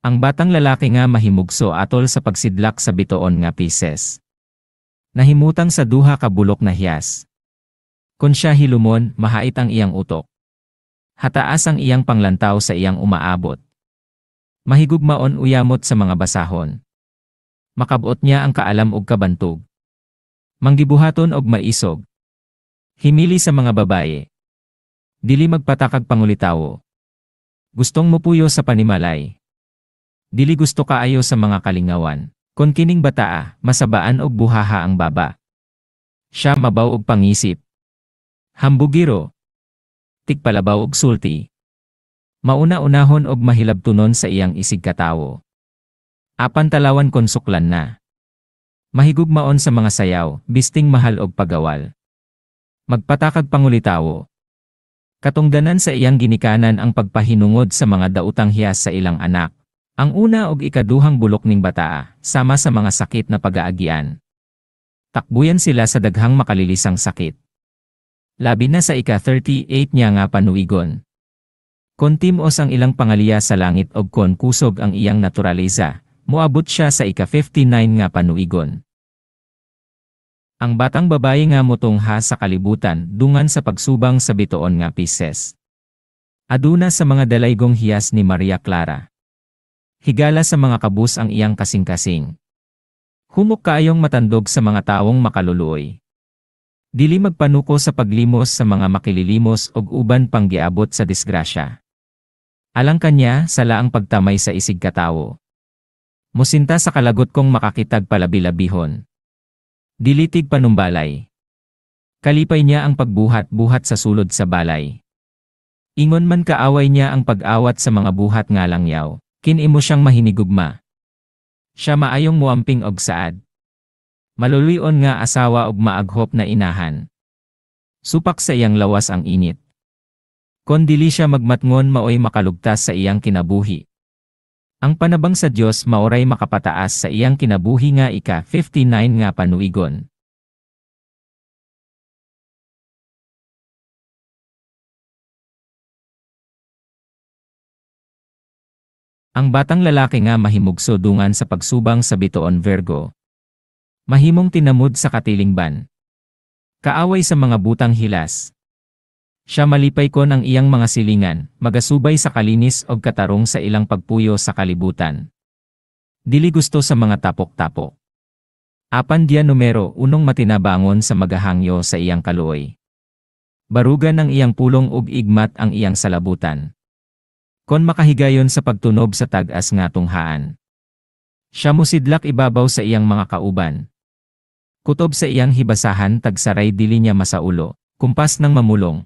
Ang batang lalaki nga mahimugso atol sa pagsidlak sa bituon nga Pisces. Nahimutang sa duha ka bulok na hiyas. Kon siya hilumon, mahait ang iyang utok. Hataas ang iyang panglantaw sa iyang umaabot. Mahigugmaon uyamot sa mga basahon. Makabot niya ang kaalam og kabantog. Manggibuhaton og maisog. Himili sa mga babaye. Dili magpatakag pangulitawo. Gustong mupuyo sa panimalay. Dili gusto kaayo sa mga kalingawan. Kon kining bataa, masabaan og buhaha ang baba. Siya mabaw og pangisip. Hambugiro. Tigpalabaw og sulti. Mauna-unahon og mahilabtunon sa iyang isig katawo. Apan talawan kon suklan na. Mahigugmaon sa mga sayaw, bisting mahal og pagawal. Magpatakag pangulitawo. Katungdanan sa iyang ginikanan ang pagpahinungod sa mga dautang hiyas sa ilang anak. Ang una og ikaduhang bulok ning bataa, sama sa mga sakit na pagaagian. Takbuyan sila sa daghang makalilisang sakit. Labi na sa ika-38 niya nga panuigon. Kon timos ang ilang pangaliya sa langit og kon kusog ang iyang naturaleza, moabot siya sa ika-59 nga panuigon. Ang batang babaye nga motungha sa kalibutan dungan sa pagsubang sa bituon nga Pisces. Aduna sa mga dalaygong hiyas ni Maria Clara. Higala sa mga kabus ang iyang kasing-kasing. Humok kaayong matandog sa mga tawong makaluluoy. Dili magpanuko sa paglimos sa mga makililimos og uban pang giabot sa disgrasya. Alang kanya, sala ang pagtamay sa isig katawo. Musinta sa kalagot kong makakitag palabilabihon. Dili tig panumbalay. Kalipay niya ang pagbuhat-buhat sa sulod sa balay. Ingon man kaaway niya ang pag-awat sa mga buhat nga langyaw. Kinimo siyang mahinigugma. Siya maayong muamping og saad. Maluluy-on nga asawa og maaghop na inahan. Supak sa iyang lawas ang init. Kon dili siya magmatngon, maoy makalugtas sa iyang kinabuhi. Ang panabang sa Dios maoray makapataas sa iyang kinabuhi nga ika-59 nga panuigon. Ang batang lalaki nga mahimugso dungan sa pagsubang sa bituon Virgo. Mahimong tinamud sa katilingban. Kaaway sa mga butang hilas. Siya malipay kon ang iyang mga silingan, magasubay sa kalinis og katarong sa ilang pagpuyo sa kalibutan. Dili gusto sa mga tapok-tapok. Apan diya numero unong matinabangon sa magahangyo sa iyang kaluoy. Barugan ang iyang pulong ug igmat ang iyang salabutan. Kon makahigayon sa pagtunob sa tag-as nga tunghaan. Siya musidlak ibabaw sa iyang mga kauban. Kutob sa iyang hibasahan tagsaray dili niya masaulo, kumpas ng mamulong.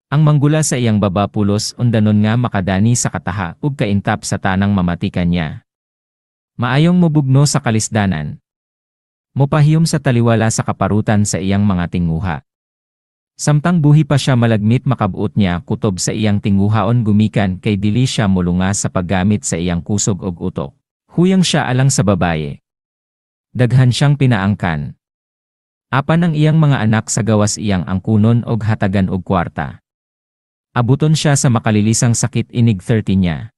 Ang manggula sa iyang baba pulos undanon nga makadani sa kataha ug kaintap sa tanang mamatikan niya. Maayong mubugno sa kalisdanan. Mopahiyom sa taliwala sa kaparutan sa iyang mga tinguha. Samtang buhi pa siya malagmit makabot niya kutob sa iyang tinguhaon gumikan kay dili siya mulunga sa paggamit sa iyang kusog og utok. Huyang siya alang sa babaye. Daghan siyang pinaangkan. Apan ang iyang mga anak sa gawas iyang angkunon og hatagan og kwarta. Abuton siya sa makalilisang sakit inig 30 niya.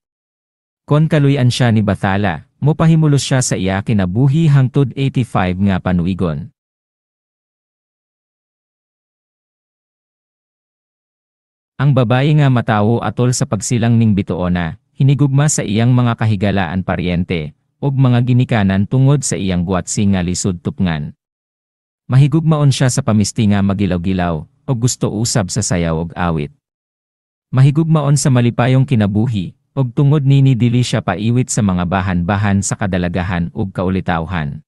Kon kaluy-an siya ni Bathala, mopahimulos siya sa iya kinabuhi hangtod 85 nga panuigon. Ang babaye nga matawo atol sa pagsilang ning bituona, hinigugma sa iyang mga kahigalaan paryente, ug mga ginikanan tungod sa iyang buwatsi nga lisod tupngan. Mahigugmaon siya sa pamisti nga magilaw-gilaw, ug gusto usab sa sayaw ug awit. Mahigugmaon sa malipayong kinabuhi, ug tungod nini dili siya paiwit sa mga bahan-bahan sa kadalagahan ug kaulitawhan.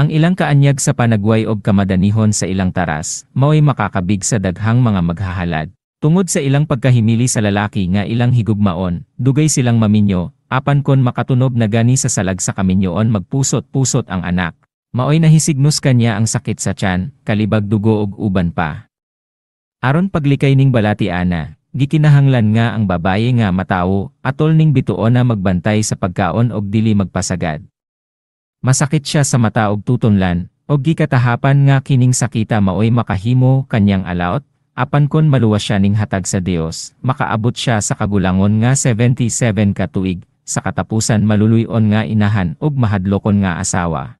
Ang ilang kaanyag sa panagway og kamadanihon sa ilang taras, mao'y makakabig sa daghang mga maghahalad. Tungod sa ilang pagkahimili sa lalaki nga ilang higugmaon, dugay silang maminyo, apan kon makatunob na gani sa salag sa kaminyoon magpusot-pusot ang anak. Maoy nahisignos kanya ang sakit sa tiyan, kalibag dugo ug uban pa. Aron paglikay ning balati ana, gikinahanglan nga ang babaye nga matawo, atol ning bituon na magbantay sa pagkaon og dili magpasagad. Masakit siya sa mata og tutunlan, og gikatahapan nga kining sakita maoy makahimo kanyang alaot, apan kon maluwas siya ning hatag sa Dios, makaabot siya sa kagulangon nga 77 ka tuig. sa katapusan maluluy-on nga inahan ug mahadlokon nga asawa.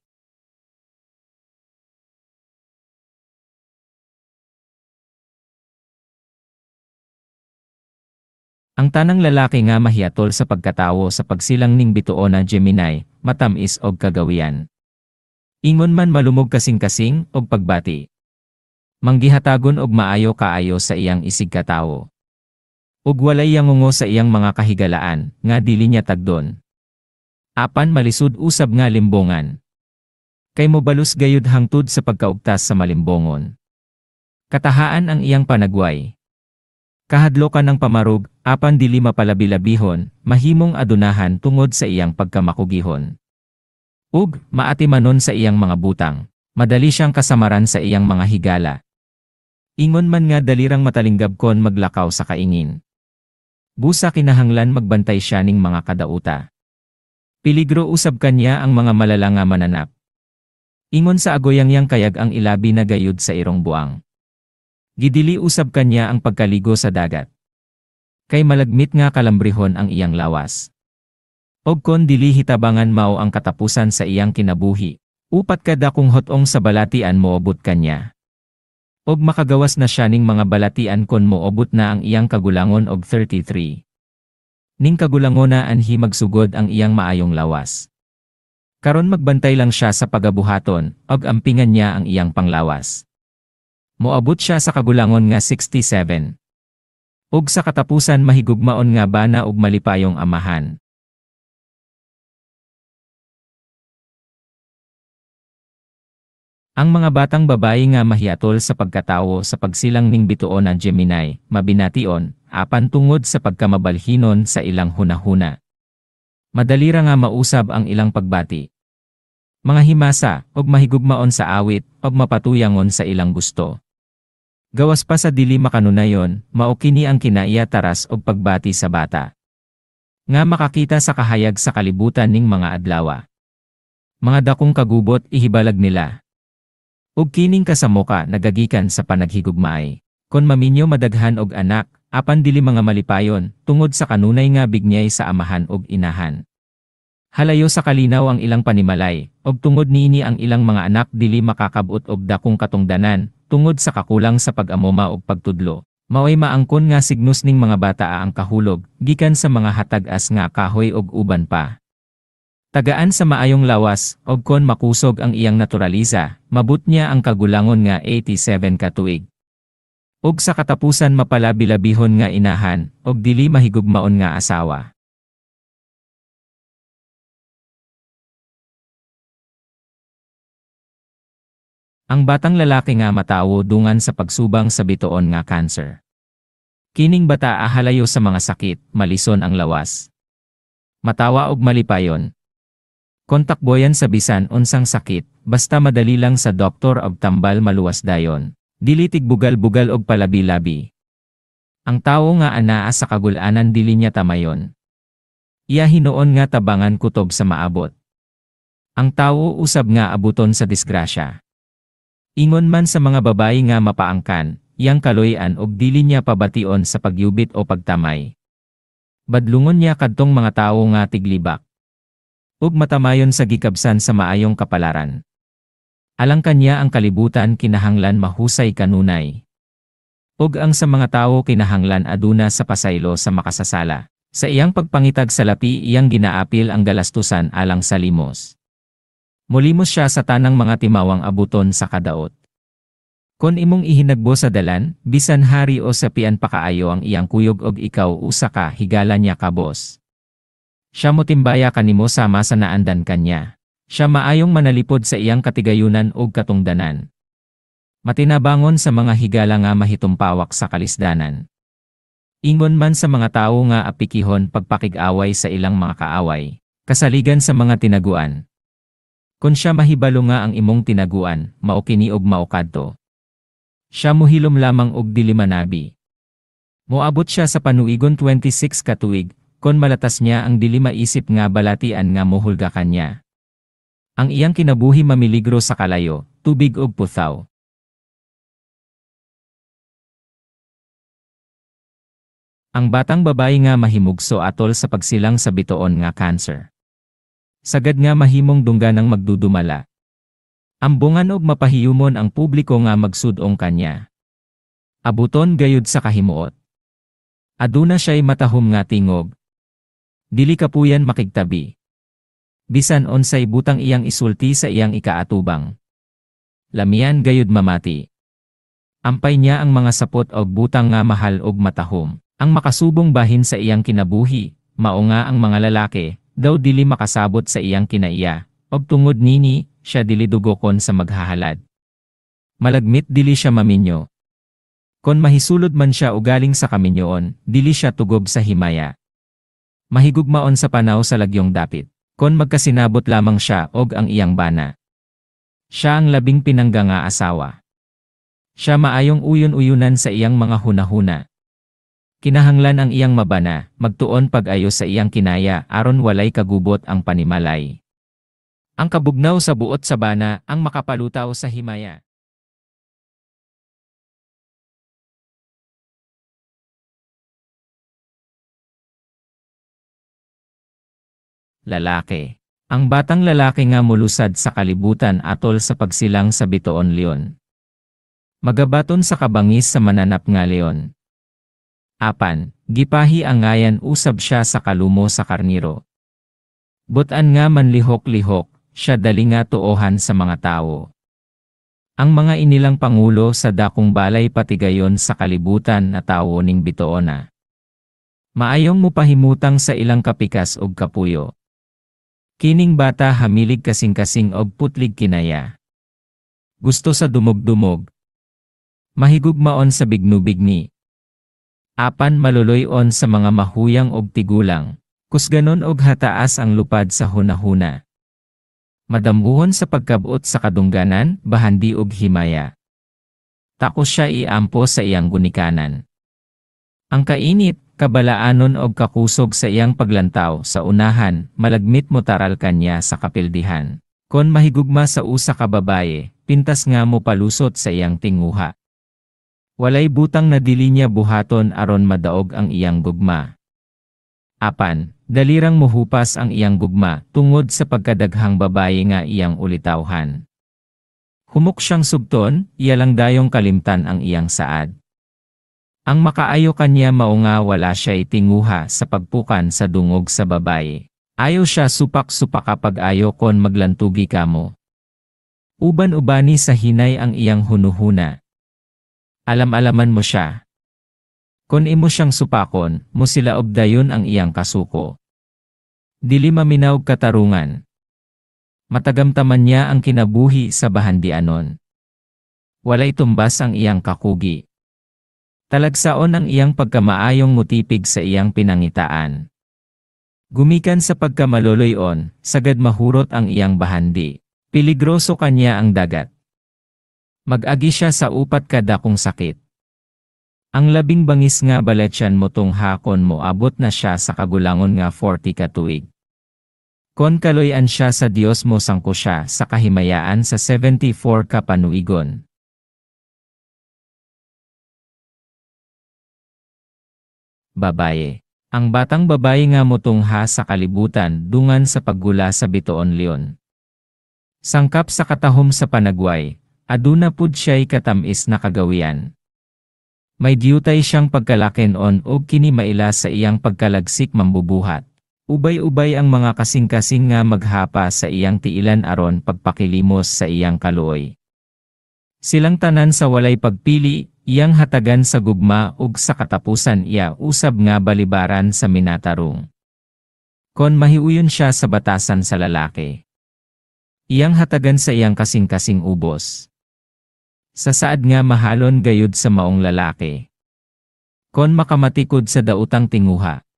Ang tanang lalaki nga mahiatol sa pagkatawo sa pagsilang ning bituon na Gemini, matam-is og kagawian. Ingon man malumog kasing-kasing og pagbati. Manggihatagon og maayo kaayo sa iyang isigkatawo. Ug walay yangungo sa iyang mga kahigalaan nga dili niya tagdon. Apan malisud usab nga limbongan. Kay mobalus gayud hangtod sa pagkaugtas sa malimbongon. Katahaan ang iyang panagway. Kahadlokan ng pamarog, apan dili mapalabilabihon, mahimong adunahan tungod sa iyang pagkamakugihon. Ug, maatimanon sa iyang mga butang. Madali siyang kasamaran sa iyang mga higala. Ingon man nga dalirang matalingab kon maglakaw sa kaingin. Busa kinahanglan magbantay siya ning mga kadauta. Peligro usab kanya ang mga malala nga mananap. Ingon sa agoyang yang kayag ang ilabi na gayud sa irong buang. Gidili usab kanya ang pagkaligo sa dagat. Kay malagmit nga kalambrihon ang iyang lawas. Og kon dili hitabangan mao ang katapusan sa iyang kinabuhi. Upat ka dakong hotong sa balatian moobot kanya. Og makagawas na siya ning mga balatian kon moobot na ang iyang kagulangon og 33. Ning kagulangona anhi magsugod ang iyang maayong lawas. Karon magbantay lang siya sa pagabuhaton, og ampingan niya ang iyang panglawas. Moabot siya sa kagulangon nga 67. Ug sa katapusan mahigugmaon nga bana ug malipayong amahan. Ang mga batang babayi nga mahiatol sa pagkatawo sa pagsilang ning bituon ang Gemini, mabination, apan tungod sa pagkamabalhinon sa ilang hunahuna. Madali ra nga mausab ang ilang pagbati. Mga himasa, og mahigugmaon sa awit, og mapatuyangon sa ilang gusto. Gawas pa sa dili makanunayon, mao kini ang kinaiya taras og pagbati sa bata. Nga makakita sa kahayag sa kalibutan ning mga adlawa. Mga dakong kagubot ihibalag nila. Ug kining kasamoka nagagikan sa panaghigugmaay. Kon maminyo madaghan og anak, apan dili mga malipayon, tungod sa kanunay nga bignyay sa amahan og inahan. Halayo sa kalinaw ang ilang panimalay, og tungod niini ang ilang mga anak dili makakabot og dakong katungdanan, tungod sa kakulang sa pag-amoma og pagtudlo. Maoy maangkon nga signus ning mga bata ang kahulog, gikan sa mga hatag-as nga kahoy og uban pa. Tagaan sa maayong lawas, og kon makusog ang iyang naturalisa, mabot niya ang kagulangon nga 87 ka tuig. Og sa katapusan mapalabilabihon nga inahan, og dili mahigugmaon nga asawa. Ang batang lalaki nga matawo dungan sa pagsubang sa bituon nga cancer. Kining bata ahalayo sa mga sakit, malison ang lawas. Matawa og malipayon. Kontakboyan sa bisan unsang sakit, basta madali lang sa doktor og tambal maluwas dayon. Dili tigbugal-bugal og palabi-labi. Ang tawo nga anaa sa kagulanan dili niya tamayon. Iya hinuon nga tabangan kutob sa maabot. Ang tawo usab nga abuton sa disgrasya. Ingon man sa mga babayi nga mapaangkan, iyang kaloy-an og dili niya pabation sa pagyubit o pagtamay. Badlungon niya kadtong mga tawo nga tiglibak. Ug matamayon sa gikabsan sa maayong kapalaran. Alang kanya ang kalibutan kinahanglan mahusay kanunay. Ug ang sa mga tawo kinahanglan aduna sa pasaylo sa makasasala. Sa iyang pagpangitag sa lapi iyang ginaapil ang galastusan alang sa limos. Mulimos siya sa tanang mga timawang abuton sa kadaot. Kon imong ihinagbo sa dalan, bisan hari o sa pian pakaayo ang iyang kuyog og ikaw usa ka higala niya kabos. Siya motimbaya kanimo sama sa naandan kanya. Siya maayong manalipod sa iyang katigayunan og katungdanan. Matinabangon sa mga higala nga mahitumpawak sa kalisdanan. Ingon man sa mga tawo nga apikihon pagpakig-away sa ilang mga kaaway, kasaligan sa mga tinaguan. Kon siya mahibalo nga ang imong tinaguan, mao kini og mao kadto. Siya mohilom lamang og dili manabi. Moabot siya sa panuigon 26 ka tuig, kon malatas niya ang dili maisip nga balatian nga mohulga kanya. Ang iyang kinabuhi mamiligro sa kalayo, tubig ug puthaw. Ang batang babae nga mahimugso atol sa pagsilang sa bituon nga cancer. Sagad nga mahimong dungganang magdudumala. Ambungan og mapahiyumon ang publiko nga magsud-ong kanya. Abuton gayud sa kahimuot. Aduna siya'y matahom nga tingog. Dili kapuyan makigtabi. Bisan unsay butang iyang isulti sa iyang ikaatubang. Lamian gayud mamati. Ampay niya ang mga sapot og butang nga mahal og matahom. Ang makasubong bahin sa iyang kinabuhi, mao nga ang mga lalaki, daw dili makasabot sa iyang kinaiya, og tungod nini, siya dili dugokon sa maghahalad. Malagmit dili siya maminyo. Kon mahisulod man siya ugaling sa kaminyoon, dili siya tugob sa himaya. Mahigugmaon sa panaw sa lagyong dapit. Kon magkasinabot lamang siya og ang iyang bana. Siya ang labing pinangga nga asawa. Siya maayong uyon-uyunan sa iyang mga hunahuna. Kinahanglan ang iyang mabana, magtuon pag-ayo sa iyang kinaya aron walay kagubot ang panimalay. Ang kabugnaw sa buot sa bana ang makapalutaw sa himaya. Lalaki. Ang batang lalaki nga mulusad sa kalibutan atol sa pagsilang sa bituon leon. Magabaton sa kabangis sa mananap nga leon. Apan, gipahi ang ngayan usab siya sa kalumo sa karniro. Butan nga manlihok-lihok, siya dali nga tuohan sa mga tawo. Ang mga inilang pangulo sa dakong balay patigayon sa kalibutan na tawo ning bituona. Maayong mupahimutang sa ilang kapikas og kapuyo. Kining bata hamilig kasing-kasing og putlig kinaya. Gusto sa dumog-dumog. Mahigugmaon sa bignubigni. Apan maluloy-on sa mga mahuyang og tigulang. Kusganon og hataas ang lupad sa hunahuna. Madambuhon sa pagkabot sa kadungganan, bahandi og himaya. Takos siya iampo sa iyang gunikanan. Ang kainit, kabalaanon og kakusog sa iyang paglantaw sa unahan, malagmit mo taral kanya sa kapildihan. Kon mahigugma sa usa ka babaye, pintas nga mo palusot sa iyang tinguha. Walay butang na dili niya buhaton aron madaog ang iyang gugma. Apan, dalirang mohupas ang iyang gugma tungod sa pagkadaghang babaye nga iyang ulitawhan. Humok siyang sugton, iya lang dayong kalimtan ang iyang saad. Ang makaayo kanya mao nga wala siya itinguha sa pagpukan sa dungog sa babaye. Ayo siya supak-supak kapag ayo kon maglantugi kamo. Uban-ubani sa hinay ang iyang hunuhuna. Alam-alaman mo siya. Kon imo siyang supakon, mo sila dayon ang iyang kasuko. Dili maminaw katarungan. Matagamtaman niya ang kinabuhi sa bahandianon. Walay tumbas ang iyang kakugi. Talagsaon ang iyang pagkamaayong mutipig sa iyang pinangitaan. Gumikan sa pagkamaloloyon, sagad mahurot ang iyang bahandi. Piligroso kanya ang dagat. Mag-agi siya sa upat kadakong sakit. Ang labing bangis nga baletyan mo tung hakon mo abot na siya sa kagulangon nga 40 ka tuig. Kon kaloy-an siya sa Dios mo sangko siya sa kahimayaan sa 74 ka panuigon. Babaye. Ang batang babaye nga motungha sa kalibutan dungan sa paggula sa bituon leon. Sangkap sa katahom sa panagway, aduna pud siya'y katamis na kagawian. May diyutay siyang pagkalaken-on og kini maila sa iyang pagkalagsik mambubuhat. Ubay-ubay ang mga kasing-kasing nga maghapa sa iyang tiilan aron pagpakilimos sa iyang kaluoy. Silang tanan sa walay pagpili, iyang hatagan sa gugma ug sa katapusan iya usab nga balibaran sa minatarong. Kon mahiuyon siya sa batasan sa lalaki. Iyang hatagan sa iyang kasing-kasing ubos. Sa saad nga mahalon gayud sa maong lalaki. Kon makamatikod sa dautang tinguha.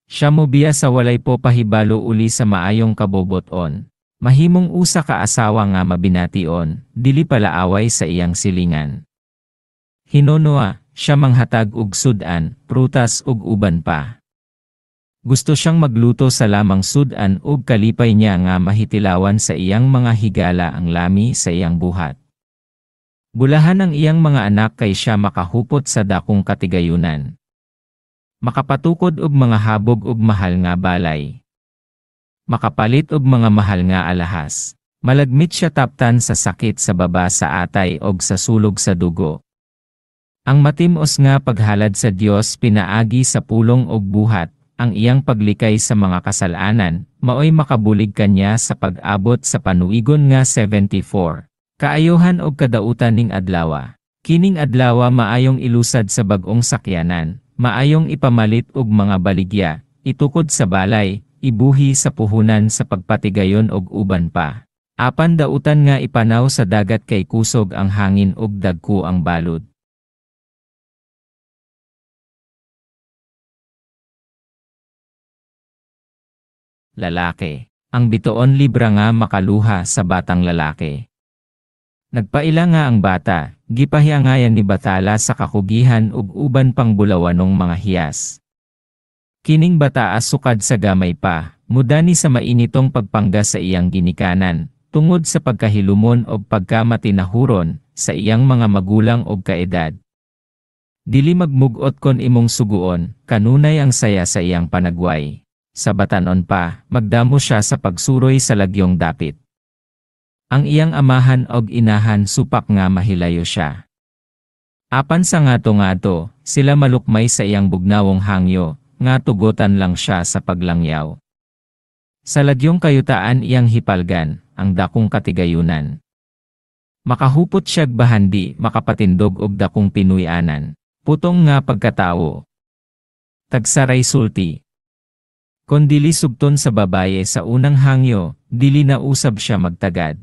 Siya mobiya sa walay po pahibalo uli sa maayong kaboboton. Mahimong usa ka asawa nga mabination, dili palaaway sa iyang silingan. Hinonoa, siya manghatag og sud-an, prutas ug uban pa. Gusto siyang magluto sa lamang sud-an ug kalipay niya nga mahitilawan sa iyang mga higala ang lami sa iyang buhat. Bulahan ang iyang mga anak kay siya makahupot sa dakong katigayunan. Makapatukod og mga habog ug mahal nga balay. Makapalit og mga mahal nga alahas. Malagmit siya taptan sa sakit sa baba sa atay og sa sulog sa dugo. Ang matim-os nga paghalad sa Dios pinaagi sa pulong og buhat, ang iyang paglikay sa mga kasalanan, maoy makabulig kanya sa pag-abot sa panuigon nga 74. Kaayohan og kadautan ning adlawa. Kining adlawa maayong ilusad sa bag-ong sakyanan, maayong ipamalit og mga baligya, itukod sa balay, ibuhi sa puhunan sa pagpatigayon og uban pa. Apan dautan nga ipanaw sa dagat kay kusog ang hangin ug dagko ang balud. Lalaki. Ang bitoon Libra nga makaluha sa batang lalaki. Nagpaila nga ang bata, gipahiangayan ni Bathala sa kakugihan ug uban pang bulawanong mga hiyas. Kining bata sukad sa gamay pa, mudani sa mainitong pagpangga sa iyang ginikanan, tungod sa pagkahilumon og pagkamatinahuron sa iyang mga magulang og kaedad. Dili magmugot kon imong suguon, kanunay ang saya sa iyang panagway. Sa batanon pa, magdamo siya sa pagsuroy sa lagyong dapit. Ang iyang amahan og inahan supak nga mahilayo siya. Apan sa ngato-ngato, sila malukmay sa iyang bugnawong hangyo, nga tugotan lang siya sa paglangyaw. Sa lagyong kayutaan iyang hipalgan, ang dakong katigayunan. Makahupot siya'g bahandi, makapatindog og dakong pinuy-anan. Putong nga pagkatawo. Tagsaray sulti. Kon dili sugton sa babaye sa unang hangyo, dili na usab siya magtagad.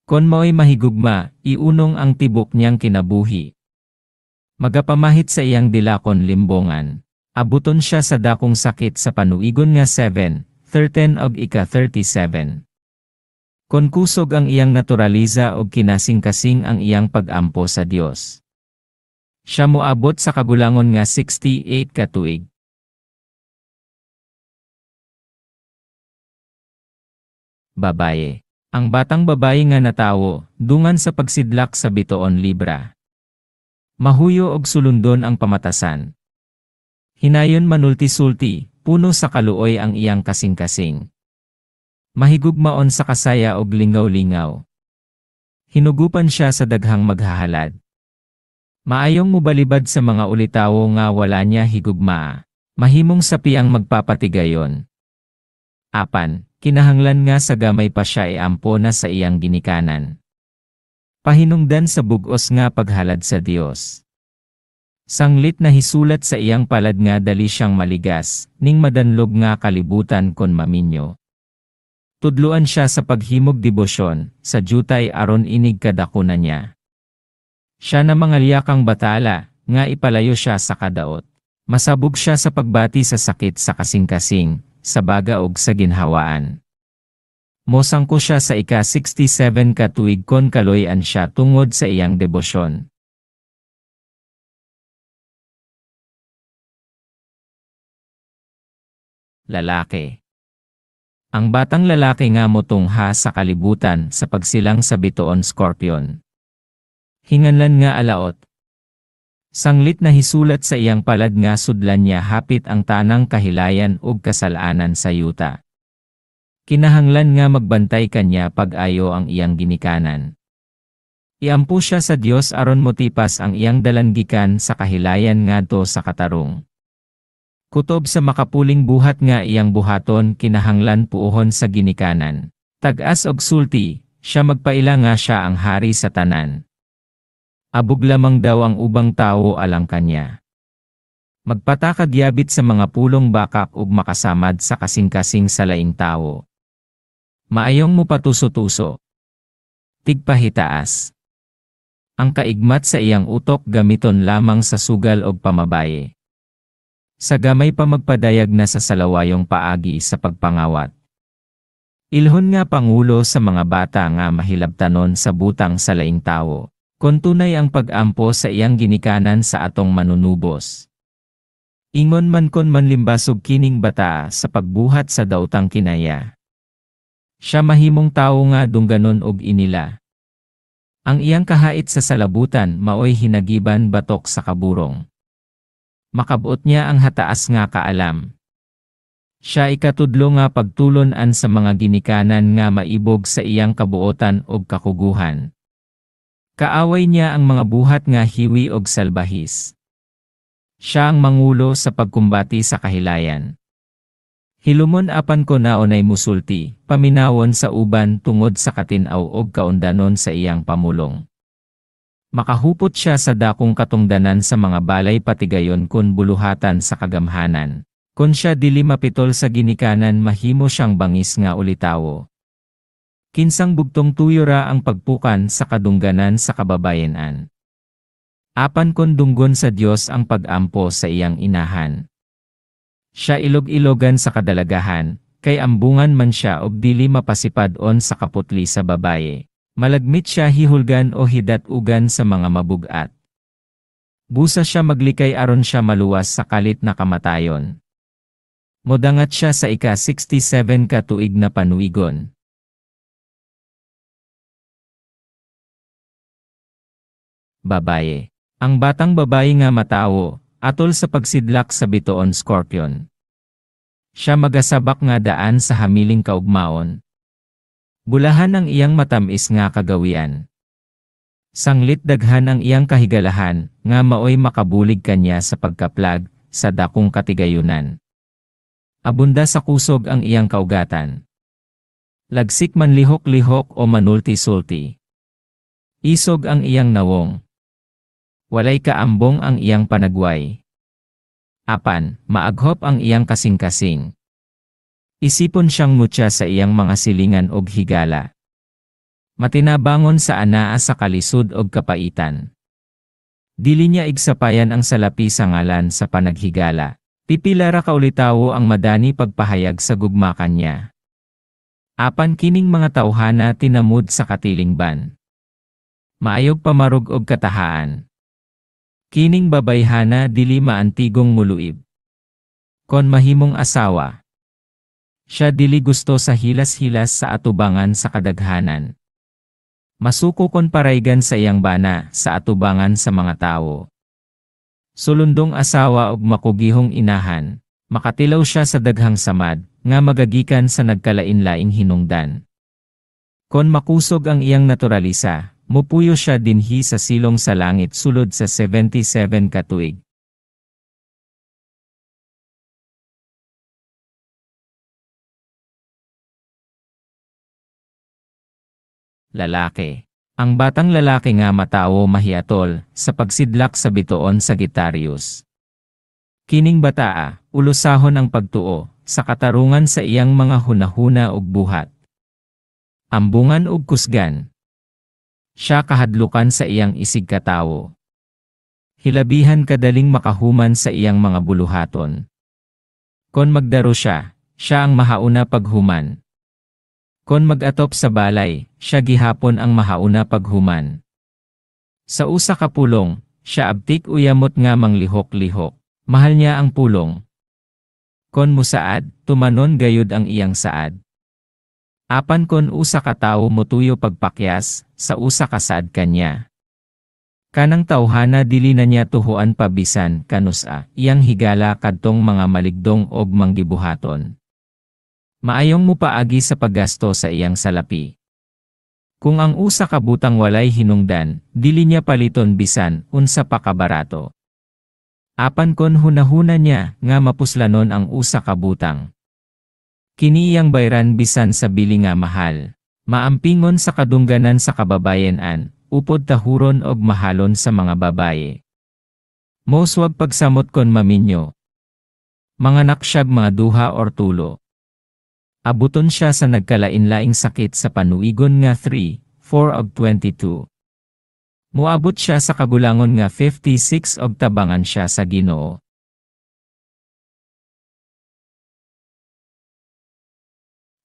Kon mao'y mahigugma, iunong ang tibok niyang kinabuhi. Magapamahit sa iyang dilakon limbongan. Abuton siya sa dakong sakit sa panuigon nga 7, 13 og ika-37. Kon kusog ang iyang naturaliza og kinasing-kasing ang iyang pag-ampo sa Dios. Siya moabot sa kagulangon nga 68 ka tuig. Babaye. Ang batang babaye nga natawo, dungan sa pagsidlak sa bitoon Libra. Mahuyo og sulundon ang pamatasan. Hinayon manulti-sulti, puno sa kaluoy ang iyang kasing-kasing. Mahigugmaon sa kasaya og lingaw-lingaw. Hinugupan siya sa daghang maghahalad. Maayong mubalibad sa mga ulitawo nga wala niya higugmaa. Mahimong sapi ang magpapatigayon. Apan, kinahanglan nga sa gamay pa siya iampo na sa iyang ginikanan. Pahinungdan sa bugos nga paghalad sa Dios. Sanglit na hisulat sa iyang palad nga dali siyang maligas, ning madanlog nga kalibutan kon maminyo. Tudluan siya sa paghimog debosyon, sa jutay aron inig kadako na niya. Siya na mangalyakang batala, nga ipalayo siya sa kadaot. Masabog siya sa pagbati sa sakit sa kasing-kasing, sa baga og sa ginhawaan. Mosangko siya sa ika-67 ka tuig kon kaloy-an siya tungod sa iyang debosyon. Lalaki. Ang batang lalaki nga motungha sa kalibutan sa pagsilang sa bitoon Scorpion. Hinganlan nga alaot. Sanglit na hisulat sa iyang palad nga sudlan niya hapit ang tanang kahilayan ug kasalanan sa yuta. Kinahanglan nga magbantay kanya pag-ayo ang iyang ginikanan. Iampo siya sa Dios aron motipas ang iyang dalan gikan sa kahilayan ngadto sa katarong. Kutob sa makapuling buhat nga iyang buhaton kinahanglan puohon sa ginikanan. Tag-as og sulti, siya magpaila nga siya ang hari sa tanan. Abog lamang daw ang ubang tawo alang kanya. Magpatakag yabit sa mga pulong bakak ug makasamad sa kasing-kasing sa laing tawo. Maayong mopatuso-tuso. Tigpahitaas. Ang kaigmat sa iyang utok gamiton lamang sa sugal og pamabaye. Sa gamay pa magpadayag na sa salawayong paagi sa pagpangawat. Ilhon nga pangulo sa mga bata nga mahilabtanon sa butang sa laing tawo. Kon tunay ang pag-ampo sa iyang ginikanan sa atong manunubos. Ingon man kon manlimbasog kining bata sa pagbuhat sa daotang kinaya. Siya mahimong tawo nga dungganon og inila. Ang iyang kahait sa salabutan maoy hinagiban batok sa kaburong. Makabot niya ang hataas nga kaalam. Siya ikatudlo nga pagtulon-an sa mga ginikanan nga maibog sa iyang kabuotan og kakuguhan. Kaaway niya ang mga buhat nga hiwi og salbahis. Siya ang mangulo sa pagkumbati sa kahilayan. Hilumon apan kon naunay musulti, paminawon sa uban tungod sa katin-aw og kaundanon sa iyang pamulong. Makahupot siya sa dakong katungdanan sa mga balay patigayon kon buluhatan sa kagamhanan. Kon siya dili mapitol sa ginikanan mahimo siyang bangis nga ulitawo. Kinsang bugtong tuyo ra ang pagpukan sa kadungganan sa kababayen-an. Apan kon dunggon sa Dios ang pag-ampo sa iyang inahan. Siya ilog-ilogan sa kadalagahan, kay ambungan man siya og dili mapasipad-on sa kaputli sa babaye. Malagmit siya hihulgan o hidat-ugan sa mga mabugat. Busa siya maglikay aron siya maluwas sa kalit na kamatayon. Modangat siya sa ika-67 ka tuig na panuigon. Babaye. Ang batang babaye nga matawo, atol sa pagsidlak sa bituon Scorpion. Siya magasabak nga daan sa hamiling kaugmaon. Bulahan ang iyang matamis nga kagawian. Sanglit daghan ang iyang kahigalahan, nga maoy makabulig kanya sa pagkaplag, sa dakong katigayunan. Abunda sa kusog ang iyang kaugatan. Lagsik man lihok-lihok o manulti-sulti. Isog ang iyang nawong. Walay kaambong ang iyang panagway. Apan, maaghop ang iyang kasing-kasing. Isipon siyang mutya sa iyang mga silingan og higala. Matinabangon sa anaa sa kalisod og kapaitan. Dili niya igsapayan ang salapi sa ngalan sa panaghigala. Pipila ra ka ulitawo ang madani pagpahayag sa gugma kanya. Apan kining mga tawhana tinamud sa katilingban. Maayog pamarog og katahaan. Kining babayhana dili maantigong muluib. Kon mahimong asawa. Siya dili gusto sa hilas-hilas sa atubangan sa kadaghanan. Masuko kon paraygan sa iyang bana sa atubangan sa mga tawo. Sulundong asawa og makugihong inahan, makatilaw siya sa daghang samad, nga magagikan sa nagkalain-laing hinungdan. Kon makusog ang iyang naturalisa, mupuyo siya dinhi sa silong sa langit sulod sa 77 ka tuig. Lalaki. Ang batang lalaki nga matawo mahiatol sa pagsidlak sa bituon Sagittarius. Kining bataa, ulusahon ang pagtuo sa katarungan sa iyang mga hunahuna ug buhat. Ambungan ug kusgan. Siya kahadlukan sa iyang isig katawo. Hilabihan kadaling makahuman sa iyang mga buluhaton. Kon magdaro siya, siya ang mahauna paghuman. Kon mag-atop sa balay, siya gihapon ang mahauna paghuman. Sa usa ka pulong, siya abtik uyamot nga manglihok-lihok. Mahal niya ang pulong. Kon musaad, tumanon gayud ang iyang saad. Apan kon usa ka tawo motuyo pagpakyas, sa usa ka saad kanya. Kanang tawhana dili na niya tuhuan pa bisan kanusa, iyang higala kadtong mga maligdong og manggibuhaton. Maayong mupaagi sa paggasto sa iyang salapi. Kung ang usa ka butang walay hinungdan, dili niya paliton bisan unsa pa ka barato. Apan kon hunahuna niya nga mapuslanon ang usa ka butang. Kini iyang bayran bisan sa bili nga mahal. Maampingon sa kadungganan sa kababayen-an, upod tahuron og mahalon sa mga babaye. Moswag pagsamot kon maminyo. Manganak siyag mga duha or tulo. Abuton siya sa nagkalain-laing sakit sa panuigon nga 3, 4 og 22. Muabot siya sa kagulangon nga 56 og tabangan siya sa Ginoo.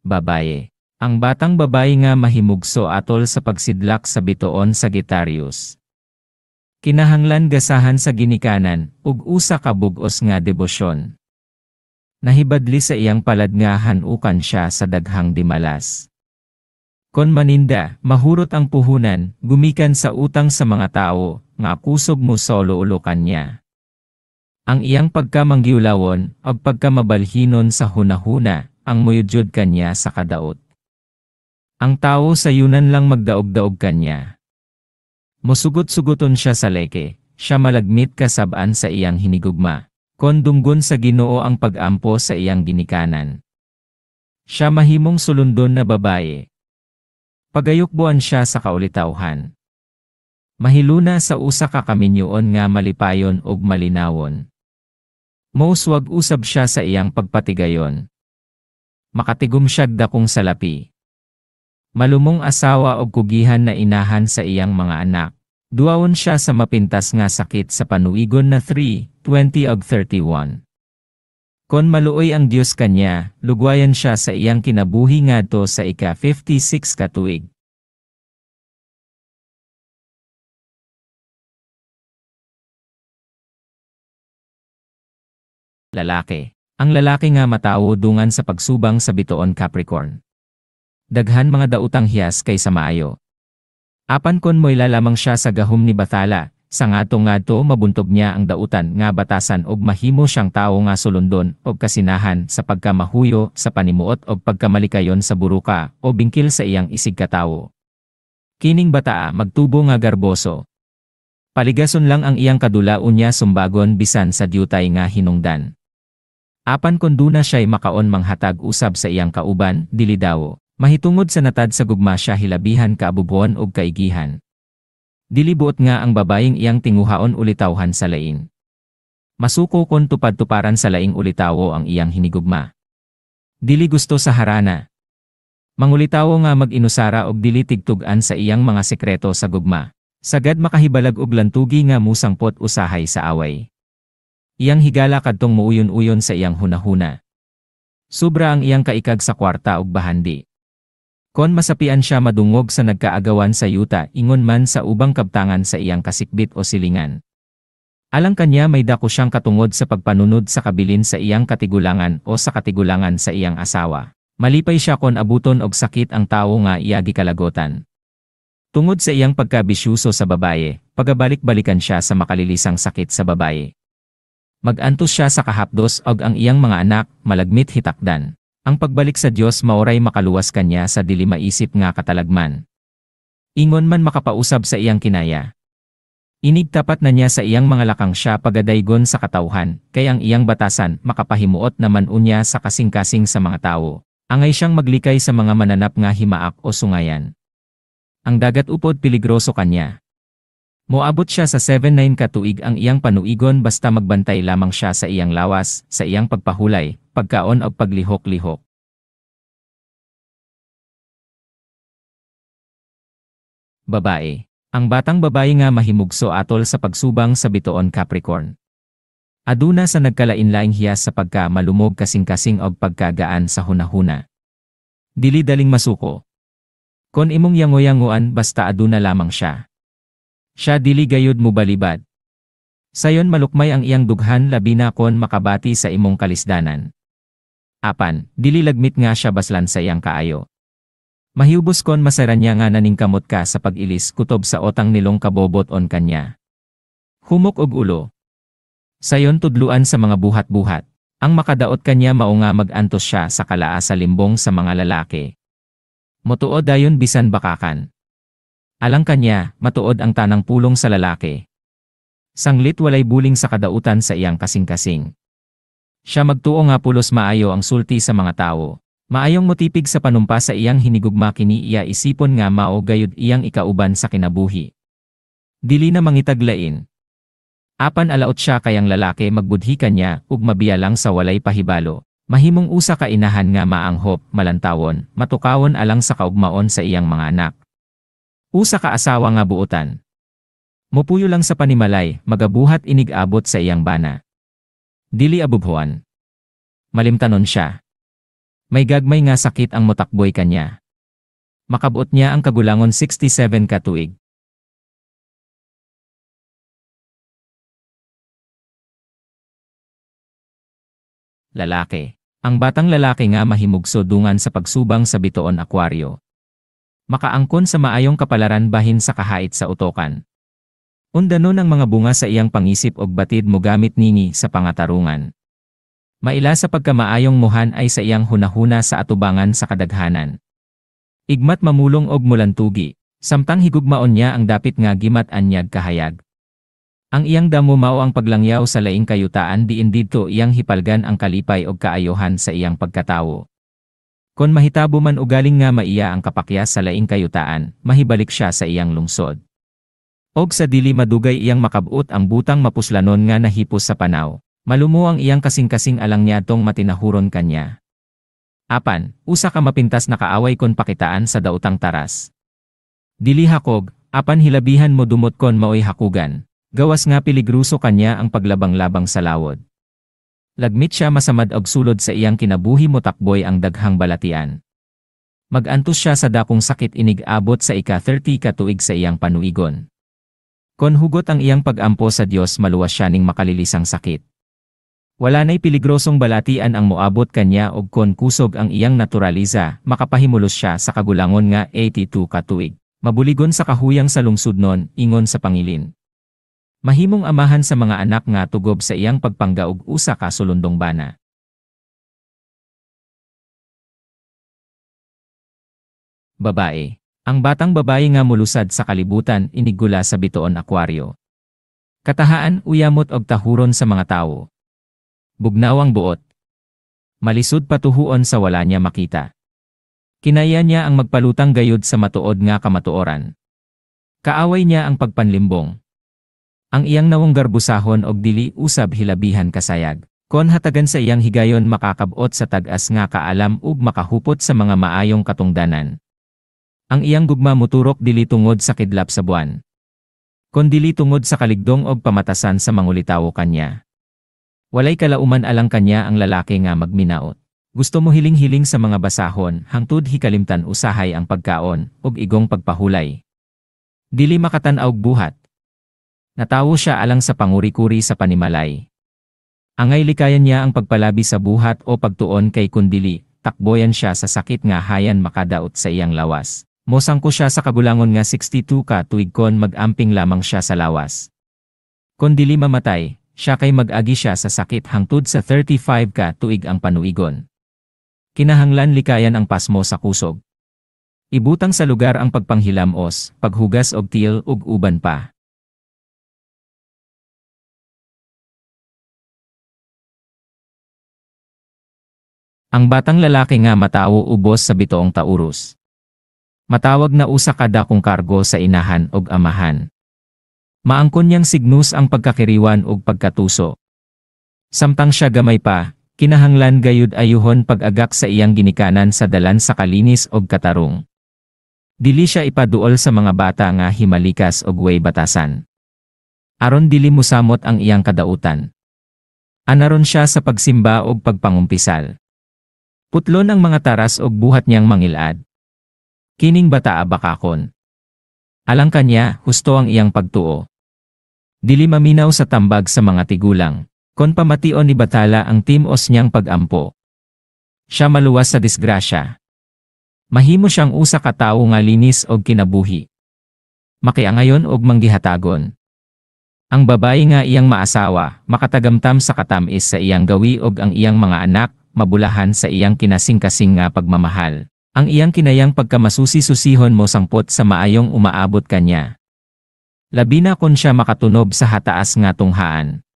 Babaye. Ang batang babaye nga mahimugso atol sa pagsidlak sa bituon Sagittarius. Kinahanglan gasahan sa ginikanan ug usa ka bug-os nga debosyon. Nahibadli sa iyang palad nga hanukan siya sa daghang dimalas. Kon maninda, mahurot ang puhunan, gumikan sa utang sa mga tao, nga kusog mo solo-ulo kanya. Ang iyang pagkamanggiulawon ug pagkamabalhinon sa hunahuna ang muyudyod kanya sa kadaot. Ang tawo sayunan lang magdaog-daog kanya. Mosugot-sugoton siya sa leke, siya malagmit kasab-an sa iyang hinigugma. Kon dunggon sa Ginoo ang pag-ampo sa iyang ginikanan. Siya mahimong sulundon na babaye. Pagayukbuan siya sa kaulitawhan. Mahiluna sa usa ka kaminyoon nga malipayon ug malinawon. Mouswag usab siya sa iyang pagpatigayon. Makatigom siya'g dakong salapi. Malumong asawa og kugihan na inahan sa iyang mga anak. Duwawon siya sa mapintas nga sakit sa panuigon na 3, 20 ug 31. Kon maluoy ang Dios kanya, lugwayan siya sa iyang kinabuhi ngadto sa ika-56 ka tuig. Lalaki. Ang lalaki nga matawo dungan sa pagsubang sa bituon Capricorn. Daghan mga daotang hiyas kaysa maayo. Apan kon moila lamang siya sa gahom ni Bathala, sa ngadto-ngadto mabuntob niya ang dautan nga batasan og mahimo siyang tawo nga sulundon og kasinahan sa pagkamahuyo sa panimuot og pagkamalikayon sa buruka o bingkil sa iyang isigkatawo. Kining bataa magtubo nga garboso. Paligason lang ang iyang kadula unya sumbagon bisan sa dyutay nga hinungdan. Apan kon duna siya'y makaon manghatag usab sa iyang kauban, dili dawo. Mahitungod sa natad sa gugma siya hilabihan kaabubuon og kaigihan. Dili buot nga ang babayeng iyang tinguhaon ulitawhan sa lain. Masuko kon tupad-tuparan sa laing ulitawo ang iyang hinigugma. Dili gusto sa harana. Mangulitawo nga mag-inusara og dili tigtug-an sa iyang mga sekreto sa gugma. Sagad makahibalag og lantugi nga musangpot usahay sa away. Iyang higala kadtong muuyon-uyon sa iyang hunahuna. Sobra ang iyang kaikag sa kwarta ug bahandi. Kon masapian siya madungog sa nagkaagawan sa yuta ingon man sa ubang kabtangan sa iyang kasikbit o silingan. Alang kanya may dako siyang katungod sa pagpanunod sa kabilin sa iyang katigulangan o sa katigulangan sa iyang asawa. Malipay siya kon abuton og sakit ang tawo nga iya gikalagotan. Tungod sa iyang pagkabisyuso sa babaye, pagabalik-balikan siya sa makalilisang sakit sa babaye. Mag-antos siya sa kahapdos og ang iyang mga anak, malagmit hitakdan. Ang pagbalik sa Dios maoray makaluwas kanya sa dili maisip nga katalagman. Ingon man makapausab sa iyang kinaya. Inig tapat na niya sa iyang mga lakang siya pagadaygon sa katawhan, kay ang iyang batasan makapahimuot naman unya sa kasing-kasing sa mga tawo. Angay siyang maglikay sa mga mananap nga himaak o sungayan. Ang dagat upod peligroso kanya. Moabot siya sa 7-9 ka tuig ang iyang panuigon basta magbantay lamang siya sa iyang lawas, sa iyang pagpahulay, pagkaon o paglihok-lihok. Babae. Ang batang babae nga mahimugso atol sa pagsubang sa bituon Capricorn. Aduna sa nagkalain-laing hiyas sa pagka malumog kasing-kasing og pagkagaan sa hunahuna. Dili daling masuko. Kon imong yango-yangoan basta aduna lamang siya. Siya dili gayud mobalibad. Sayon malukmay ang iyang dughan labi na kon makabati sa imong kalisdanan. Apan, dili lagmit nga siya baslan sa iyang kaayo. Mahibos kon masara niya nga naningkamot ka sa pag-ilis kutob sa otang nilong kabobot on kanya. Humok og ulo. Sayon tudluan sa mga buhat-buhat. Ang makadaot kanya mao nga mag-antos siya sa kalaa sa limbong sa mga lalaki. Motuo dayon bisan bakakan. Alang kanya, matuod ang tanang pulong sa lalaki. Sanglit walay buling sa kadautan sa iyang kasing-kasing. Siya magtuo nga pulos maayo ang sulti sa mga tawo. Maayong motipig sa panumpa sa iyang hinigugma kini iya isipon nga mao gayud iyang ikauban sa kinabuhi. Dili na mangitaglain. Apan alaot siya kayang lalaki magbudhi kanya ug mabiya lang sa walay pahibalo. Mahimong usa ka inahan nga maanghop, malantawon, matukawon alang sa kaugmaon sa iyang mga anak. Usa ka asawa nga buotan. Mopuyo lang sa panimalay, magabuhat inig abot sa iyang bana. Dili abubhuan. Malimtanon siya. May gagmay nga sakit ang motakboy kanya. Makabot niya ang kagulangon 67 ka tuig. Lalaki. Ang batang lalaki nga mahimugso dungan sa pagsubang sa bituon Aquario. Makaangkon sa maayong kapalaran bahin sa kahait sa utokan. Undanon ang mga bunga sa iyang pangisip og batid mogamit nini sa pangatarungan. Maila sa pagkamaayong muhan ay sa iyang hunahuna sa atubangan sa kadaghanan. Igmat mamulong og mulantugi, samtang higugmaon niya ang dapit nga gimat anyag kahayag. Ang iyang damo mao ang paglangyaw sa laing kayutaan diin didto iyang hipalgan ang kalipay og kaayohan sa iyang pagkatawo. Kon mahitabo man ugaling nga maiya ang kapakyas sa laing kayutaan, mahibalik siya sa iyang lungsod. Og sa dili madugay iyang makabot ang butang mapuslanon nga nahipos sa panaw. Malumo ang iyang kasing-kasing alang niadtong matinahuron kanya. Apan, usa ka mapintas na kaaway kon pakitaan sa daotang taras. Dili hakog, apan hilabihan mo dumot kon maoy hakugan. Gawas nga piligruso kanya ang paglabang-labang sa lawod. Lagmit siya masamad og sulod sa iyang kinabuhi motakboy ang daghang balatian. Mag-antos siya sa dakong sakit inig abot sa ika-30 ka tuig sa iyang panuigon. Kon hugot ang iyang pag-ampo sa Dios maluwas siya ning makalilisang sakit. Wala na'y piligrosong balatian ang moabot kanya og kon kusog ang iyang naturaliza, makapahimulos siya sa kagulangon nga 82 ka tuig. Mabuligon sa kahuyang sa lungsodnon, ingon sa pangilin. Mahimong amahan sa mga anak nga tugob sa iyang pagpangga og usa ka sulundong bana. Babae. Ang batang babae nga mulusad sa kalibutan iniggula sa bituon Aquario. Katahaan, uyamot og tahuron sa mga tawo. Bugnaw ang buot. Malisud patuhuon sa wala niya makita. Kinaya niya ang magpalutang gayud sa matuod nga kamatuoran. Kaaway niya ang pagpanlimbong. Ang iyang nawong garbusahon og dili usab hilabihan kasayag. Kon hatagan sa iyang higayon makakabot sa tag-as nga kaalam ug makahupot sa mga maayong katungdanan. Ang iyang gugma muturok dili tungod sa kidlap sa buwan, kon dili tungod sa kaligdong og pamatasan sa mangulitawo kanya. Walay kalauman alang kanya ang lalaki nga magminaot. Gusto mo hiling-hiling sa mga basahon hangtod hikalimtan usahay ang pagkaon ug igong pagpahulay. Dili makatan-aw og buhat. Natawo siya alang sa panguri-kuri sa panimalay. Angay likayan niya ang pagpalabi sa buhat o pagtuon kay kundili, takboyan siya sa sakit nga hayan makadaot sa iyang lawas. Mosangko siya sa kagulangon nga 62 ka tuig kon mag-amping lamang siya sa lawas. Kon dili mamatay, siya kay mag-agi siya sa sakit hangtod sa 35 ka tuig ang panuigon. Kinahanglan likayan ang pasmo sa kusog. Ibutang sa lugar ang pagpanghilamos, paghugas og tiil ug uban pa. Ang batang lalaki nga matawo ubos sa bitoong Taurus. Matawag na usa ka dakong kargo sa inahan og amahan. Maangkon niyang signus ang pagkakiriwan ug pagkatuso. Samtang siya gamay pa, kinahanglan gayud ayuhon pag-agak sa iyang ginikanan sa dalan sa kalinis og katarong. Dili siya ipaduol sa mga bata nga himalikas og way batasan. Aron dili mosamot ang iyang kadautan. Anaron siya sa pagsimba og pagpangumpisal. Putlon ang mga taras og buhat niyang mangilad. Kining bata abakakon. Alang kanya, husto ang iyang pagtuo. Dili maminaw sa tambag sa mga tigulang. Kon pamation ni Bathala ang timos niyang pagampo, siya maluwas sa disgrasya. Mahimo siyang usa ka tawo nga linis og kinabuhi. Makiangayon og manggihatagon. Ang babayi nga iyang maasawa, makatagamtam sa katamis sa iyang gawi og ang iyang mga anak, mabulahan sa iyang kinasing-kasing nga pagmamahal. Ang iyang kinayang pagkamasusi-susihon mo sangpot sa maayong umaabot kanya. Labi na kon siya makatunob sa hataas nga tunghaan.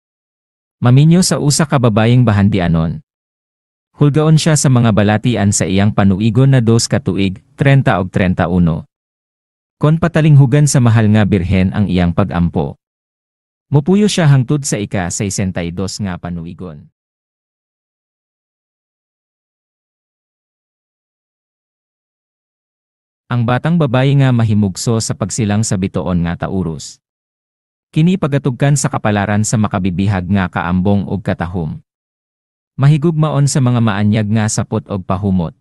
Maminyo sa usa ka babayeng bahandianon. Hulgaon siya sa mga balatian sa iyang panuigon na 2 ka tuig, 30 og 31. Kon patalinghugan sa mahal nga birhen ang iyang pagampo. Mupuyo siya hangtod sa ika-62 nga panuigon. Ang batang babayi nga mahimugso sa pagsilang sa bitoon nga Taurus. Kini pagatugkan sa kapalaran sa makabibihag nga kaambong og katahom. Mahigugmaon sa mga maanyag nga sapot og pahumot.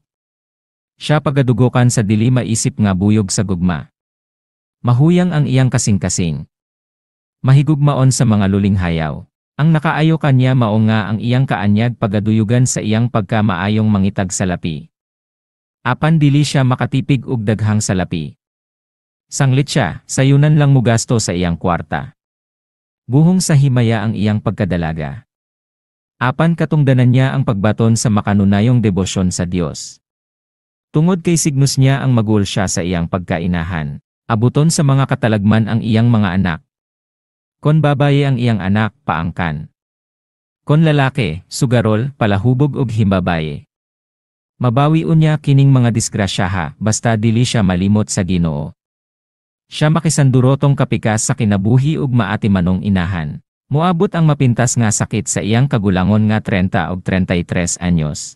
Siya pagadugokan sa dili maisip nga buyog sa gugma. Mahuyang ang iyang kasing-kasing. Mahigugmaon sa mga luling hayaw. Ang nakaayo kanya mao nga ang iyang kaanyag pagaduyugan sa iyang pagkamaayong mangitag salapi. Apan dili siya makatipig og daghang salapi. Sanglit siya, sayunan lang mugasto sa iyang kwarta. Buhong sa himaya ang iyang pagkadalaga. Apan katungdanan niya ang pagbaton sa makanunayong debosyon sa Dios. Tungod kay signos niya ang magul siya sa iyang pagkainahan. Abuton sa mga katalagman ang iyang mga anak. Kon babaye ang iyang anak, paangkan. Kon lalaki, sugarol, palahubog og himbabaye. Mabawi unya kining mga disgrasyaha, basta dili siya malimot sa Ginoo. Siya makisandurotong kapikas sa kinabuhi ug maatimanong inahan. Moabot ang mapintas nga sakit sa iyang kagulangon nga 30 og 33 anyos.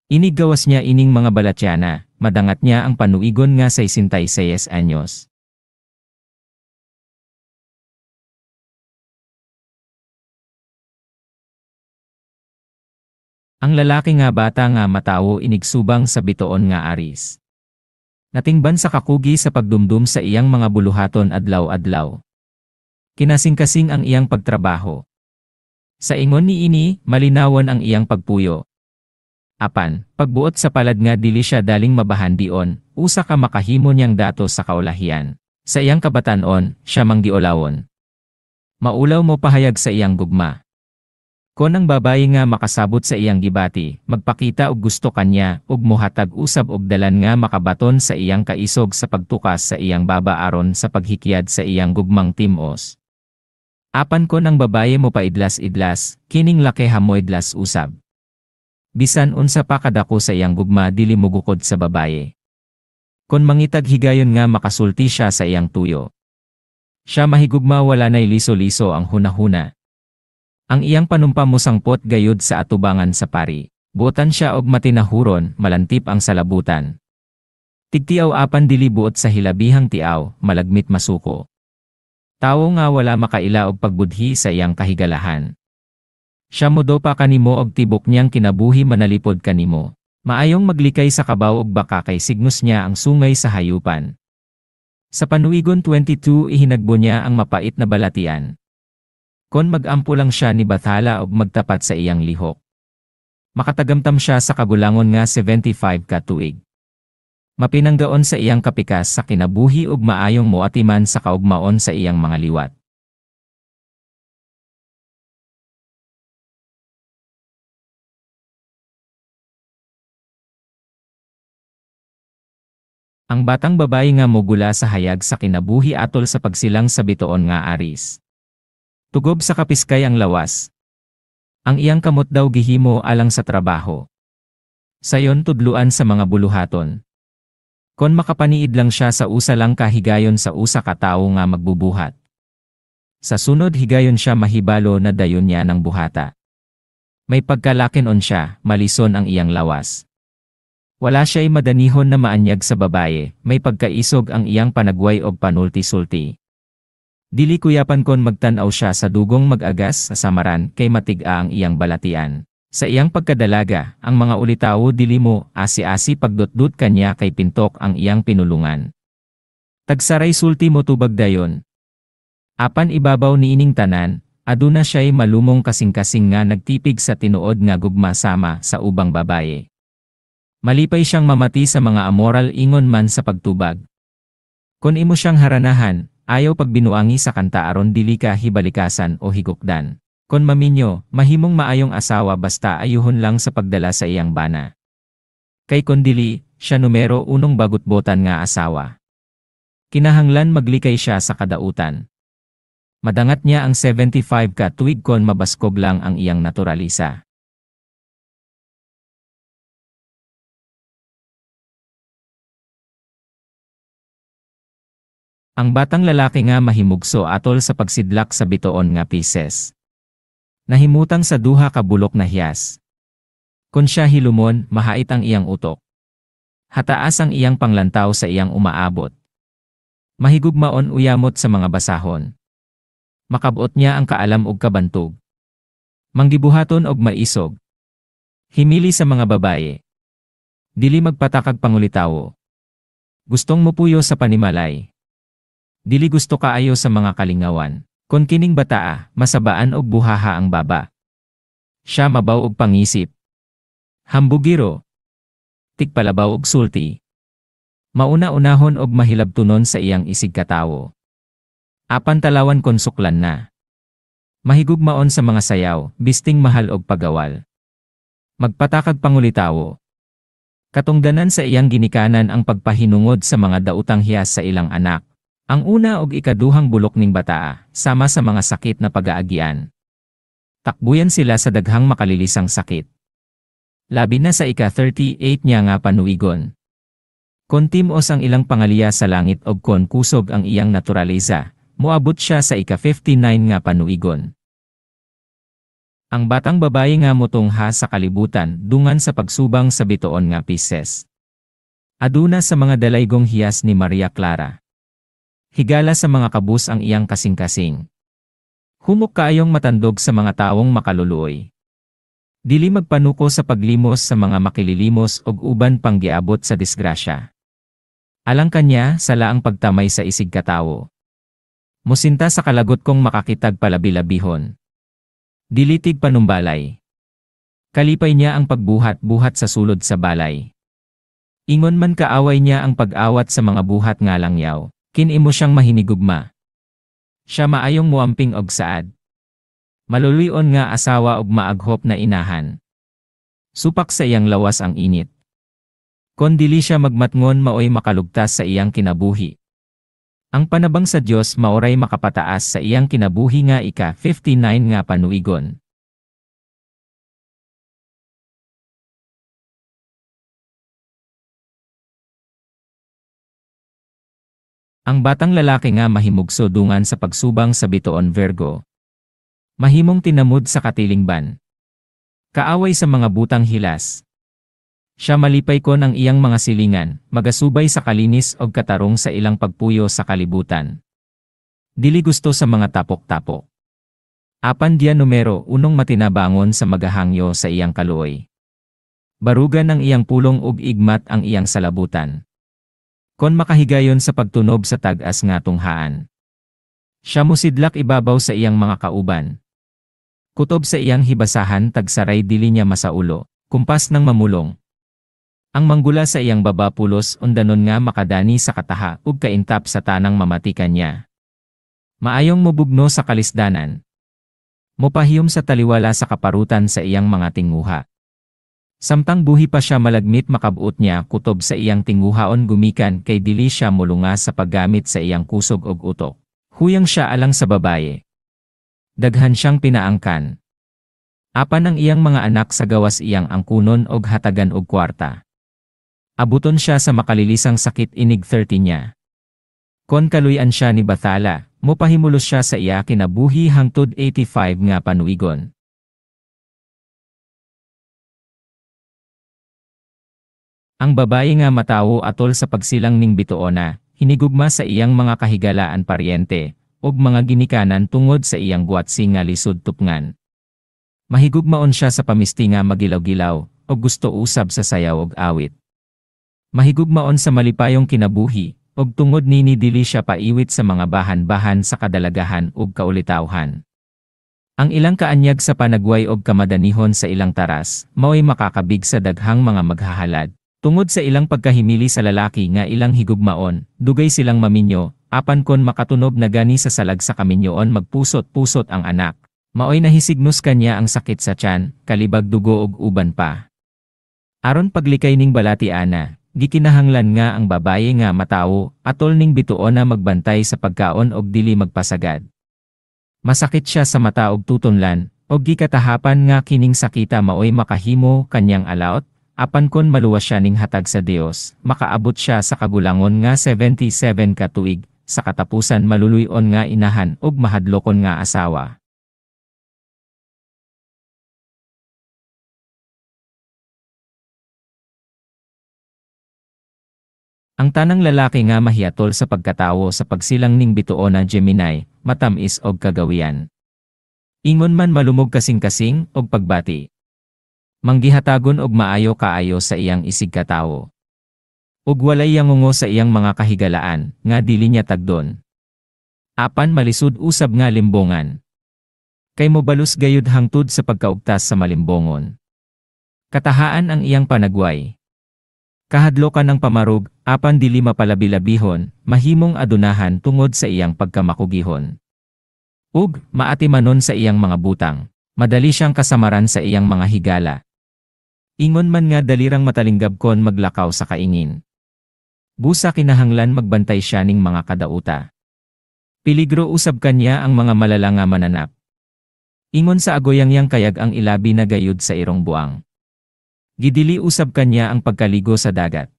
Iniggawas niya ining mga balatyana, madangat niya ang panuigon nga 66 anyos. Ang lalaki nga bata nga matawo inigsubang sa bituon nga aris. Natingban sa kakugi sa pagdumdum sa iyang mga buluhaton adlaw-adlaw. Kinasingkasing ang iyang pagtrabaho. Sa ingon niini, malinawon ang iyang pagpuyo. Apan, pagbuot sa palad nga dili siya daling mabahandion, usa ka makahimo niyang dato sa kaulahian. Sa iyang kabatan-on, siya manggiulawon. Maulaw mo pahayag sa iyang gugma. Kon ang babayi nga makasabot sa iyang gibati, magpakita og gusto kanya, ug mohatag usab og dalan nga makabaton sa iyang kaisog sa pagtukas sa iyang baba aron sa paghikyad sa iyang gugmang timos. Apan kon ang babaye mo paidlas-idlas, kining laki hamoidlas usab. Bisan unsa pa kadako sa iyang gugma dili mogukod sa babaye. Kon mangitag higayon nga makasulti siya sa iyang tuyo. Siya mahigugma wala nay liso-liso ang hunahuna. Ang iyang panumpa mosangpot gayud sa atubangan sa pari. Buotan siya og matinahuron, malantip ang salabutan. Tigtiaw apan dili buot sa hilabihang tiaw, malagmit masuko. Tawo nga wala makaila og pagbudhi sa iyang kahigalahan. Siya modopa kanimo og tibok niyang kinabuhi manalipod kanimo. Maayong maglikay sa kabaw og baka kay signos niya ang sungay sa hayupan. Sa panuigon 22 ihinagbo niya ang mapait na balatian. Kon mag-ampo lang siya ni Bathala og magtapat sa iyang lihok. Makatagamtam siya sa kagulangon nga 75 ka tuig. Mapinanggaon sa iyang kapikas sa kinabuhi ug maayong moatiman sa kaugmaon sa iyang mga liwat. Ang batang babayi nga mogula sa hayag sa kinabuhi atol sa pagsilang sa bituon nga aris. Tugob sa kapiskay ang lawas. Ang iyang kamot daw gihimo alang sa trabaho. Sayon tudluan sa mga buluhaton. Kon makapaniid lang siya sa usa lang ka higayon sa usa ka tawo nga magbubuhat. Sa sunod higayon siya mahibalo na dayon niya ng buhata. May pagkalakinon siya, malison ang iyang lawas. Wala siya'y madanihon na maanyag sa babaye, may pagkaisog ang iyang panagway og panulti-sulti. Dili kuyapan kon magtan-aw siya sa dugong mag-agas sa samaran kay matig-a ang iyang balatian. Sa iyang pagkadalaga, ang mga ulitawo dili mo asi-asi pagdutdut kanya kay pintok ang iyang pinulungan. Tagsaray sulti mo tubag dayon. Apan ibabaw niining tanan, aduna siya'y malumong kasing-kasing nga nagtipig sa tinuod nga gugma sama sa ubang babaye. Malipay siyang mamati sa mga amoral ingon man sa pagtubag. Kon imo siyang haranahan, ayaw pagbinuangi sa kanta aron dili ka hibalikasan o higukdan. Kon maminyo, mahimong maayong asawa basta ayuhon lang sa pagdala sa iyang bana. Kay kon dili, siya numero unong bagutbotan nga asawa. Kinahanglan maglikay siya sa kadautan. Madangat niya ang 75 ka tuig kon mabaskog lang ang iyang naturalisa. Ang batang lalaki nga mahimugso atol sa pagsidlak sa bituon nga Pisces. Nahimutang sa duha ka bulok na hiyas. Kon siya hilumon, mahait ang iyang utok. Hataas ang iyang panglantaw sa iyang umaabot. Mahigugmaon uyamot sa mga basahon. Makabot niya ang kaalam og kabantog. Manggibuhaton og maisog. Himili sa mga babaye. Dili magpatakag pangulitawo. Gustong mupuyo sa panimalay. Dili gusto kaayo sa mga kalingawan. Kon kining bataa, masabaan og buhaha ang baba. Siya mabaw og pangisip. Hambugiro. Tigpalabaw og sulti. Mauna-unahon og mahilabtunon sa iyang isig katawo. Apan talawan kon suklan na. Mahigugmaon sa mga sayaw, bisting mahal og pagawal. Magpatakag pangulitawo. Katungdanan sa iyang ginikanan ang pagpahinungod sa mga dautang hiyas sa ilang anak. Ang una og ikaduhang bulok ning bataa, sama sa mga sakit na pagaagian. Takbuyan sila sa daghang makalilisang sakit. Labi na sa ika-38 niya nga panuigon. Kon timos ang ilang pangaliya sa langit og kon kusog ang iyang naturaleza, moabot siya sa ika-59 nga panuigon. Ang batang babaye nga motungha sa kalibutan dungan sa pagsubang sa bituon nga Pisces. Aduna sa mga dalaygong hiyas ni Maria Clara. Higala sa mga kabus ang iyang kasing-kasing. Humok kaayong matandog sa mga taong makaluluoy. Dili magpanuko sa paglimos sa mga makililimos og uban pang giabot sa disgrasya. Alang kanya, sala ang pagtamay sa isig katawo. Musinta sa kalagot kong makakitag palabilabihon. Dili tig panumbalay. Kalipay niya ang pagbuhat-buhat sa sulod sa balay. Ingon man kaaway niya ang pag-awat sa mga buhat nga langyaw, kinimo siyang mahinigugma. Siya maayong muamping og saad. Maluluy-on nga asawa og maaghop na inahan. Supak sa iyang lawas ang init. Kon dili siya magmatngon maoy makalugtas sa iyang kinabuhi. Ang panabang sa Dios maoray makapataas sa iyang kinabuhi nga ika-59 nga panuigon. Ang batang lalaki nga mahimugso dungan sa pagsubang sa bituon Virgo. Mahimong tinamud sa katilingban. Kaaway sa mga butang hilas. Siya malipay kon ang iyang mga silingan, magasubay sa kalinis og katarong sa ilang pagpuyo sa kalibutan. Dili gusto sa mga tapok-tapok. Apan diya numero unong matinabangon sa magahangyo sa iyang kaluoy. Barugan ang iyang pulong ug igmat ang iyang salabutan. Kon makahigayon sa pagtunob sa tag-as nga tunghaan. Siya mosidlak ibabaw sa iyang mga kauban. Kutob sa iyang hibasahan tagsaray dili niya masaulo, kumpas ng mamulong. Ang manggula sa iyang baba pulos undanon nga makadani sa kataha ug kaintap sa tanang mamatikan niya. Maayong mobugno sa kalisdanan. Mopahiyom sa taliwala sa kaparutan sa iyang mga tinguha. Samtang buhi pa siya malagmit makabuot niya kutob sa iyang tinguhaon gumikan kay dili siya mulunga sa paggamit sa iyang kusog og utok. Huyang siya alang sa babaye. Daghan siyang pinaangkan. Apan ang iyang mga anak sa gawas iyang angkunon og hatagan og kwarta. Abuton siya sa makalilisang sakit inig 30 niya. Kon kaluy-an siya ni Bathala, mopahimulos siya sa iya kinabuhi hangtod 85 nga panuigon. Ang babaye nga matawo atol sa pagsilang ning bituona, hinigugma sa iyang mga kahigalaan paryente, ug mga ginikanan tungod sa iyang guwatsi nga lisod tupngan. Mahigugmaon siya sa pamisti nga magilaw-gilaw, ug gusto usab sa sayaw ug awit. Mahigugmaon sa malipayong kinabuhi, ug tungod nini dili siya paiwit sa mga bahan-bahan sa kadalagahan ug kaulitawhan. Ang ilang kaanyag sa panagway og kamadanihon sa ilang taras, mao'y makakabig sa daghang mga maghahalad. Tungod sa ilang pagkahimili sa lalaki nga ilang higugmaon, dugay silang maminyo, apan kon makatunob na gani sa salag sa kaminyoon magpusot-pusot ang anak. Maoy nahisignos kanya ang sakit sa tiyan, kalibag dugo ug uban pa. Aron paglikay ning balati ana, gikinahanglan nga ang babaye nga matawo, atol ning bituon na magbantay sa pagkaon og dili magpasagad. Masakit siya sa mata og tutunlan, og gikatahapan nga kining sakita maoy makahimo kanyang alaot, apan kon maluwas siya ning hatag sa Dios, makaabot siya sa kagulangon nga 77 ka tuig, sa katapusan maluluy-on nga inahan ug mahadlokon nga asawa. Ang tanang lalaki nga mahiatol sa pagkatawo sa pagsilang ning bituon na Gemini, matamis og kagawian. Ingon man malumog kasing-kasing og pagbati. Manggihatagon og maayo kaayo sa iyang isig katawo. Ug walay yangungo sa iyang mga kahigalaan nga dili niya tagdon. Apan malisud usab nga limbongan. Kay mobalus gayud hangtod sa pagkaugtas sa malimbongon. Katahaan ang iyang panagway. Kahadlokan ng pamarog, apan dili mapalabilabihon, mahimong adunahan tungod sa iyang pagkamakugihon. Ug maatimanon sa iyang mga butang. Madali siyang kasamaran sa iyang mga higala. Ingon man nga dalirang matalinggab kon maglakaw sa kaingin. Busa kinahanglan magbantay siya ning mga kadauta. Peligro usab kanya ang mga malala nga mananap. Ingon sa agoyang yang kayag ang ilabi na gayud sa irong buang. Gidili usab kanya ang pagkaligo sa dagat.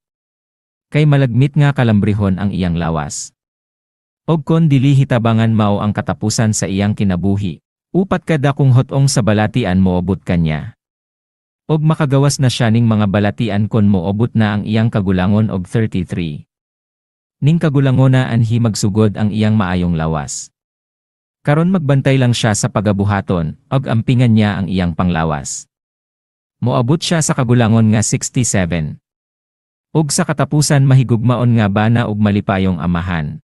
Kay malagmit nga kalambrihon ang iyang lawas. Og kon dili hitabangan mao ang katapusan sa iyang kinabuhi. Upat ka dakong hotong sa balatian moobot kanya. Og makagawas na siya ning mga balatian kon moobot na ang iyang kagulangon og 33. Ning kagulangona anhi magsugod ang iyang maayong lawas. Karon magbantay lang siya sa pagabuhaton, og ampingan niya ang iyang panglawas. Moabot siya sa kagulangon nga 67. Og sa katapusan mahigugmaon nga bana og malipayong amahan.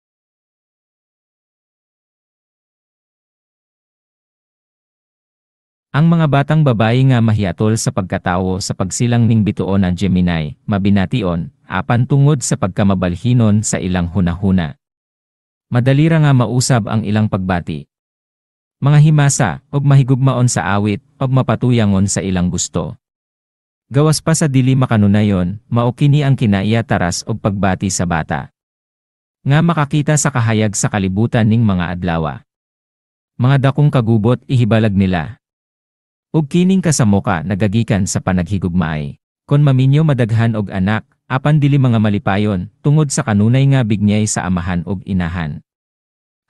Ang mga batang babayi nga mahiatol sa pagkatawo sa pagsilang ning bituon ang Gemini, mabination, apan tungod sa pagkamabalhinon sa ilang hunahuna. Madali ra nga mausab ang ilang pagbati. Mga himasa, og mahigugmaon sa awit, og mapatuyangon sa ilang gusto. Gawas pa sa dili makanunayon, mao kini ang kinaiya taras og pagbati sa bata. Nga makakita sa kahayag sa kalibutan ning mga adlawa. Mga dakong kagubot ihibalag nila. Ug kining kasamoka nagagikan sa panaghigugmaay. Kon maminyo madaghan og anak, apan dili mga malipayon, tungod sa kanunay nga bignyay sa amahan og inahan.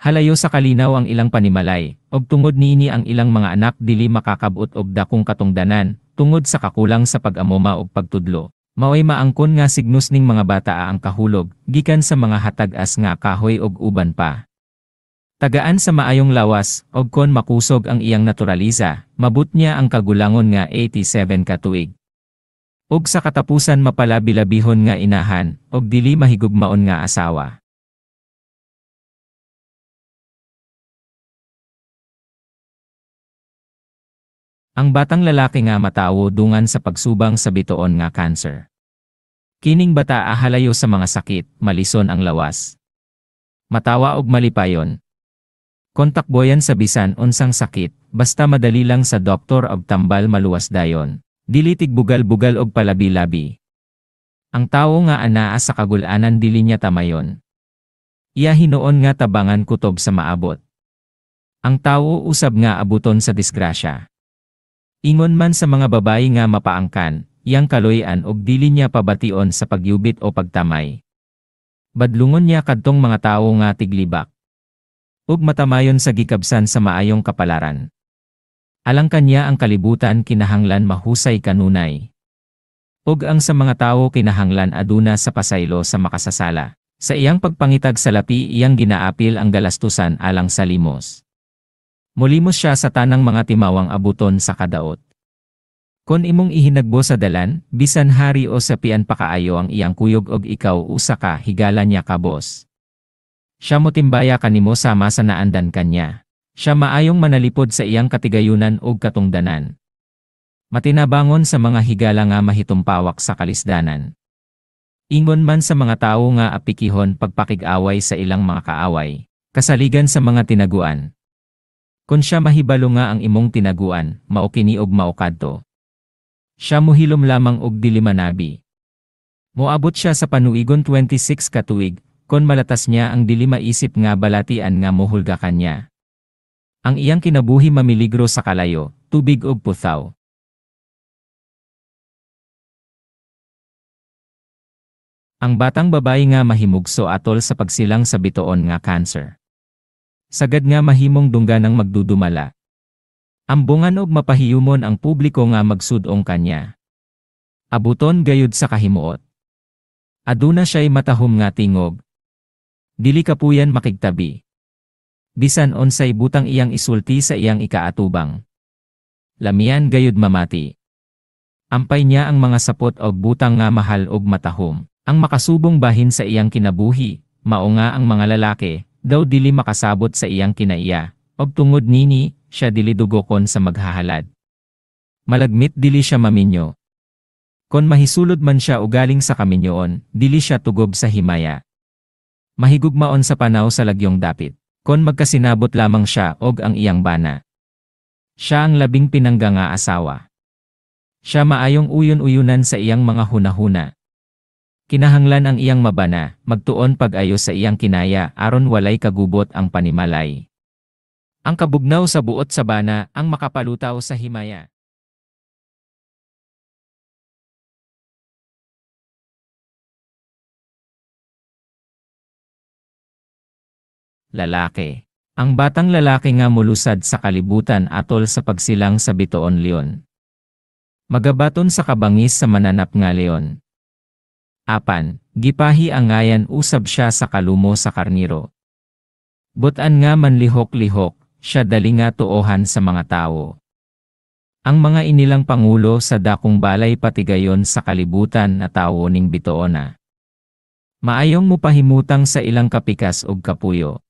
Halayo sa kalinaw ang ilang panimalay, og tungod niini ang ilang mga anak dili makakabot og dakong katungdanan, tungod sa kakulang sa pag-amoma og pagtudlo. Maoy maangkon nga signus ning mga bata ang kahulog, gikan sa mga hatag-as nga kahoy og uban pa. Tagaan sa maayong lawas, og kon makusog ang iyang naturalisa, mabot niya ang kagulangon nga 87 ka tuig. Og sa katapusan mapalabi-labihon nga inahan, og dili mahigugmaon nga asawa. Ang batang lalaki nga matawo dungan sa pagsubang sa bituon nga cancer. Kining bata ahalayo sa mga sakit, malison ang lawas. Matawa og malipayon. Kontakboyan sa bisan unsang sakit, basta madali lang sa doktor og tambal maluwas dayon. Dili tigbugal-bugal og palabi-labi. Ang tawo nga anaa sa kagulanan dili niya tamayon. Iya hinuon nga tabangan kutob sa maabot. Ang tawo usab nga abuton sa disgrasya. Ingon man sa mga babayi nga mapaangkan, iyang kaloy-an og dili niya pabation sa pagyubit o pagtamay. Badlungon niya kadtong mga tawo nga tiglibak. Ug matamayon sa gikabsan sa maayong kapalaran. Alang kanya ang kalibutan kinahanglan mahusay kanunay. Ug ang sa mga tawo kinahanglan aduna sa pasaylo sa makasasala. Sa iyang pagpangitag sa lapi iyang ginaapil ang galastusan alang sa limos. Mulimos siya sa tanang mga timawang abuton sa kadaot. Kon imong ihinagbo sa dalan, bisan hari o sa pian pakaayo ang iyang kuyog og ikaw usa ka higala niya kabos. Siya motimbaya kanimo sama sa naandan kanya. Siya maayong manalipod sa iyang katigayunan og katungdanan. Matinabangon sa mga higala nga mahitumpawak sa kalisdanan. Ingon man sa mga tawo nga apikihon pagpakig-away sa ilang mga kaaway, kasaligan sa mga tinaguan. Kon siya mahibalo nga ang imong tinaguan, mao kini og mao kadto. Siya muhilom lamang og dili manabi. Moabot siya sa panuigon 26 ka tuig, kon malatas niya ang dili maisip nga balatian nga mohulga kanya. Ang iyang kinabuhi mamiligro sa kalayo, tubig ug puthaw. Ang batang babayi nga mahimugso atol sa pagsilang sa bituon nga cancer. Sagad nga mahimong dungganang magdudumala. Ambungan og mapahiyumon ang publiko nga magsud-ong kanya. Abuton gayud sa kahimuot. Aduna siya'y matahom nga tingog. Dili kapuyan makigtabi. Bisan unsay butang iyang isulti sa iyang ikaatubang. Lamian gayud mamati. Ampay niya ang mga sapot og butang nga mahal og matahom. Ang makasubong bahin sa iyang kinabuhi, mao nga ang mga lalaki, daw dili makasabot sa iyang kinaiya, og tungod nini, siya dili dugokon sa maghahalad. Malagmit dili siya maminyo. Kon mahisulod man siya ugaling sa kaminyoon, dili siya tugob sa himaya. Mahigugmaon sa panaw sa lagyong dapit. Kon magkasinabot lamang siya og ang iyang bana. Siya ang labing pinangga nga asawa. Siya maayong uyon-uyunan sa iyang mga hunahuna. Kinahanglan ang iyang mabana, magtuon pag-ayo sa iyang kinaya aron walay kagubot ang panimalay. Ang kabugnaw sa buot sa bana ang makapalutaw sa himaya. Lalaki. Ang batang lalaki nga mulusad sa kalibutan atol sa pagsilang sa bitoon leon. Magabaton sa kabangis sa mananap nga leon. Apan, gipahi ang ngayan usab siya sa kalumo sa karniro. Butan nga manlihok-lihok, siya dali nga tuohan sa mga tawo. Ang mga inilang pangulo sa dakong balay patigayon sa kalibutan na tawo ning bitoona. Maayong mupahimutang sa ilang kapikas og kapuyo.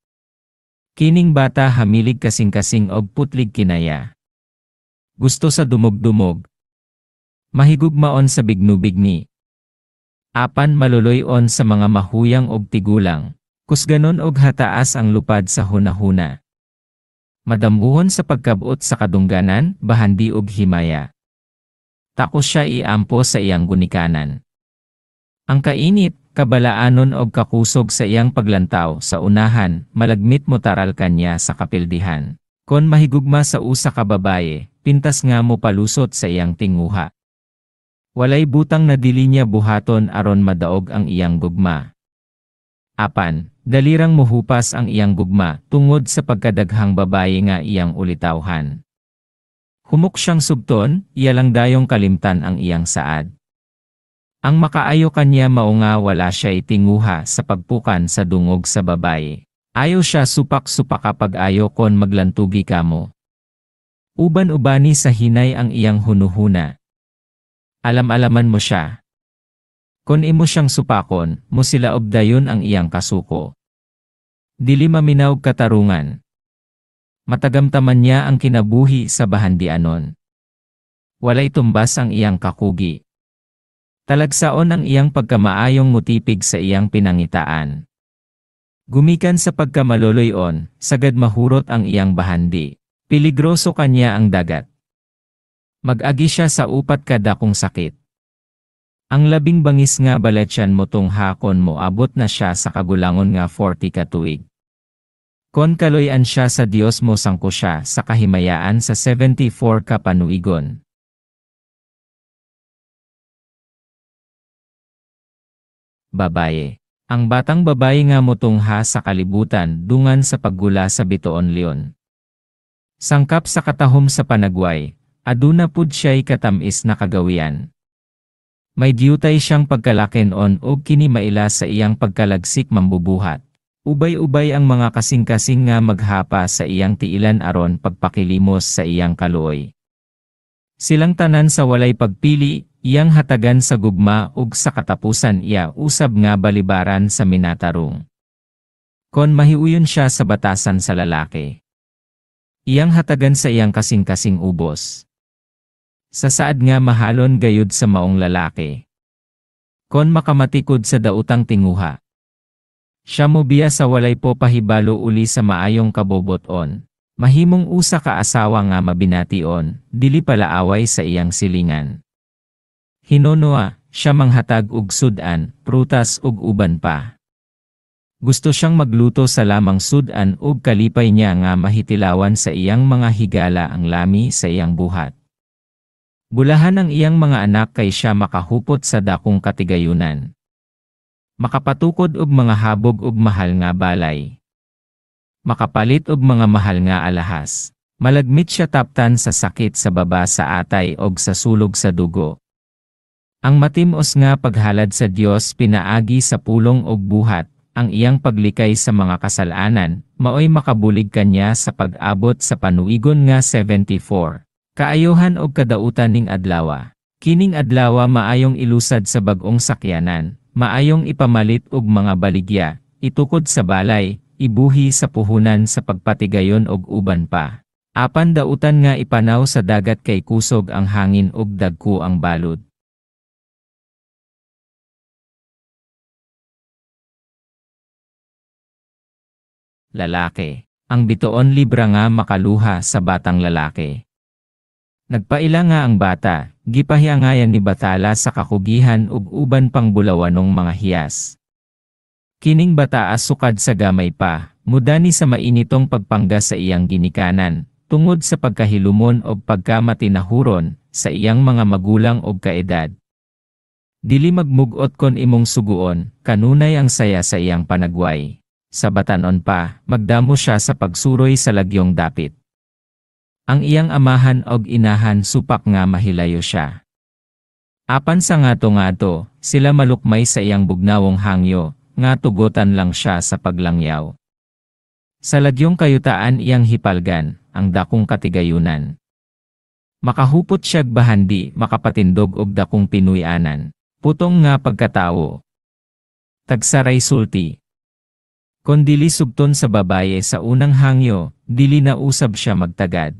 Kining bata hamilig kasing-kasing og putlig kinaya. Gusto sa dumog-dumog. Mahigugmaon sa bignubigni. Apan maluloy-on sa mga mahuyang og tigulang. Kusganon og hataas ang lupad sa hunahuna. Madamguhon sa pagkabot sa kadungganan, bahandi og himaya. Takos siya iampo sa iyang gunikanan. Ang kainit, kabalaanon og kakusog sa iyang paglantaw sa unahan, malagmit mo taral kanya sa kapildihan. Kon mahigugma sa usa ka babaye, pintas nga mo palusot sa iyang tinguha. Walay butang na dili niya buhaton aron madaog ang iyang gugma. Apan, dalirang mohupas ang iyang gugma tungod sa pagkadaghang babaye nga iyang ulitawhan. Humok siyang sugton, iya lang dayong kalimtan ang iyang saad. Ang makaayo kanya mao nga wala siya itinguha sa pagpukan sa dungog sa babaye. Ayo siya supak-supak kapag ayo kon maglantugi kamo. Uban-ubani sa hinay ang iyang hunuhuna. Alam-alaman mo siya. Kon imo siyang supakon, mo sila dayon ang iyang kasuko. Dili maminaw katarungan. Matagamtaman niya ang kinabuhi sa bahandianon. Walay tumbas ang iyang kakugi. Talagsaon ang iyang pagkamaayong mutipig sa iyang pinangitaan. Gumikan sa pagkamaloloyon, sagad mahurot ang iyang bahandi. Peligroso kanya ang dagat. Mag-agi siya sa upat kadakong sakit. Ang labing bangis nga balatyan mo tung hakon mo abot na siya sa kagulangon nga 40 ka tuig. Kon kaloy-an siya sa Dios mo sangko siya sa kahimayaan sa 74 ka panuigon. Babaye. Ang batang babaye nga motungha sa kalibutan dungan sa paggula sa bitoon leon. Sangkap sa katahom sa panagway, aduna pud siya'y katamis na kagawian. May diyutay siyang pagkalakin-on og kini maila sa iyang pagkalagsik mambubuhat. Ubay-ubay ang mga kasing-kasing nga maghapa sa iyang tiilan aron pagpakilimos sa iyang kaluoy. Silang tanan sa walay pagpili, iyang hatagan sa gugma ug sa katapusan iya usab nga balibaran sa minatarong. Kon mahiuyon siya sa batasan sa lalaki. Iyang hatagan sa iyang kasing-kasing ubos. Sa saad nga mahalon gayud sa maong lalaki. Kon makamatikod sa dautang tinguha. Siya mobiya sa walay po pahibalo uli sa maayong kaboboton. Mahimong usa ka asawa nga mabination, dili palaaway sa iyang silingan. Hinonoa, siya manghatag og sud-an, prutas ug uban pa. Gusto siyang magluto sa lamang sud-an ug kalipay niya nga mahitilawan sa iyang mga higala ang lami sa iyang buhat. Bulahan ang iyang mga anak kay siya makahupot sa dakong katigayunan. Makapatukod og mga habog ug mahal nga balay. Makapalit og mga mahal nga alahas. Malagmit siya taptan sa sakit sa baba sa atay og sa sulog sa dugo. Ang matim-os nga paghalad sa Dios pinaagi sa pulong og buhat, ang iyang paglikay sa mga kasalanan, maoy makabulig kanya sa pag-abot sa panuigon nga 74. Kaayohan og kadautan ning adlawa. Kining adlawa maayong ilusad sa bag-ong sakyanan, maayong ipamalit og mga baligya, itukod sa balay, ibuhi sa puhunan sa pagpatigayon og uban pa. Apan dautan nga ipanaw sa dagat kay kusog ang hangin ug dagko ang balud. Lalaki. Ang bitoon Libra nga makaluha sa batang lalaki. Nagpaila nga ang bata, gipahiangayan ni Bathala sa kakugihan ug uban pang bulawanong mga hiyas. Kining bataa sukad sa gamay pa, mudani sa mainitong pagpangga sa iyang ginikanan, tungod sa pagkahilumon og pagkamatinahuron sa iyang mga magulang og kaedad. Dili magmugot kon imong suguon, kanunay ang saya sa iyang panagway. Sa batanon pa, magdamo siya sa pagsuroy sa lagyong dapit. Ang iyang amahan og inahan supak nga mahilayo siya. Apan sa ngato-ngato, sila malukmay sa iyang bugnawong hangyo, nga tugotan lang siya sa paglangyaw. Sa lagyong kayutaan iyang hipalgan, ang dakong katigayunan. Makahupot siya'g bahandi, makapatindog og dakong pinuy-anan. Putong nga pagkatawo. Tagsaray sulti. Kon dili sugton sa babaye sa unang hangyo, dili na usab siya magtagad.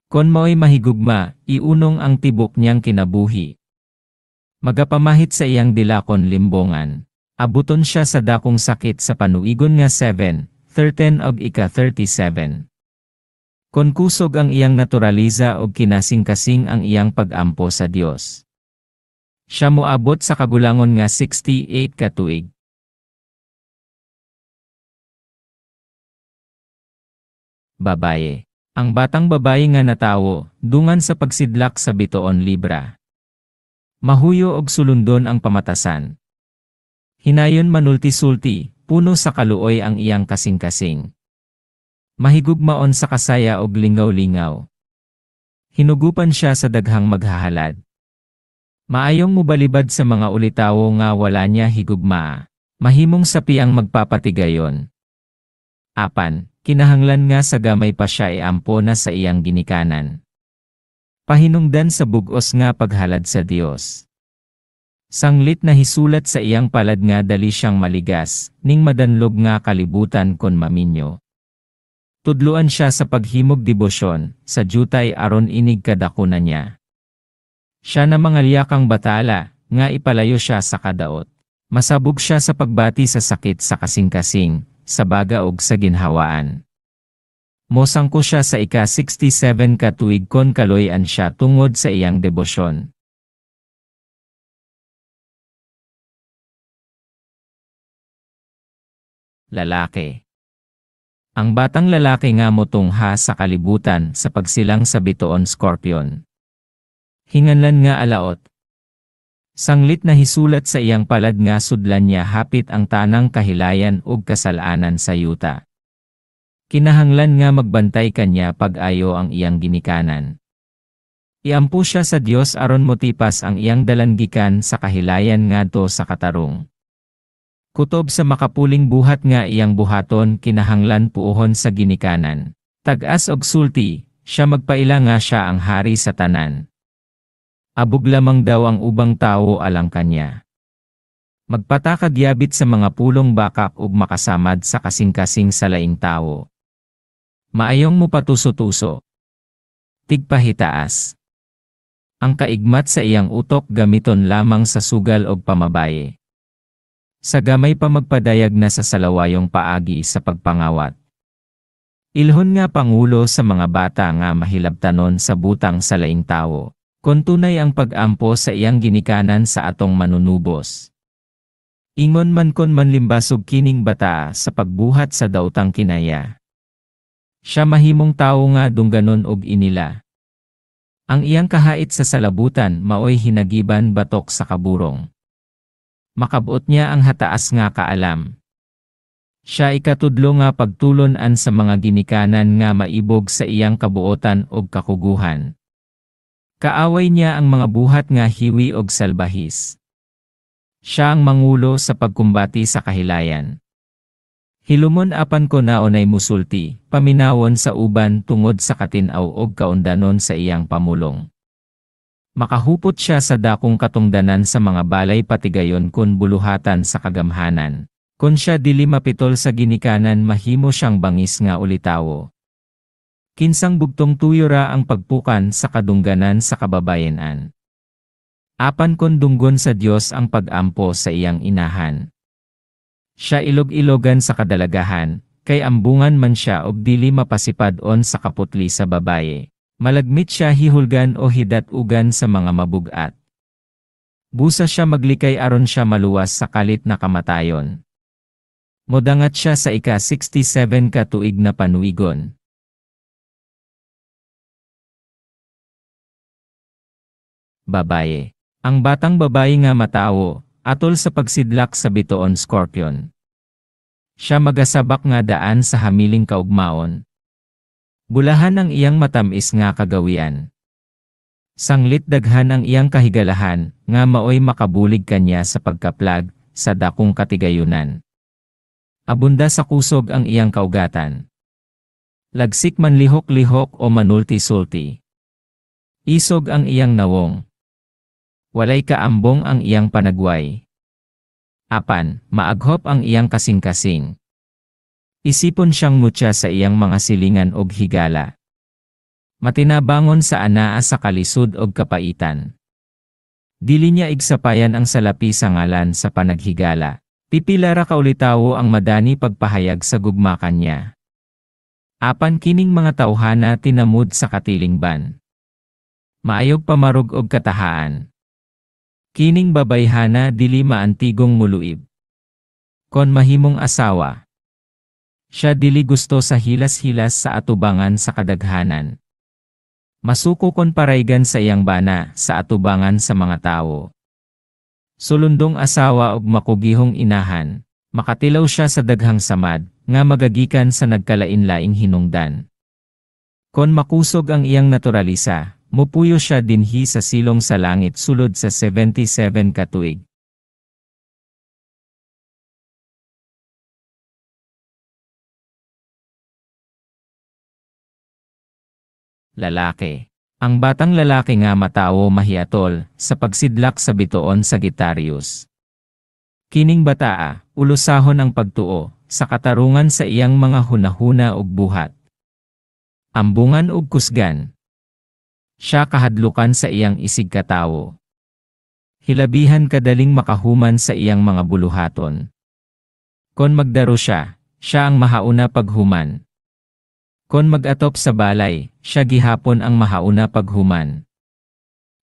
Kon mao'y mahigugma, iunong ang tibok niyang kinabuhi. Magapamahit sa iyang dila kon limbongan. Abuton siya sa dakong sakit sa panuigon nga 7, 13 og ika-37. Kon kusog ang iyang naturaliza og kinasing-kasing ang iyang pag-ampo sa Dios. Siya moabot sa kagulangon nga 68 ka tuig. Babaye. Ang batang babaye nga natawo, dungan sa pagsidlak sa bitoon Libra. Mahuyo og sulundon ang pamatasan. Hinayon manulti-sulti, puno sa kaluoy ang iyang kasing-kasing. Mahigugmaon sa kasaya og lingaw-lingaw. Hinugupan siya sa daghang maghahalad. Maayong mubalibad sa mga ulitawo nga wala niya higugmaa. Mahimong sapi ang magpapatigayon. Apan, kinahanglan nga sa gamay pa siya iampo na sa iyang ginikanan. Pahinungdan sa bug-os nga paghalad sa Dios. Sanglit na hisulat sa iyang palad nga dali siyang maligas, ning madanlog nga kalibutan kon maminyo. Tudluan siya sa paghimog debosyon, sa jutay aron inig kadako na niya. Siya na mangalyakang batala, nga ipalayo siya sa kadaot. Masabog siya sa pagbati sa sakit sa kasing-kasing, sa baga og sa ginhawaan. Mosangko siya sa ika-67 ka tuig kon kaloy-an siya tungod sa iyang debosyon. Lalaki. Ang batang lalaki nga motungha sa kalibutan sa pagsilang sa bitoon Scorpion. Hinganlan nga alaot. Sanglit na hisulat sa iyang palad nga sudlan niya hapit ang tanang kahilayan ug kasalanan sa yuta. Kinahanglan nga magbantay kanya pag-ayo ang iyang ginikanan. Iampo siya sa Dios aron motipas ang iyang dalan gikan sa kahilayan ngadto sa katarong. Kutob sa makapuling buhat nga iyang buhaton kinahanglan puohon sa ginikanan. Tag-as og sulti, siya magpaila nga siya ang hari sa tanan. Abog lamang daw ang ubang tawo alang kanya. Magpatakag yabit sa mga pulong bakak ug makasamad sa kasing-kasing sa laing tawo. Maayong mopatuso-tuso. Tigpahitaas. Ang kaigmat sa iyang utok gamiton lamang sa sugal og pamabaye. Sa gamay pa magpadayag na sa salawayong paagi sa pagpangawat. Ilhon nga pangulo sa mga bata nga mahilabtanon sa butang sa laing tawo. Kon tunay ang pag-ampo sa iyang ginikanan sa atong manunubos. Ingon man kon manlimbasog kining bata sa pagbuhat sa daotang kinaya. Siya mahimong tawo nga dungganon og inila. Ang iyang kahait sa salabutan maoy hinagiban batok sa kaburong. Makabot niya ang hataas nga kaalam. Siya ikatudlo nga pagtulon-an sa mga ginikanan nga maibog sa iyang kabuotan og kakuguhan. Kaaway niya ang mga buhat nga hiwi og salbahis. Siya ang mangulo sa pagkumbati sa kahilayan. Hilumon apan ko naonay musulti, paminawon sa uban tungod sa katin-aw og kaundanon sa iyang pamulong. Makahupot siya sa dakong katungdanan sa mga balay patigayon kun buluhatan sa kagamhanan. Kun siya dili mapitol sa ginikanan mahimo siyang bangis nga ulitawo. Kinsang bugtong tuyo ra ang pagpukan sa kadungganan sa kababayenan. Apan kon dunggon sa Dios ang pag-ampo sa iyang inahan. Siya ilog-ilogan sa kadalagahan, Kay ambungan man siya og dili mapasipad-on sa kaputli sa babaye. Malagmit siya hihulgan o hidat-ugan sa mga mabugat. Busa siya maglikay aron siya maluwas sa kalit na kamatayon. Modangat siya sa ika-67 ka tuig na panuigon. Babaye. Ang batang babaye nga matawo, atol sa pagsidlak sa bituon Scorpion. Siya magasabak nga daan sa hamiling kaugmaon. Bulahan ang iyang matamis nga kagawian. Sanglit daghan ang iyang kahigalahan, nga maoy makabulig kanya sa pagkaplag, sa dakong katigayunan. Abunda sa kusog ang iyang kaugatan. Lagsik man lihok-lihok o manulti-sulti. Isog ang iyang nawong. Walay kaambong ang iyang panagway. Apan, maaghop ang iyang kasing-kasing. Isipon siyang mutya sa iyang mga silingan og higala. Matinabangon sa anaa sa kalisod og kapaitan. Dili niya igsapayan ang salapi sa ngalan sa panaghigala. Pipila ra ka ulitawo ang madani pagpahayag sa gugma kanya. Apan kining mga tawhana tinamud sa katilingban. Maayog pamarog og katahaan. Kining babayhana dili maantigong muluib. Kon mahimong asawa. Siya dili gusto sa hilas-hilas sa atubangan sa kadaghanan. Masuko kon paraygan sa iyang bana sa atubangan sa mga tawo. Sulundong asawa og makugihong inahan, makatilaw siya sa daghang samad, nga magagikan sa nagkalain-laing hinungdan. Kon makusog ang iyang naturalisa, mupuyo siya dinhi sa silong sa langit sulod sa 77 ka tuig. Lalaki. Ang batang lalaki nga matawo mahiatol sa pagsidlak sa bituon Sagittarius. Kining bataa, ulusahon ang pagtuo sa katarungan sa iyang mga hunahuna ug buhat. Ambungan ug kusgan. Siya kahadlukan sa iyang isig katawo. Hilabihan kadaling makahuman sa iyang mga buluhaton. Kon magdaro siya, siya ang mahauna paghuman. Kon mag-atop sa balay, siya gihapon ang mahauna paghuman.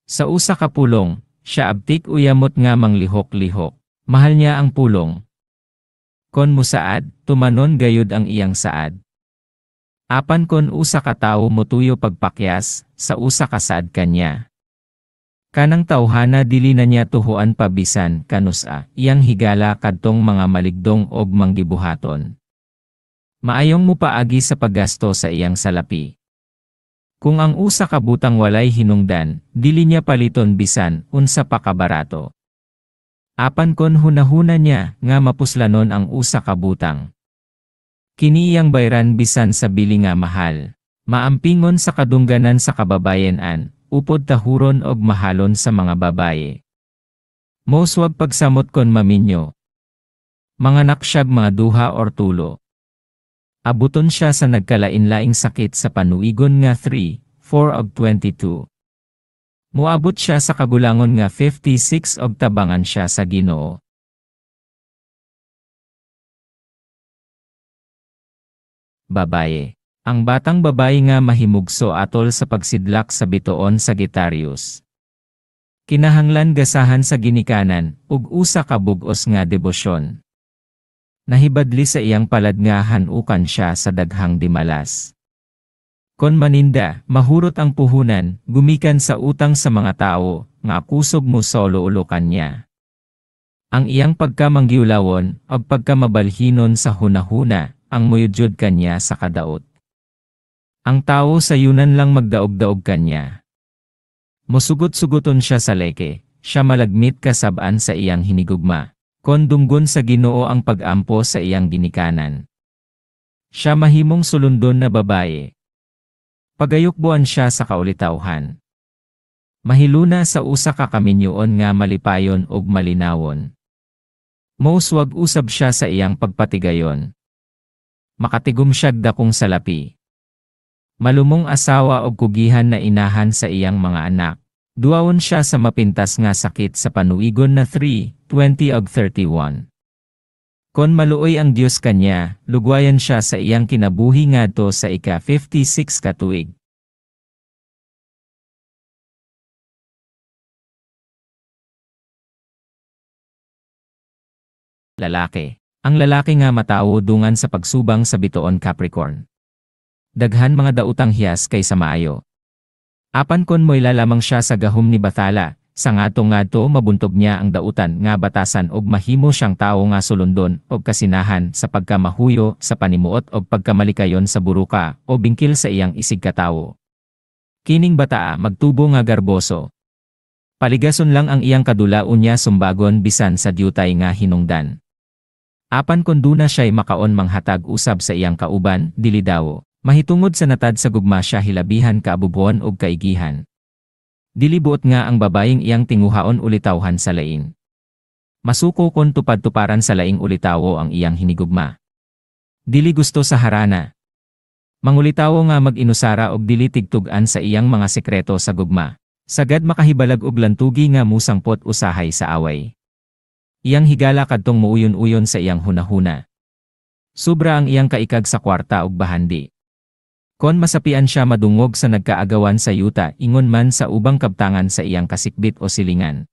Sa usa ka pulong, siya abtik uyamot nga manglihok-lihok. Mahal niya ang pulong. Kon musaad, tumanon gayud ang iyang saad. Apan kon usa ka tawo motuyo pagpakyas, sa usa ka saad kanya. Kanang tawhana dili na niya tuhuan pa bisan kanusa, iyang higala kadtong mga maligdong og manggibuhaton. Maayong mupaagi sa paggasto sa iyang salapi. Kung ang usa ka butang walay hinungdan, dili niya paliton bisan unsa pa ka barato. Apan kon hunahuna niya nga mapuslanon ang usa ka butang. Kini iyang bayran bisan sa bili nga mahal. Maampingon sa kadungganan sa kababayen-an, upod tahuron og mahalon sa mga babaye. Moswag pagsamot kon maminyo. Manganak siyag mga duha or tulo. Abuton siya sa nagkalain-laing sakit sa panuigon nga 3, 4 og 22. Moabot siya sa kagulangon nga 56 og tabangan siya sa Ginoo. Babaye. Ang batang babaye nga mahimugso atol sa pagsidlak sa bituon Sagittarius. Kinahanglan gasahan sa ginikanan ug usa ka bug-os nga debosyon. Nahibadli sa iyang palad nga hanukan siya sa daghang dimalas. Kon maninda, mahurot ang puhunan, gumikan sa utang sa mga tao, nga kusog mo solo ulo kanya. Ang iyang pagkamanggiulawon, og pagkamabalhinon sa hunahuna, ang muyudjud kanya sa kadaot. Ang tao sa yunan lang magdaog-daog kanya. Musugot-sugoton siya sa leke, siya malagmit kasab-an sa iyang hinigugma. Kon dunggon sa Ginoo ang pag-ampo sa iyang ginikanan. Siya mahimong sulundon na babaye. Pagayukbuan siya sa kaulitawhan. Mahiluna sa usa ka kaminyoon nga malipayon ug malinawon. Moswag usab siya sa iyang pagpatigayon. Makatigom siyag dakong salapi. Malumong asawa og kugihan na inahan sa iyang mga anak. Duwawon siya sa mapintas nga sakit sa panuigon na 3, 20 og 31. Kon maluoy ang Dios kanya, lugwayan siya sa iyang kinabuhi ngadto sa ika-56 ka tuig. Lalaki. Ang lalaki nga matawo dungan sa pagsubang sa bituon Capricorn. Daghan mga dautang hiyas kaysa maayo. Apan kon moila lamang siya sa gahom ni Bathala, sa ngadto-ngadto mabuntob niya ang dautan nga batasan og mahimo siyang tawo nga sulundon og kasinahan sa pagkamahuyo sa panimuot og pagkamalikayon sa buruka o bingkil sa iyang isigkatawo. Kining bataa magtubo nga garboso. Paligason lang ang iyang kadula unya sumbagon bisan sa dyutay nga hinungdan. Apan kon duna siya'y makaon manghatag usab sa iyang kauban, dili daw. Mahitungod sa natad sa gugma siya hilabihan kaabubuon og kaigihan. Dili buot nga ang babayeng iyang tinguhaon ulitawhan sa lain. Masuko kon tupad-tuparan sa laing ulitawo ang iyang hinigugma. Dili gusto sa harana. Mangulitawo nga mag-inusara og dili tigtug-an sa iyang mga sekreto sa gugma. Sagad makahibalag og lantugi nga musangpot usahay sa away. Iyang higala kadtong muuyon-uyon sa iyang hunahuna. Sobra ang iyang kaikag sa kwarta ug bahandi. Kon masapian siya madungog sa nagkaagawan sa yuta ingon man sa ubang kabtangan sa iyang kasikbit o silingan.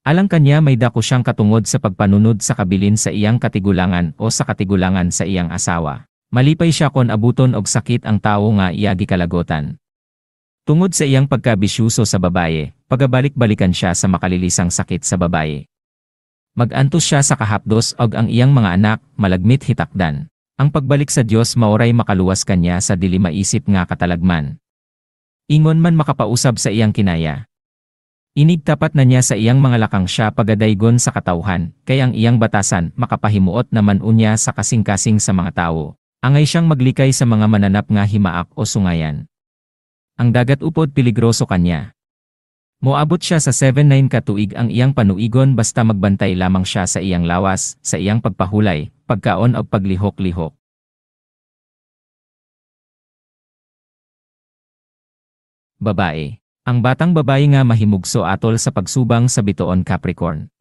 Alang kanya may dako siyang katungod sa pagpanunod sa kabilin sa iyang katigulangan o sa katigulangan sa iyang asawa. Malipay siya kon abuton og sakit ang tawo nga iya gikalagotan. Tungod sa iyang pagkabisyuso sa babaye, pagabalik-balikan siya sa makalilisang sakit sa babaye. Mag-antos siya sa kahapdos og ang iyang mga anak, malagmit hitakdan. Ang pagbalik sa Dios maoray makaluwas kanya sa dili maisip nga katalagman. Ingon man makapausab sa iyang kinaya. Inig tapat na niya sa iyang mga lakang siya pagadaygon sa katawhan, kay ang iyang batasan makapahimuot naman unya sa kasing-kasing sa mga tawo. Angay siyang maglikay sa mga mananap nga himaak o sungayan. Ang dagat upod peligroso kanya. Moabot siya sa 7-9 ka tuig ang iyang panuigon basta magbantay lamang siya sa iyang lawas, sa iyang pagpahulay, pagkaon og paglihok-lihok. Babae. Ang batang babae nga mahimugso atol sa pagsubang sa bituon Capricorn.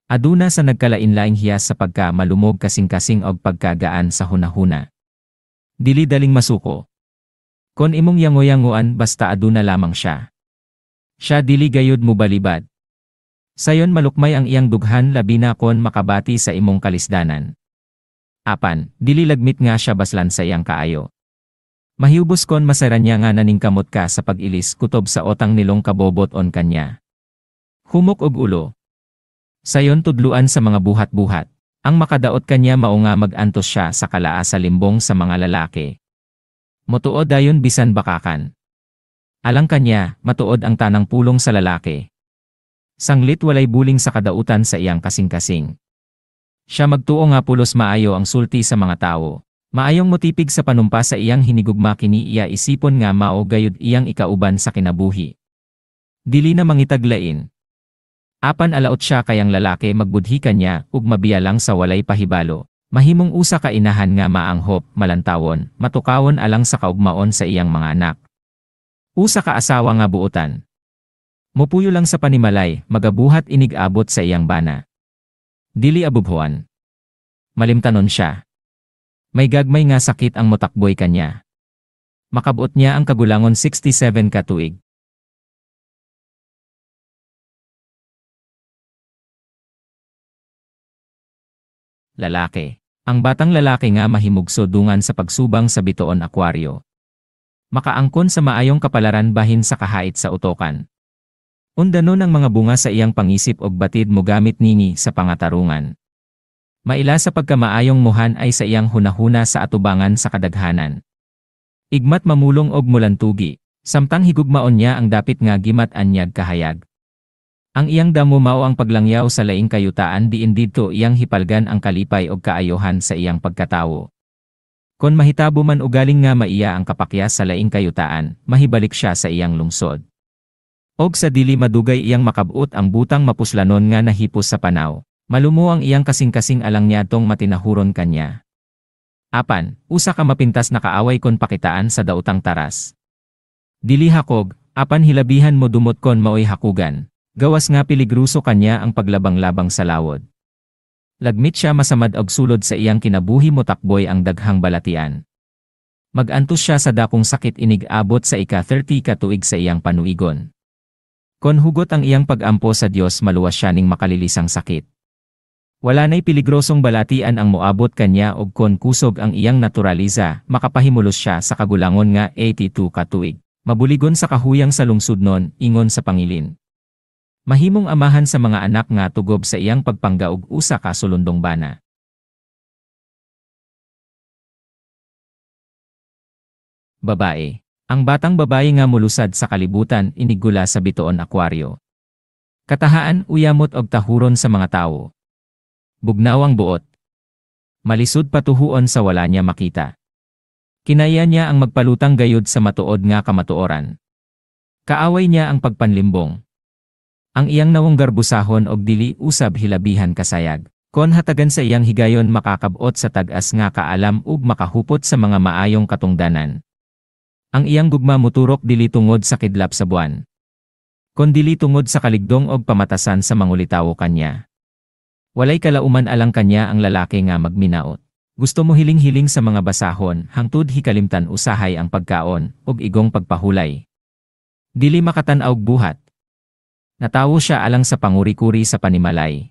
Aduna sa nagkalain-laing hiyas sa pagka malumog kasing-kasing og pagkagaan sa hunahuna. Dili daling masuko. Kon imong yango-yangoan basta aduna lamang siya. Siya dili gayud mobalibad. Sayon malukmay ang iyang dughan labi na kon makabati sa imong kalisdanan. Apan, dili lagmit nga siya baslan sa iyang kaayo. Mahibos kon masara niya nga naningkamot ka sa pag-ilis kutob sa otang nilong kabobot on kanya. Humok og ulo. Sayon tudluan sa mga buhat-buhat. Ang makadaot kanya mao nga mag-antos siya sa kalaa sa limbong sa mga lalaki. Motuo dayon bisan bakakan. Alang kanya, matuod ang tanang pulong sa lalaki. Sanglit walay buling sa kadautan sa iyang kasing-kasing. Siya magtuo nga pulos maayo ang sulti sa mga tawo. Maayong motipig sa panumpa sa iyang hinigugma kini iya isipon nga mao gayud iyang ikauban sa kinabuhi. Dili na mangitaglain. Apan alaot siya kayang lalaki magbudhi kanya ug mabiya lang sa walay pahibalo. Mahimong usa ka inahan nga maanghop, malantawon, matukawon alang sa kaugmaon sa iyang mga anak. Usa ka asawa nga buotan. Mopuyo lang sa panimalay, magabuhat inig abot sa iyang bana. Dili abubhuan. Malimtanon siya. May gagmay nga sakit ang motakboy kanya. Makabot niya ang kagulangon 67 ka tuig. Lalaki. Ang batang lalaki nga mahimugso dungan sa pagsubang sa bituon Aquario. Makaangkon sa maayong kapalaran bahin sa kahait sa utokan. Undanon ang mga bunga sa iyang pangisip og batid mogamit nini sa pangatarungan. Maila sa pagkamaayong muhan ay sa iyang hunahuna sa atubangan sa kadaghanan. Igmat mamulong og mulantugi, samtang higugmaon niya ang dapit nga gimat anyag kahayag. Ang iyang damo mao ang paglangyaw sa laing kayutaan diin didto iyang hipalgan ang kalipay og kaayohan sa iyang pagkatawo. Kon mahitabo man ugaling nga maiya ang kapakyas sa laing kayutaan, mahibalik siya sa iyang lungsod. Og sa dili madugay iyang makabot ang butang mapuslanon nga nahipos sa panaw. Malumo ang iyang kasing-kasing alang niadtong matinahuron kanya. Apan, usa ka mapintas na kaaway kon pakitaan sa dautang taras. Dili hakog, apan hilabihan mo dumot kon maoy hakugan. Gawas nga piligruso kanya ang paglabang-labang sa lawod. Lagmit siya masamad og sulod sa iyang kinabuhi motakboy ang daghang balatian. Mag-antos siya sa dakong sakit inig abot sa ika-30 ka tuig sa iyang panuigon. Kon hugot ang iyang pag-ampo sa Dios maluwas siya ning makalilisang sakit. Wala na'y piligrosong balatian ang moabot kanya og kon kusog ang iyang naturaliza, makapahimulos siya sa kagulangon nga 82 ka tuig. Mabuligon sa kahuyang sa lungsod nun, ingon sa pangilin. Mahimong amahan sa mga anak nga tugob sa iyang pagpangga og usa ka sulundong bana. Babae. Ang batang babae nga mulusad sa kalibutan iniggula sa bituon Aquario. Katahaan, uyamot og tahuron sa mga tawo. Bugnaw ang buot. Malisud patuhuon sa wala niya makita. Kinaya niya ang magpalutang gayud sa matuod nga kamatuoran. Kaaway niya ang pagpanlimbong. Ang iyang nawong garbusahon og dili usab hilabihan kasayag. Kon hatagan sa iyang higayon makakabot sa tag-as nga kaalam ug makahupot sa mga maayong katungdanan. Ang iyang gugma muturok dili tungod sa kidlap sa buwan, kon dili tungod sa kaligdong og pamatasan sa mangulitawo kanya. Walay kalauman alang kanya ang lalaki nga magminaot. Gusto mo hiling-hiling sa mga basahon hangtod hikalimtan usahay ang pagkaon ug igong pagpahulay. Dili makatan-aw og buhat. Natawo siya alang sa panguri-kuri sa panimalay.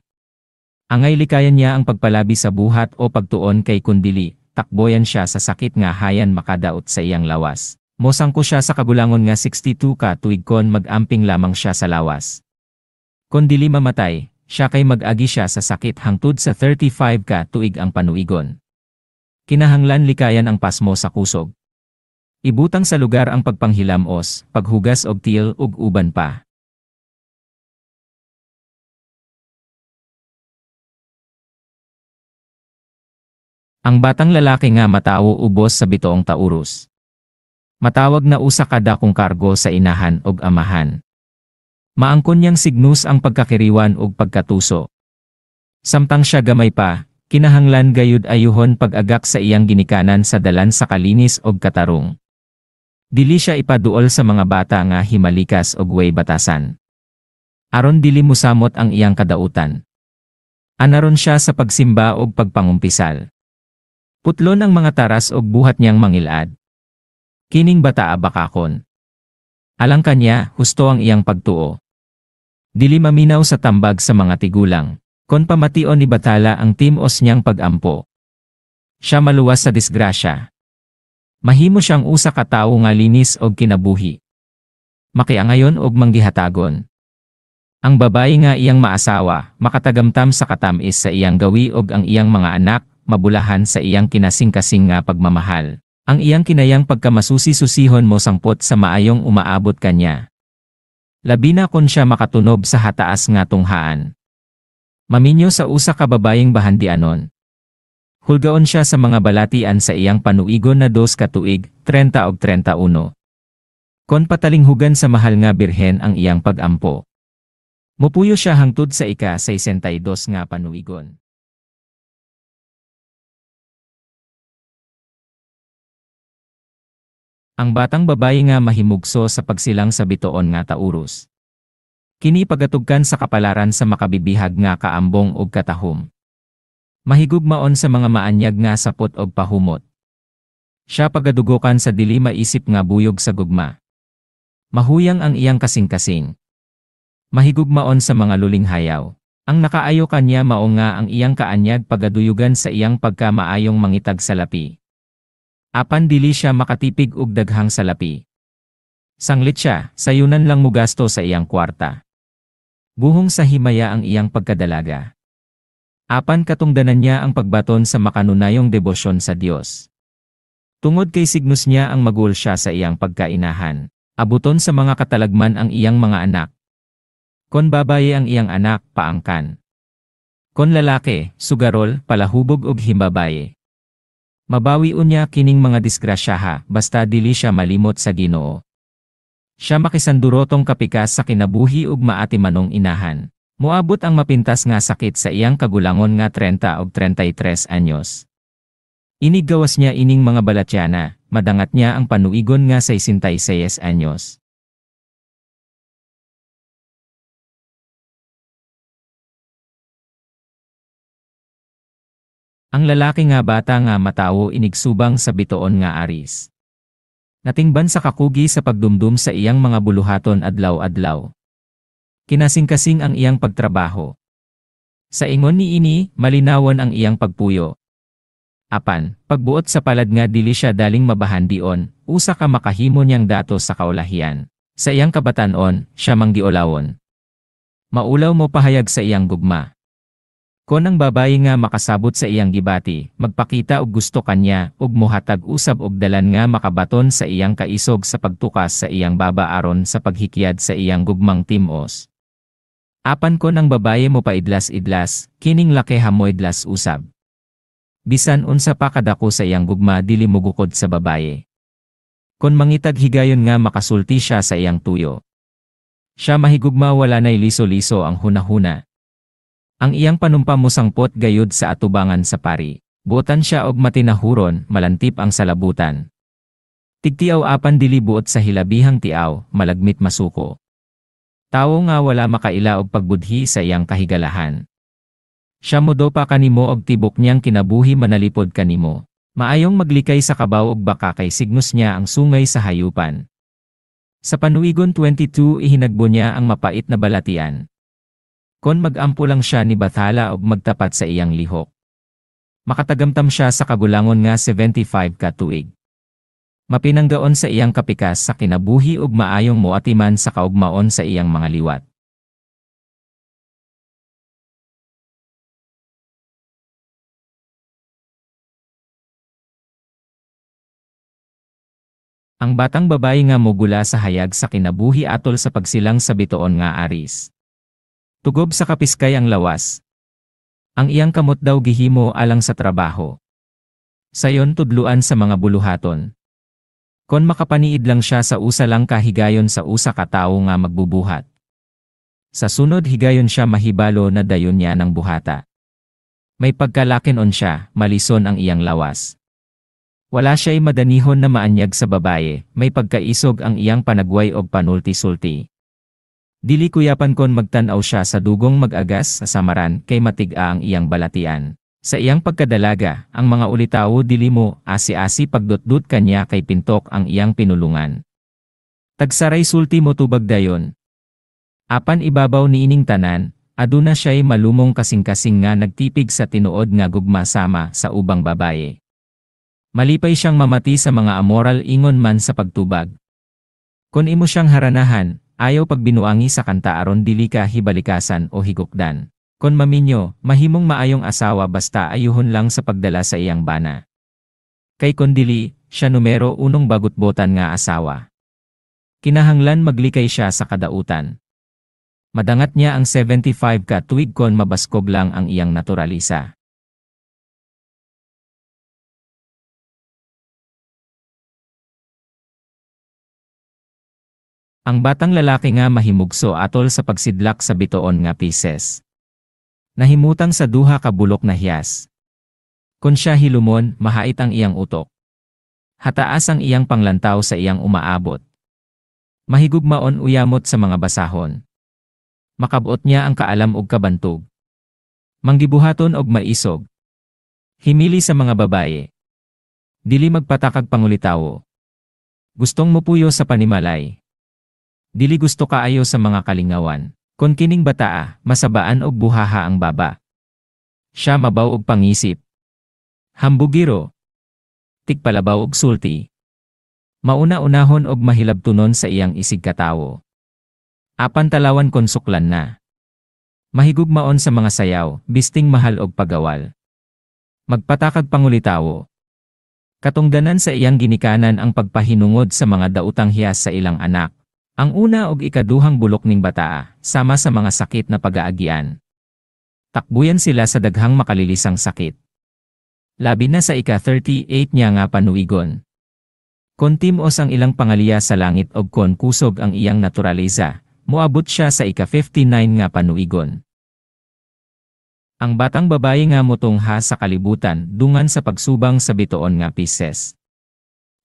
Angay likayan niya ang pagpalabi sa buhat o pagtuon kay kundili, takboyan siya sa sakit nga hayan makadaot sa iyang lawas. Mosangko siya sa kagulangon nga 62 ka tuig kon mag-amping lamang siya sa lawas. Kon dili mamatay, siya kay mag-agi siya sa sakit hangtod sa 35 ka tuig ang panuigon. Kinahanglan likayan ang pasmo sa kusog. Ibutang sa lugar ang pagpanghilamos, paghugas og tiil ug uban pa. Ang batang lalaki nga matawo ubos sa bitoong Taurus. Matawag na usa ka dakong kargo sa inahan og amahan. Maangkon niyang signus ang pagkakiriwan ug pagkatuso. Samtang siya gamay pa, kinahanglan gayud ayuhon pag-agak sa iyang ginikanan sa dalan sa kalinis og katarong. Dili siya ipaduol sa mga bata nga himalikas og way batasan. Aron dili mosamot ang iyang kadautan. Anaron siya sa pagsimba og pagpangumpisal. Putlon ang mga taras og buhat niyang mangilad. Kining bata abakakon. Alang kanya, husto ang iyang pagtuo. Dili maminaw sa tambag sa mga tigulang. Kon pamation ni Bathala ang timos niyang pagampo, siya maluwas sa disgrasya. Mahimo siyang usa ka tawo nga linis og kinabuhi. Makiangayon og manggihatagon. Ang babayi nga iyang maasawa, makatagamtam sa katamis sa iyang gawi og ang iyang mga anak, mabulahan sa iyang kinasing-kasing nga pagmamahal. Ang iyang kinayang pagkamasusi-susihon mo sangpot sa maayong umaabot kanya. Labi na kon siya makatunob sa hataas nga tunghaan. Maminyo sa usa ka babayeng bahandianon. Hulgaon siya sa mga balatian sa iyang panuigon na 2 ka tuig, 30 og 31. Kon patalinghugan sa mahal nga birhen ang iyang pagampo. Mupuyo siya hangtod sa ika-62 nga panuigon. Ang batang babayi nga mahimugso sa pagsilang sa bituon nga Taurus. Kini pagatugkan sa kapalaran sa makabibihag nga kaambong og katahom. Mahigugmaon sa mga maanyag nga sapot og pahumot. Siya pagadugokan sa dili maisip nga buyog sa gugma. Mahuyang ang iyang kasing-kasing. Mahigugmaon sa mga lulinghayaw. Ang nakaayo kanya mao nga ang iyang kaanyag pagaduyugan sa iyang pagkamaayong mangitag salapi. Apan dili siya makatipig og daghang salapi. Sanglit siya, sayunan lang mugasto sa iyang kwarta. Buhong sa himaya ang iyang pagkadalaga. Apan katungdanan niya ang pagbaton sa makanunayong debosyon sa Dios. Tungod kay signus niya ang magul siya sa iyang pagkainahan. Abuton sa mga katalagman ang iyang mga anak. Kon babaye ang iyang anak, paangkan. Kon lalaki, sugarol, palahubog og himbabaye. Mabawi unya kining mga disgrasyaha basta dili siya malimot sa Ginoo. Siya makisandurotong kapikas sa kinabuhi ug maatimanong inahan. Moabot ang mapintas nga sakit sa iyang kagulangon nga 30 og 33 anyos. Iniggawas niya ining mga balatyana, madangat niya ang panuigon nga 66 anyos. Ang lalaki nga bata nga matawo inigsubang sa bituon nga Aries. Natingban sa kakugi sa pagdumdum sa iyang mga buluhaton adlaw-adlaw. Kinasingkasing ang iyang pagtrabaho. Sa ingon niini, malinawon ang iyang pagpuyo. Apan, pagbuot sa palad nga dili siya daling mabahandion, usa ka makahimo niyang dato sa kaulahian. Sa iyang kabatan-on, siya manggiulawon. Maulaw mo pahayag sa iyang gugma. Kon ang babayi nga makasabot sa iyang gibati, magpakita og gusto kanya ug mohatag usab og dalan nga makabaton sa iyang kaisog sa pagtukas sa iyang baba aron sa paghikyad sa iyang gugmang timos. Apan kon ang babaye mo paidlas-idlas, kining laki hamoidlas usab. Bisan unsa pa kadako sa iyang gugma dili mogukod sa babaye. Kon mangitag higayon nga makasulti siya sa iyang tuyo. Siya mahigugma, wala nay liso-liso ang hunahuna. Ang iyang panumpa mosangpot gayud sa atubangan sa pari. Buotan siya og matinahuron, malantip ang salabutan. Tigtiaw apan dili buot sa hilabihang tiaw, malagmit masuko. Tawo nga wala makaila og pagbudhi sa iyang kahigalahan. Siya modopa kanimo og tibok niyang kinabuhi manalipod kanimo. Maayong maglikay sa kabaw og baka kay signos niya ang sungay sa hayupan. Sa panuigon 22 ihinagbo niya ang mapait na balatian. Kon mag-ampo lang siya ni Bathala og magtapat sa iyang lihok. Makatagamtam siya sa kagulangon nga 75 ka tuig. Mapinanggaon sa iyang kapikas sa kinabuhi ug maayong moatiman sa kaugmaon sa iyang mga liwat. Ang batang babayi nga mogula sa hayag sa kinabuhi atol sa pagsilang sa bituon nga Aries. Tugob sa kapiskay ang lawas. Ang iyang kamot daw gihimo alang sa trabaho. Sayon tudluan sa mga buluhaton. Kon makapaniid lang siya sa usa lang ka higayon sa usa ka tawo nga magbubuhat. Sa sunod higayon siya mahibalo na dayon niya ng buhata. May pagkalakinon siya, malison ang iyang lawas. Wala siya'y madanihon na maanyag sa babaye, may pagkaisog ang iyang panagway og panulti-sulti. Dili kuyapan kon magtan-aw siya sa dugong mag-agas sa samaran kay matig-a ang iyang balatian. Sa iyang pagkadalaga, ang mga ulitawo dili mo asi-asi pagdutdut kanya kay pintok ang iyang pinulungan. Tagsaray sulti mo tubag dayon. Apan ibabaw niining tanan, aduna siya'y malumong kasing-kasing nga nagtipig sa tinuod nga gugma sama sa ubang babaye. Malipay siyang mamati sa mga amoral ingon man sa pagtubag. Kon imo siyang haranahan, ayaw pagbinuangi sa kanta aron dili ka hibalikasan o higukdan. Kon maminyo, mahimong maayong asawa basta ayuhon lang sa pagdala sa iyang bana. Kay kon dili, siya numero unong bagutbotan nga asawa. Kinahanglan maglikay siya sa kadautan. Madangat niya ang 75 ka tuig kon mabaskog lang ang iyang naturalisa. Ang batang lalaki nga mahimugso atol sa pagsidlak sa bituon nga Pisces. Nahimutang sa duha ka bulok na hiyas. Kon siya hilumon, mahait ang iyang utok. Hataas ang iyang panglantaw sa iyang umaabot. Mahigugmaon uyamot sa mga basahon. Makabot niya ang kaalam og kabantog. Manggibuhaton og maisog. Himili sa mga babaye. Dili magpatakag pangulitawo. Gustong mupuyo sa panimalay. Dili gusto kaayo sa mga kalingawan. Kon kining bataa, masabaan og buhaha ang baba. Siya mabaw og pangisip. Hambugiro. Tigpalabaw og sulti. Mauna-unahon og mahilabtunon sa iyang isig katawo. Apan talawan kon suklan na. Mahigugmaon sa mga sayaw, bisting mahal og pagawal. Magpatakag pangulitawo. Katungdanan sa iyang ginikanan ang pagpahinungod sa mga dautang hiyas sa ilang anak. Ang una og ikaduhang bulok ning bataa, sama sa mga sakit na pag-aagian. Takbuyan sila sa daghang makalilisang sakit. Labi na sa ika-38 niya nga panuigon. Kon timos ang ilang pangaliya sa langit og kon kusog ang iyang naturaleza, moabot siya sa ika-59 nga panuigon. Ang batang babaye nga motungha sa kalibutan dungan sa pagsubang sa bituon nga Pisces.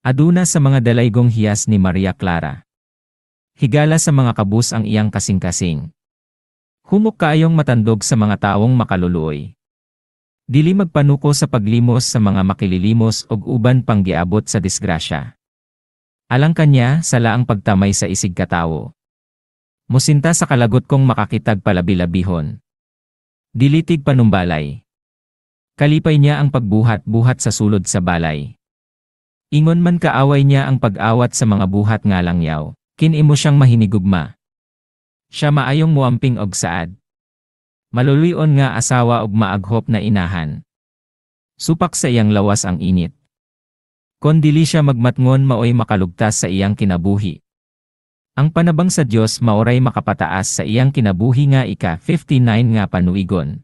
Aduna sa mga dalaygong hiyas ni Maria Clara. Higala sa mga kabus ang iyang kasing-kasing. Humok kaayong matandog sa mga taong makaluluoy. Dili magpanuko sa paglimos sa mga makililimos og uban pang giabot sa disgrasya. Alang kanya, sala ang pagtamay sa isig katawo. Musinta sa kalagot kong makakitag palabilabihon. Dili tig panumbalay. Kalipay niya ang pagbuhat-buhat sa sulod sa balay. Ingon man kaaway niya ang pag-awat sa mga buhat nga langyaw, kin-imo siyang mahinigugma. Siya maayong muamping og saad. Maluluy-on nga asawa ug maaghop na inahan. Supak sa iyang lawas ang init. Kon dili siya magmatngon maoy makalugtas sa iyang kinabuhi. Ang panabang sa Dios maoray makapataas sa iyang kinabuhi nga ika-59 nga panuigon.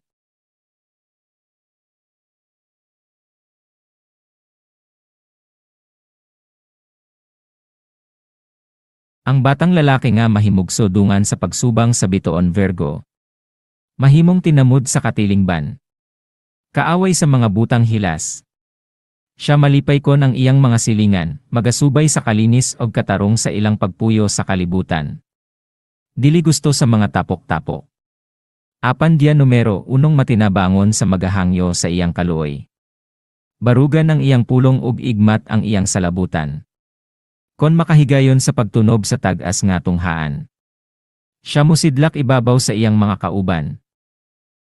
Ang batang lalaki nga mahimugso dungan sa pagsubang sa bituon Virgo. Mahimong tinamod sa katilingban. Kaaway sa mga butang hilas. Siya malipay kon ang iyang mga silingan, magasubay sa kalinis og katarong sa ilang pagpuyo sa kalibutan. Dili gusto sa mga tapok-tapok. Apan diya numero unong matinabangon sa magahangyo sa iyang kaluoy. Barugan ang iyang pulong ug igmat ang iyang salabutan. Kon makahigayon sa pagtunob sa tag-as nga tunghaan. Siya musidlak ibabaw sa iyang mga kauban.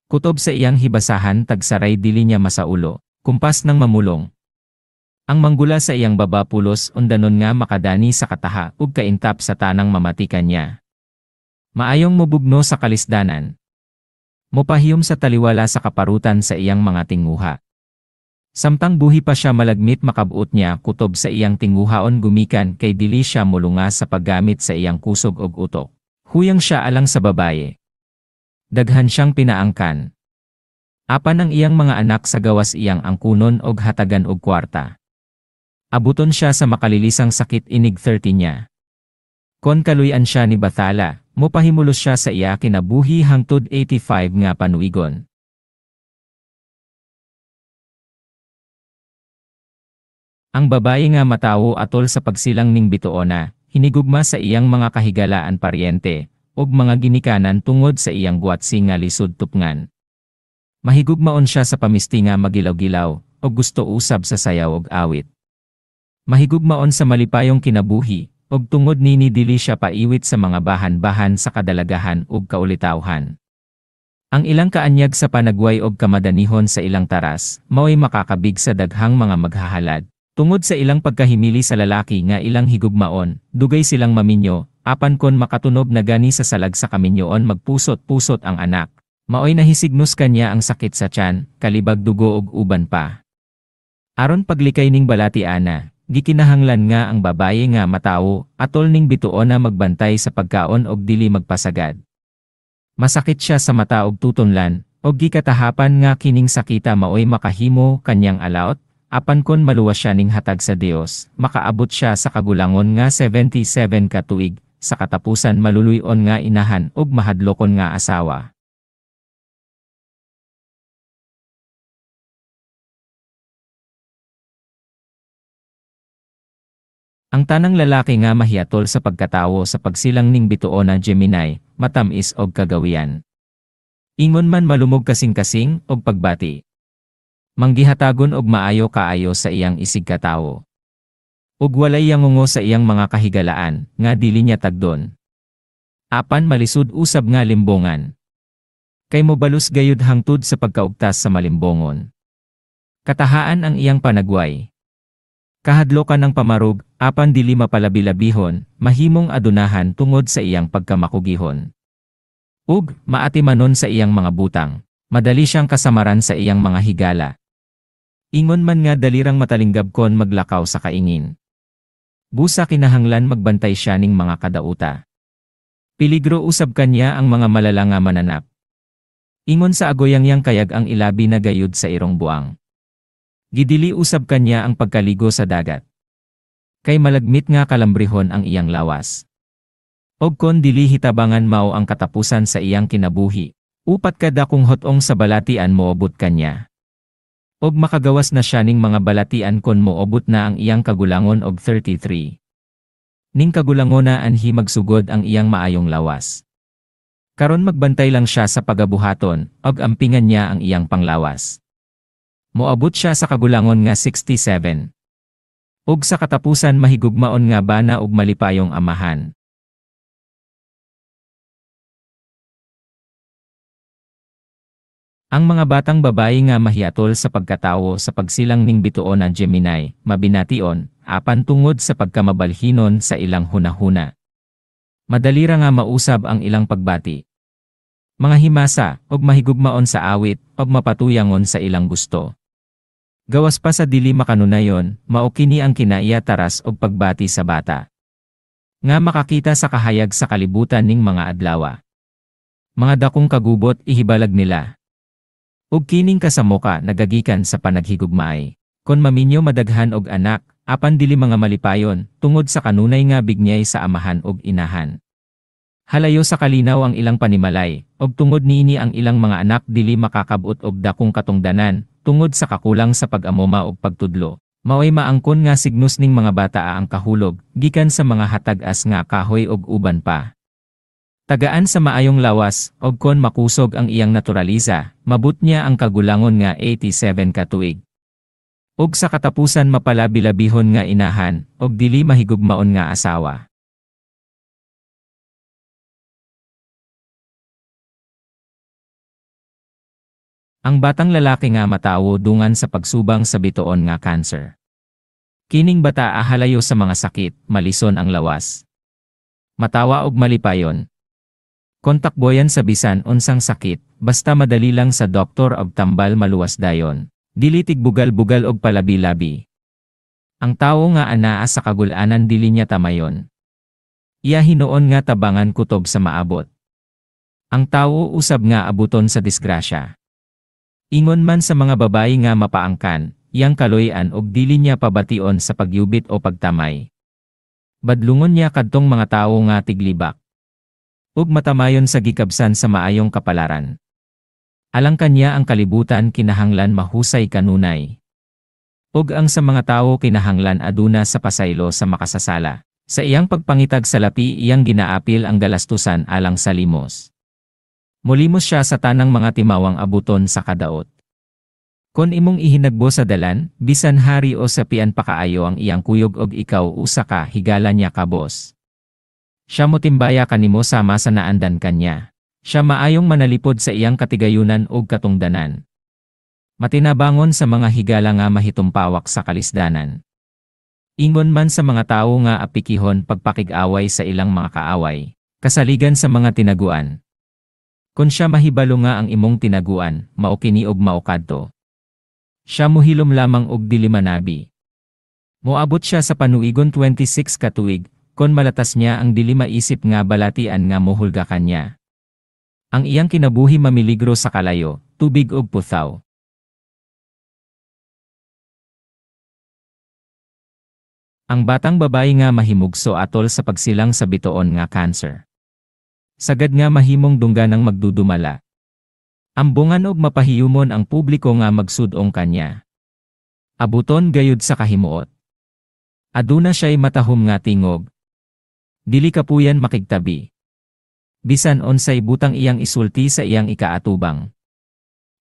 Kutob sa iyang hibasahan tagsaray dili niya masaulo, kumpas ng mamulong. Ang manggula sa iyang baba pulos undanon nga makadani sa kataha ug kaintap sa tanang mamatikan niya. Maayong mubugno sa kalisdanan. Mopahiyom sa taliwala sa kaparutan sa iyang mga tinguha. Samtang buhi pa siya malagmit makabuot niya kutob sa iyang tinguhaon gumikan kay dili siya mulunga sa paggamit sa iyang kusog og utok. Huyang siya alang sa babaye. Daghan siyang pinaangkan. Apan ang iyang mga anak sa gawas iyang angkunon og hatagan og kwarta. Abuton siya sa makalilisang sakit inig 30 niya. Kon kaluy-an siya ni Bathala, mopahimulos siya sa iya kinabuhi hangtod 85 nga panuigon. Ang babaye nga matawo atol sa pagsilang ning bituona, hinigugma sa iyang mga kahigalaan paryente, ug mga ginikanan tungod sa iyang guwatsi nga lisod tupngan. Mahigugmaon siya sa pamisti nga magilaw-gilaw, ug gusto usab sa sayaw ug awit. Mahigugmaon sa malipayong kinabuhi, ug tungod nini dili siya paiwit sa mga bahan-bahan sa kadalagahan ug kaulitawhan. Ang ilang kaanyag sa panagway og kamadanihon sa ilang taras, mao'y makakabig sa daghang mga maghahalad. Tungod sa ilang pagkahimili sa lalaki nga ilang higugmaon, dugay silang maminyo, apan kon makatunob na gani sa salag sa kaminyoon magpusot-pusot ang anak. Maoy nahisignos kanya ang sakit sa tiyan, kalibag dugo ug uban pa. Aron paglikay ning balati ana, gikinahanglan nga ang babaye nga matawo, atol ning bituon na magbantay sa pagkaon og dili magpasagad. Masakit siya sa mata og tutunlan, og gikatahapan nga kining sakita maoy makahimo kanyang alaot, apan kon maluwas siya ning hatag sa Dios, makaabot siya sa kagulangon nga 77 ka tuig, sa katapusan maluluy-on nga inahan ug mahadlokon nga asawa. Ang tanang lalaki nga mahiatol sa pagkatawo sa pagsilang ning bituona Gemini, matamis og kagawian. Ingon man malumog kasing-kasing og pagbati. Manggihatagon og maayo kaayo sa iyang isig katawo. Ug walay yangungo sa iyang mga kahigalaan, nga dili niya tagdon. Apan malisud usab nga limbongan. Kay mobalus gayud hangtod sa pagkaugtas sa malimbongon. Katahaan ang iyang panagway. Kahadlokan ang pamarog, apan dili mapalabilabihon, mahimong adunahan tungod sa iyang pagkamakugihon. Ug, maatimanon sa iyang mga butang. Madali siyang kasamaran sa iyang mga higala. Ingon man nga dalirang matalingab kon maglakaw sa kaingin. Busa kinahanglan magbantay siya ning mga kadauta. Peligro usab kanya ang mga malala nga mananap. Ingon sa agoyang kayag ang ilabi na gayud sa irong buang. Gidili usab kanya ang pagkaligo sa dagat. Kay malagmit nga kalambrihon ang iyang lawas. Og kon dili hitabangan mao ang katapusan sa iyang kinabuhi, upat ka dakong hotong sa balatian moobot kanya. Og makagawas na siya ning mga balatian kon moobot na ang iyang kagulangon og 33. Ning kagulangona anhi magsugod ang iyang maayong lawas. Karon magbantay lang siya sa pagabuhaton, og ampingan niya ang iyang panglawas. Moabot siya sa kagulangon nga 67. Ug sa katapusan mahigugmaon nga bana ug malipayong amahan. Ang mga batang babayi nga mahiatol sa pagkatawo sa pagsilang ning bituon na Gemini, mabination, apan tungod sa pagkamabalhinon sa ilang hunahuna. Madali ra nga mausab ang ilang pagbati. Mga himasa, og mahigugmaon sa awit, og mapatuyangon sa ilang gusto. Gawas pa sa dili makanunayon, mao kini ang kinaiya taras og pagbati sa bata. Nga makakita sa kahayag sa kalibutan ning mga adlawa. Mga dakong kagubot ihibalag nila. Ug kining kasamoka nagagikan sa panaghigugmaay. Kon maminyo madaghan og anak, apan dili mga malipayon, tungod sa kanunay nga bignyay sa amahan og inahan. Halayo sa kalinaw ang ilang panimalay, og tungod niini ang ilang mga anak dili makakabot og dakong katungdanan, tungod sa kakulang sa pag-amoma og pagtudlo. Maoy maangkon nga signus ning mga bata ang kahulog, gikan sa mga hatag-as nga kahoy og uban pa. Tagaan sa maayong lawas, og kon makusog ang iyang naturalisa, mabot niya ang kagulangon nga 87 ka tuig. Og sa katapusan mapalabi-labihon nga inahan, og dili mahigugmaon nga asawa. Ang batang lalaki nga matawo dungan sa pagsubang sa bituon nga cancer. Kining bata ahalayo sa mga sakit, malison ang lawas. Matawa og malipayon. Kontakboyan sa bisan unsang sakit, basta madali lang sa doktor og tambal maluwas dayon. Dili tigbugal-bugal og palabi-labi. Ang tawo nga anaa sa kagul-anan dili niya tamayon. Iya hinuon nga tabangan kutob sa maabot. Ang tawo usab nga abuton sa disgrasya. Ingon man sa mga babayi nga mapaangkan, iyang kaloy-an og dili niya pabation sa pagyubit o pagtamay. Badlungon niya kadtong mga tawo nga tiglibak. Ug matamayon sa gikabsan sa maayong kapalaran. Alang kanya ang kalibutan kinahanglan mahusay kanunay. Ug ang sa mga tawo kinahanglan aduna sa pasaylo sa makasasala. Sa iyang pagpangitag sa lapi iyang ginaapil ang galastusan alang sa limos. Mulimos siya sa tanang mga timawang abuton sa kadaot. Kon imong ihinagbo sa dalan, bisan hari o sa pian pakaayo ang iyang kuyog og ikaw usa ka higala niya kabos. Siya motimbaya kanimo sama sa naandan kanya. Siya maayong manalipod sa iyang katigayunan og katungdanan. Matinabangon sa mga higala nga mahitumpawak sa kalisdanan. Ingon man sa mga tawo nga apikihon pagpakig-away sa ilang mga kaaway. Kasaligan sa mga tinaguan. Kon siya mahibalo nga ang imong tinaguan, mao kini og mao kadto. Siya mohilom lamang og dili manabi. Moabot siya sa panuigon 26 ka tuig, kon malatas niya ang dili maisip nga balatian nga mohulga kanya. Ang iyang kinabuhi mamiligro sa kalayo, tubig ug puthaw. Ang batang babayi nga mahimugso atol sa pagsilang sa bituon nga cancer. Sagad nga mahimong dungganang magdudumala. Ambungan og mapahiyumon ang publiko nga magsud-ong kanya. Abuton gayud sa kahimuot. Aduna siya'y matahom nga tingog. Dili kapuyan makigtabi. Bisan unsay butang iyang isulti sa iyang ikaatubang.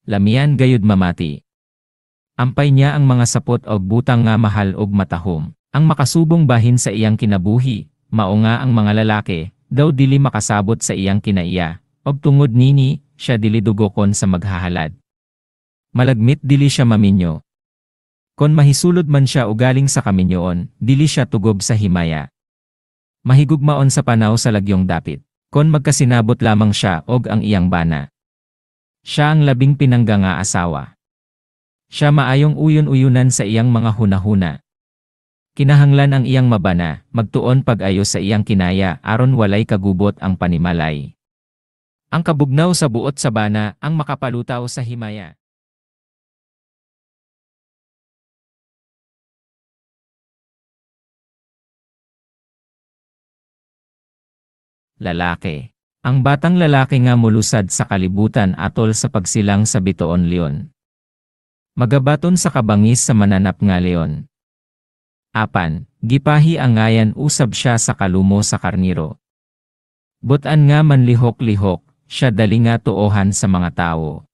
Lamian gayud mamati. Ampay niya ang mga sapot og butang nga mahal og matahom. Ang makasubong bahin sa iyang kinabuhi, mao nga ang mga lalaki, daw dili makasabot sa iyang kinaiya, og tungod nini, siya dili dugokon sa maghahalad. Malagmit dili siya maminyo. Kon mahisulod man siya ugaling sa kaminyoon, dili siya tugob sa himaya. Mahigugmaon sa panaw sa lagyong dapit. Kon magkasinabot lamang siya og ang iyang bana. Siya ang labing pinangga nga asawa. Siya maayong uyon-uyunan sa iyang mga hunahuna. Kinahanglan ang iyang mabana, magtuon pag-ayo sa iyang kinaya aron walay kagubot ang panimalay. Ang kabugnaw sa buot sa bana ang makapalutaw sa himaya. Lalaki. Ang batang lalaki nga mulusad sa kalibutan atol sa pagsilang sa bituon leon. Magabaton sa kabangis sa mananap nga leon. Apan, gipahi ang ngayan usab siya sa kalumo sa karniro. Butan nga manlihok-lihok, siya dali nga tuohan sa mga tawo.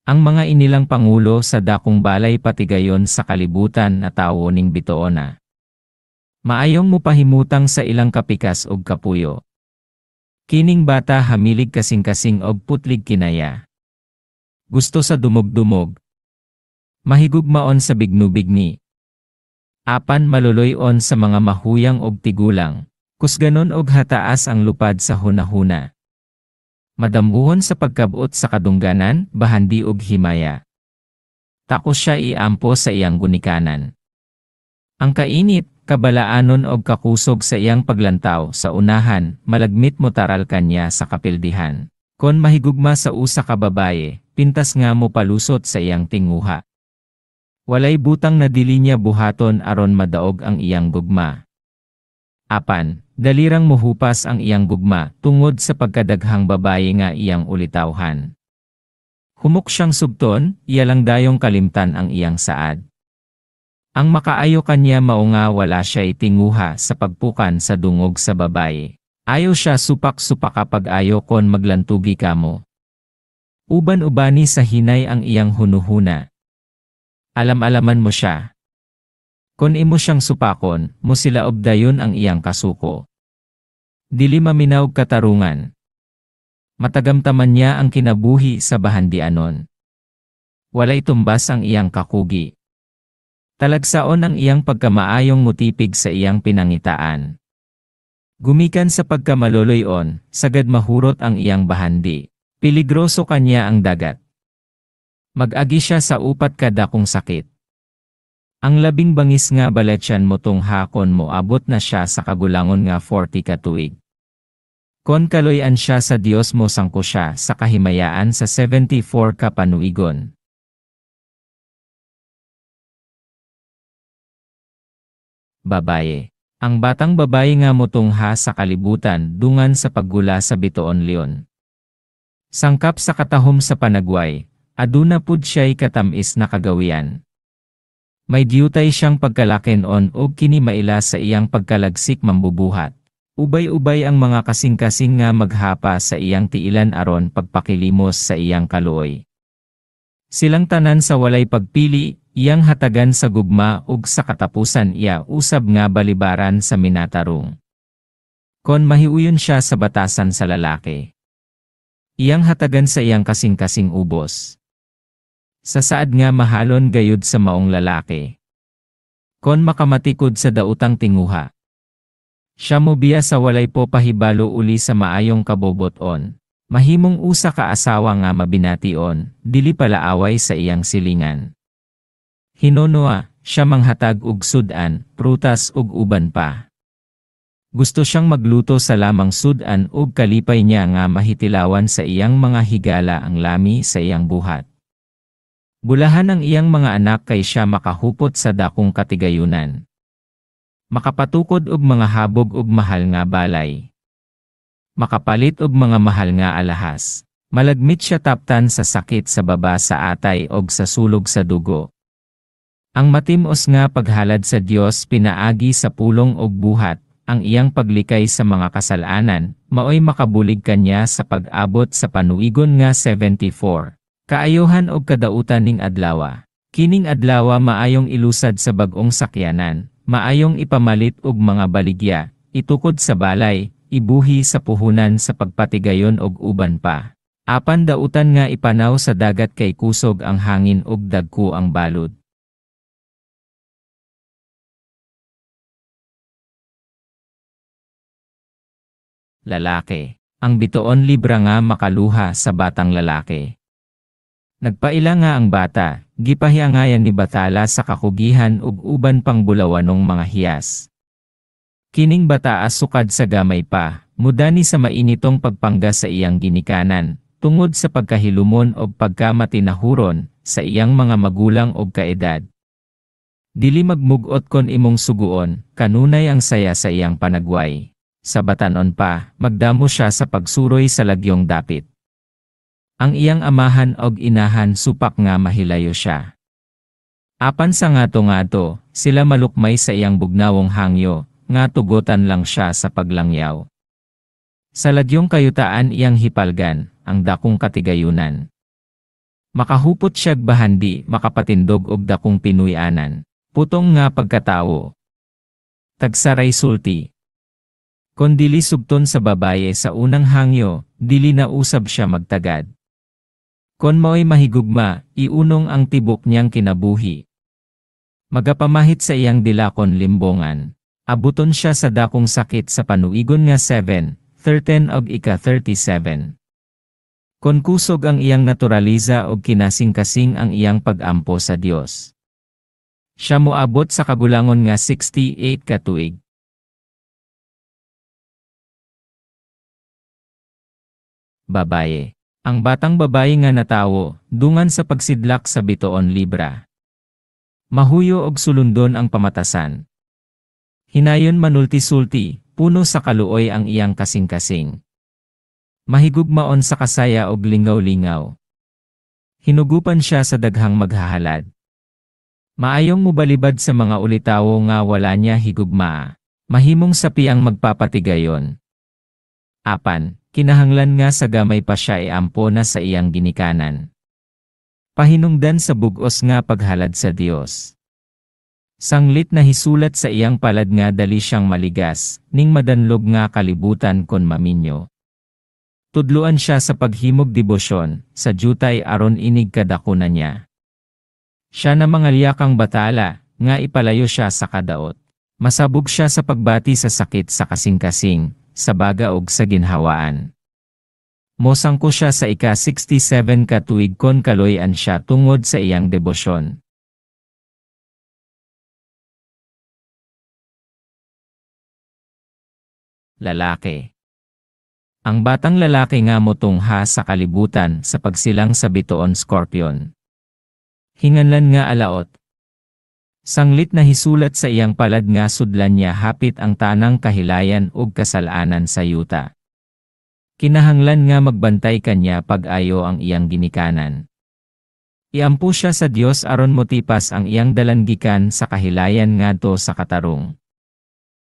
Ang mga inilang pangulo sa dakong balay patigayon sa kalibutan na tawo ning bituona. Maayong mupahimutang sa ilang kapikas og kapuyo. Kining bata hamilig kasing-kasing og putlig kinaya. Gusto sa dumog-dumog. Mahigugmaon sa bignubigni. Apan maluloy-on sa mga mahuyang og tigulang. Kusganon og hataas ang lupad sa hunahuna. Madamguhon sa pagkabot sa kadungganan, bahandi og himaya. Takos siya iampo sa iyang gunikanan. Ang kainit, kabalaanon og kakusog sa iyang paglantaw sa unahan, malagmit mo taral kanya sa kapildihan. Kon mahigugma sa usa ka babaye, pintas nga mo palusot sa iyang tinguha. Walay butang na dili niya buhaton aron madaog ang iyang gugma. Apan, dalirang mohupas ang iyang gugma tungod sa pagkadaghang babaye nga iyang ulitawhan. Humok siyang subton, iya lang dayong kalimtan ang iyang saad. Ang makaayo kanya mao nga wala siya itinguha sa pagpukan sa dungog sa babaye. Ayo siya supak-supaka pag ayo kon maglantugi kamo. Uban-ubani sa hinay ang iyang hunuhuna. Alam-alaman mo siya. Kon imo siyang supakon, mo sila dayon ang iyang kasuko. Dili maminaw katarungan. Matagamtaman niya ang kinabuhi sa bahandianon. Walay tumbas ang iyang kakugi. Talagsaon ang iyang pagkamaayong mutipig sa iyang pinangitaan. Gumikan sa pagkamaloloyon, sagad mahurot ang iyang bahandi. Piligroso kanya ang dagat. Mag-agi siya sa upat kadakong sakit. Ang labing bangis nga baletyan mo tung hakon mo abot na siya sa kagulangon nga 40 ka tuig. Kon kaloy-an siya sa Dios mo sangko siya sa kahimayaan sa 74 ka panuigon. Babaye. Ang batang babaye nga motungha sa kalibutan dungan sa paggula sa Bitoon Leon. Sangkap sa katahom sa panagway, aduna pud siya'y katamis na kagawian. May diyutay siyang pagkalakin-on og kini maila sa iyang pagkalagsik mambubuhat. Ubay-ubay ang mga kasing-kasing nga maghapa sa iyang tiilan aron pagpakilimos sa iyang kaluoy. Silang tanan sa walay pagpili, iyang hatagan sa gugma ug sa katapusan iya usab nga balibaran sa minatarong. Kon mahiuyon siya sa batasan sa lalaki. Iyang hatagan sa iyang kasing-kasing ubos. Sa saad nga mahalon gayud sa maong lalaki. Kon makamatikod sa dautang tinguha. Siya mo biya sa walay po pahibalo uli sa maayong kaboboton. Mahimong usa ka asawa nga mabination, dili palaaway sa iyang silingan. Hinonoa, siya manghatag og sud-an, prutas ug uban pa. Gusto siyang magluto sa lamang sud-an ug kalipay niya nga mahitilawan sa iyang mga higala ang lami sa iyang buhat. Bulahan ang iyang mga anak kay siya makahupot sa dakong katigayunan. Makapatukod og mga habog og mahal nga balay. Makapalit og mga mahal nga alahas. Malagmit siya taptan sa sakit sa baba sa atay og sa sulog sa dugo. Ang matim-os nga paghalad sa Dios pinaagi sa pulong og buhat, ang iyang paglikay sa mga kasalanan, maoy makabulig kanya sa pag-abot sa panuigon nga 74. Kaayohan og kadautan ning adlawa. Kining adlawa maayong ilusad sa bag-ong sakyanan, maayong ipamalit og mga baligya, itukod sa balay, ibuhi sa puhunan sa pagpatigayon og uban pa. Apan dautan nga ipanaw sa dagat kay kusog ang hangin ug dagko ang balud. Lalaki. Ang bitoon libra nga makaluha sa batang lalaki. Nagpaila nga ang bata, gipahiangayan ni Bathala sa kakugihan ug uban pang bulawanong mga hiyas. Kining bata sukad sa gamay pa, mudani sa mainitong pagpangga sa iyang ginikanan, tungod sa pagkahilumon og pagkamatinahuron sa iyang mga magulang og kaedad. Dili magmugot kon imong suguon, kanunay ang saya sa iyang panagway. Sa batanon pa, magdamo siya sa pagsuroy sa lagyong dapit. Ang iyang amahan og inahan supak nga mahilayo siya. Apan sa ngato-ngato, sila malukmay sa iyang bugnawong hangyo, nga tugotan lang siya sa paglangyaw. Sa lagyong kayutaan iyang hipalgan, ang dakong katigayunan. Makahupot siya'g bahandi, makapatindog og dakong pinuy-anan. Putong nga pagkatawo. Tagsaray sulti. Kon dili sugton sa babaye sa unang hangyo, dili na usab siya magtagad. Kon mao'y mahigugma, iunong ang tibok niyang kinabuhi. Magapamahit sa iyang dila kon limbongan. Abuton siya sa dakong sakit sa panuigon nga 7, 13 og ika-37. Kon kusog ang iyang naturaleza og kinasing-kasing ang iyang pag-ampo sa Dios, siya moabot sa kagulangon nga 68 ka tuig. Babaye. Ang batang babaye nga natawo, dungan sa pagsidlak sa bitoon Libra. Mahuyo og sulundon ang pamatasan. Hinayon manulti-sulti, puno sa kaluoy ang iyang kasing-kasing. Mahigugmaon sa kasaya og lingaw-lingaw. Hinugupan siya sa daghang maghahalad. Maayong mobalibad sa mga ulitawo nga wala niya higugmaa. Mahimong sapi ang magpapatigayon. Apan, kinahanglan nga sa gamay pa siya iampo na sa iyang ginikanan. Pahinungdan sa bug-os nga paghalad sa Dios. Sanglit na hisulat sa iyang palad nga dali siyang maligas, ning madanlog nga kalibutan kon maminyo. Tudluan siya sa paghimog debosyon, sa jutay aron inig kadako na niya. Siya na mangalyakang batala, nga ipalayo siya sa kadaot. Masabog siya sa pagbati sa sakit sa kasing-kasing, sa baga ug sa ginhawaan. Mosangko siya sa ika-67 ka tuig kon kaloy-an siya tungod sa iyang debosyon. Lalaki. Ang batang lalaki nga motungha sa kalibutan sa pagsilang sa bitoon Scorpion. Hinganlan nga alaot. Sanglit na hisulat sa iyang palad nga sudlan niya hapit ang tanang kahilayan ug kasalanan sa yuta. Kinahanglan nga magbantay kanya pag-ayo ang iyang ginikanan. Iampo siya sa Dios aron motipas ang iyang dalan gikan sa kahilayan ngadto sa katarong.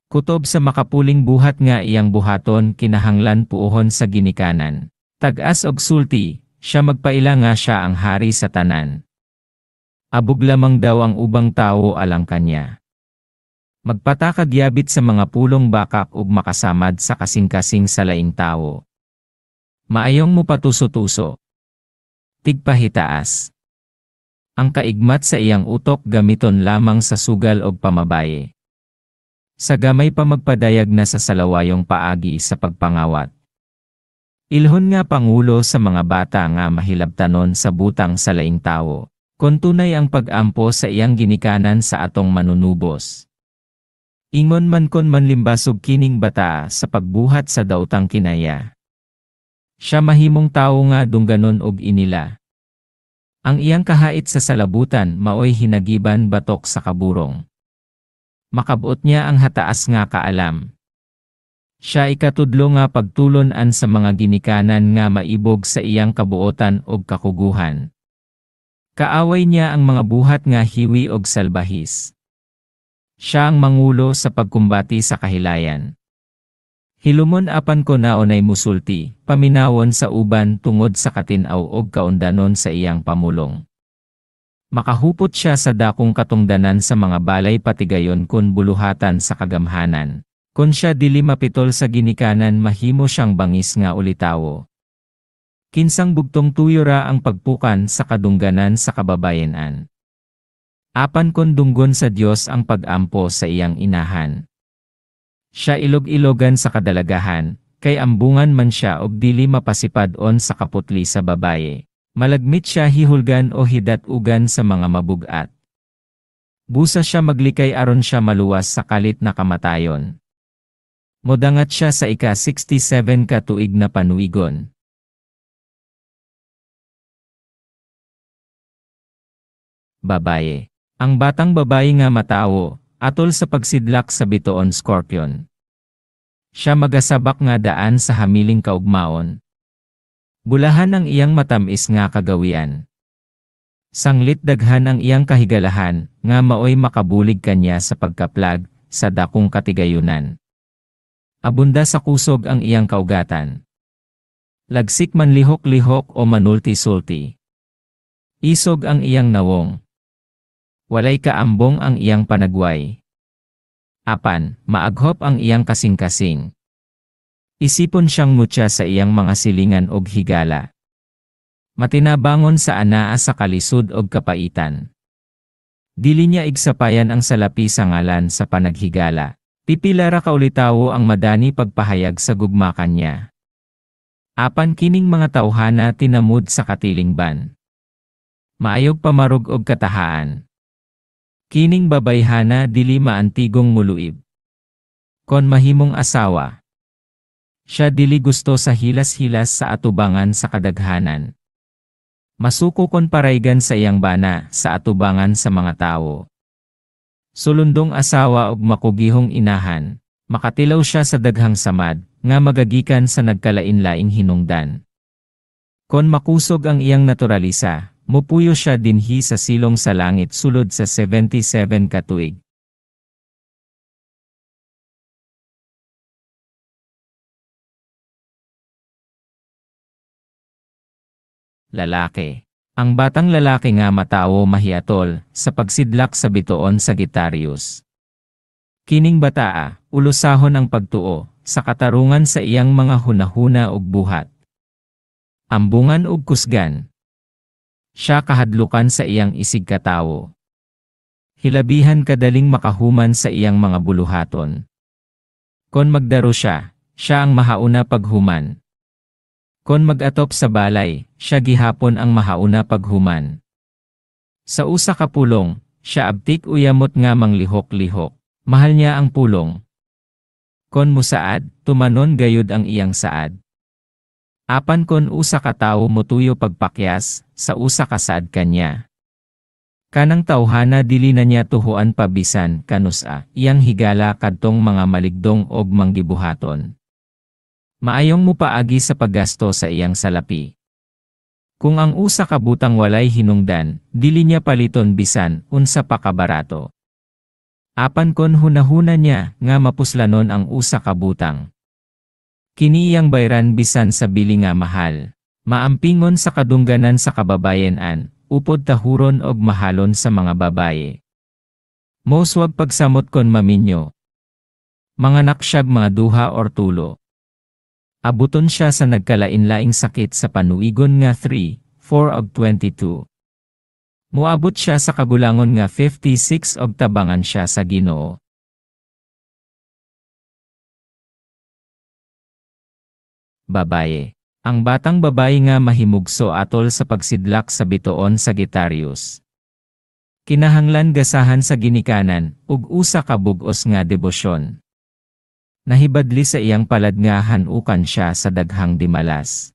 Kutob sa makapuling buhat nga iyang buhaton kinahanglan puohon sa ginikanan. Tag-as og sulti, siya magpaila nga siya ang hari sa tanan. Abog lamang daw ang ubang tawo alang kanya. Magpatakag yabit sa mga pulong bakak ug makasamad sa kasing-kasing sa laing tawo. Maayong mopatuso-tuso. Tigpahitaas. Ang kaigmat sa iyang utok gamiton lamang sa sugal og pamabaye. Sa gamay pa magpadayag na sa salawayong paagi sa pagpangawat. Ilhon nga pangulo sa mga bata nga mahilabtanon sa butang sa laing tawo. Kon tunay ang pag-ampo sa iyang ginikanan sa atong manunubos. Ingon man kon manlimbasog kining bata sa pagbuhat sa daotang kinaya. Siya mahimong tawo nga dungganon og inila. Ang iyang kahait sa salabutan maoy hinagiban batok sa kaburong. Makabot niya ang hataas nga kaalam. Siya ikatudlo nga pagtulon-an sa mga ginikanan nga maibog sa iyang kabuotan og kakuguhan. Kaaway niya ang mga buhat nga hiwi og salbahis. Siya ang mangulo sa pagkumbati sa kahilayan. Hilumon apan ko naonay musulti, paminawon sa uban tungod sa katin-aw og kaundanon sa iyang pamulong. Makahupot siya sa dakong katungdanan sa mga balay patigayon kun buluhatan sa kagamhanan. Kon siya dili mapitol sa ginikanan mahimo siyang bangis nga ulitawo. Kinsang bugtong tuyo ra ang pagpukan sa kadungganan sa kababayenan. Apan kon dunggon sa Dios ang pag-ampo sa iyang inahan. Siya ilog-ilogan sa kadalagahan, kay ambungan man siya og dili mapasipad-on sa kaputli sa babaye. Malagmit siya hihulgan o hidat-ugan sa mga mabugat. Busa siya maglikay aron siya maluwas sa kalit na kamatayon. Modangat siya sa ika-67 ka tuig na panuigon. Babaye. Ang batang babaye nga matawo, atol sa pagsidlak sa bitoon Scorpion. Siya magasabak nga daan sa hamiling kaugmaon. Bulahan ang iyang matamis nga kagawian. Sanglit daghan ang iyang kahigalahan, nga maoy makabulig kanya sa pagkaplag, sa dakong katigayunan. Abunda sa kusog ang iyang kaugatan. Lagsik man lihok-lihok o manulti-sulti. Isog ang iyang nawong. Walay kaambong ang iyang panagway. Apan, maaghop ang iyang kasing-kasing. Isipon siyang mutya sa iyang mga silingan og higala. Matinabangon sa anaa sa kalisod og kapaitan. Dili niya igsapayan ang salapi sa ngalan sa panaghigala. Pipila ra ka ulitawo ang madani pagpahayag sa gugma kanya. Apan kining mga tawhana tinamud sa katilingban. Maayog pamarog og katahaan. Kining babayhana dili maantigong muluib. Kon mahimong asawa, siya dili gusto sa hilas-hilas sa atubangan sa kadaghanan. Masuko kon paraygan sa iyang bana sa atubangan sa mga tawo. Sulundong asawa ug makugihong inahan, makatilaw siya sa daghang samad, nga magagikan sa nagkalain-laing hinungdan. Kon makusog ang iyang naturalisa, mupuyo siya dinhi sa silong sa langit sulod sa 77 ka tuig. Lalaki. Ang batang lalaki nga matawo mahiatol sa pagsidlak sa bituon Sagittarius. Kining bataa, ulusahon ang pagtuo sa katarungan sa iyang mga hunahuna ug buhat. Ambungan ug kusgan. Siya kahadlukan sa iyang isig katawo. Hilabihan kadaling makahuman sa iyang mga buluhaton. Kon magdaro siya, siya ang mahauna paghuman. Kon mag-atop sa balay, siya gihapon ang mahauna paghuman. Sa usa ka pulong, siya abtik uyamot nga manglihok-lihok. Mahal niya ang pulong. Kon musaad, tumanon gayud ang iyang saad. Apan kon usa ka tawo motuyo pagpakyas, sa usa ka saad kanya. Kanang tawhana dili na niya tuhuan pa bisan kanusa, iyang higala kadtong mga maligdong og manggibuhaton. Maayong mupaagi sa paggasto sa iyang salapi. Kung ang usa ka butang walay hinungdan, dili niya paliton bisan unsa pa ka barato. Apan kon hunahuna niya nga mapuslanon ang usa ka butang, kini iyang bayran bisan sa bili nga mahal. Maampingon sa kadungganan sa kababayen-an, upod tahuron og mahalon sa mga babaye. Moswag pagsamot kon maminyo. Manganak siyag mga duha or tulo. Abuton siya sa nagkalain-laing sakit sa panuigon nga 3, 4 og 22. Muabot siya sa kagulangon nga 56 og tabangan siya sa Ginoo. Babaye. Ang batang babaye nga mahimugso atol sa pagsidlak sa bituon Sagittarius. Kinahanglan gasahan sa ginikanan ug usa ka bug-os nga debosyon. Nahibadli sa iyang palad nga hanukan siya sa daghang dimalas.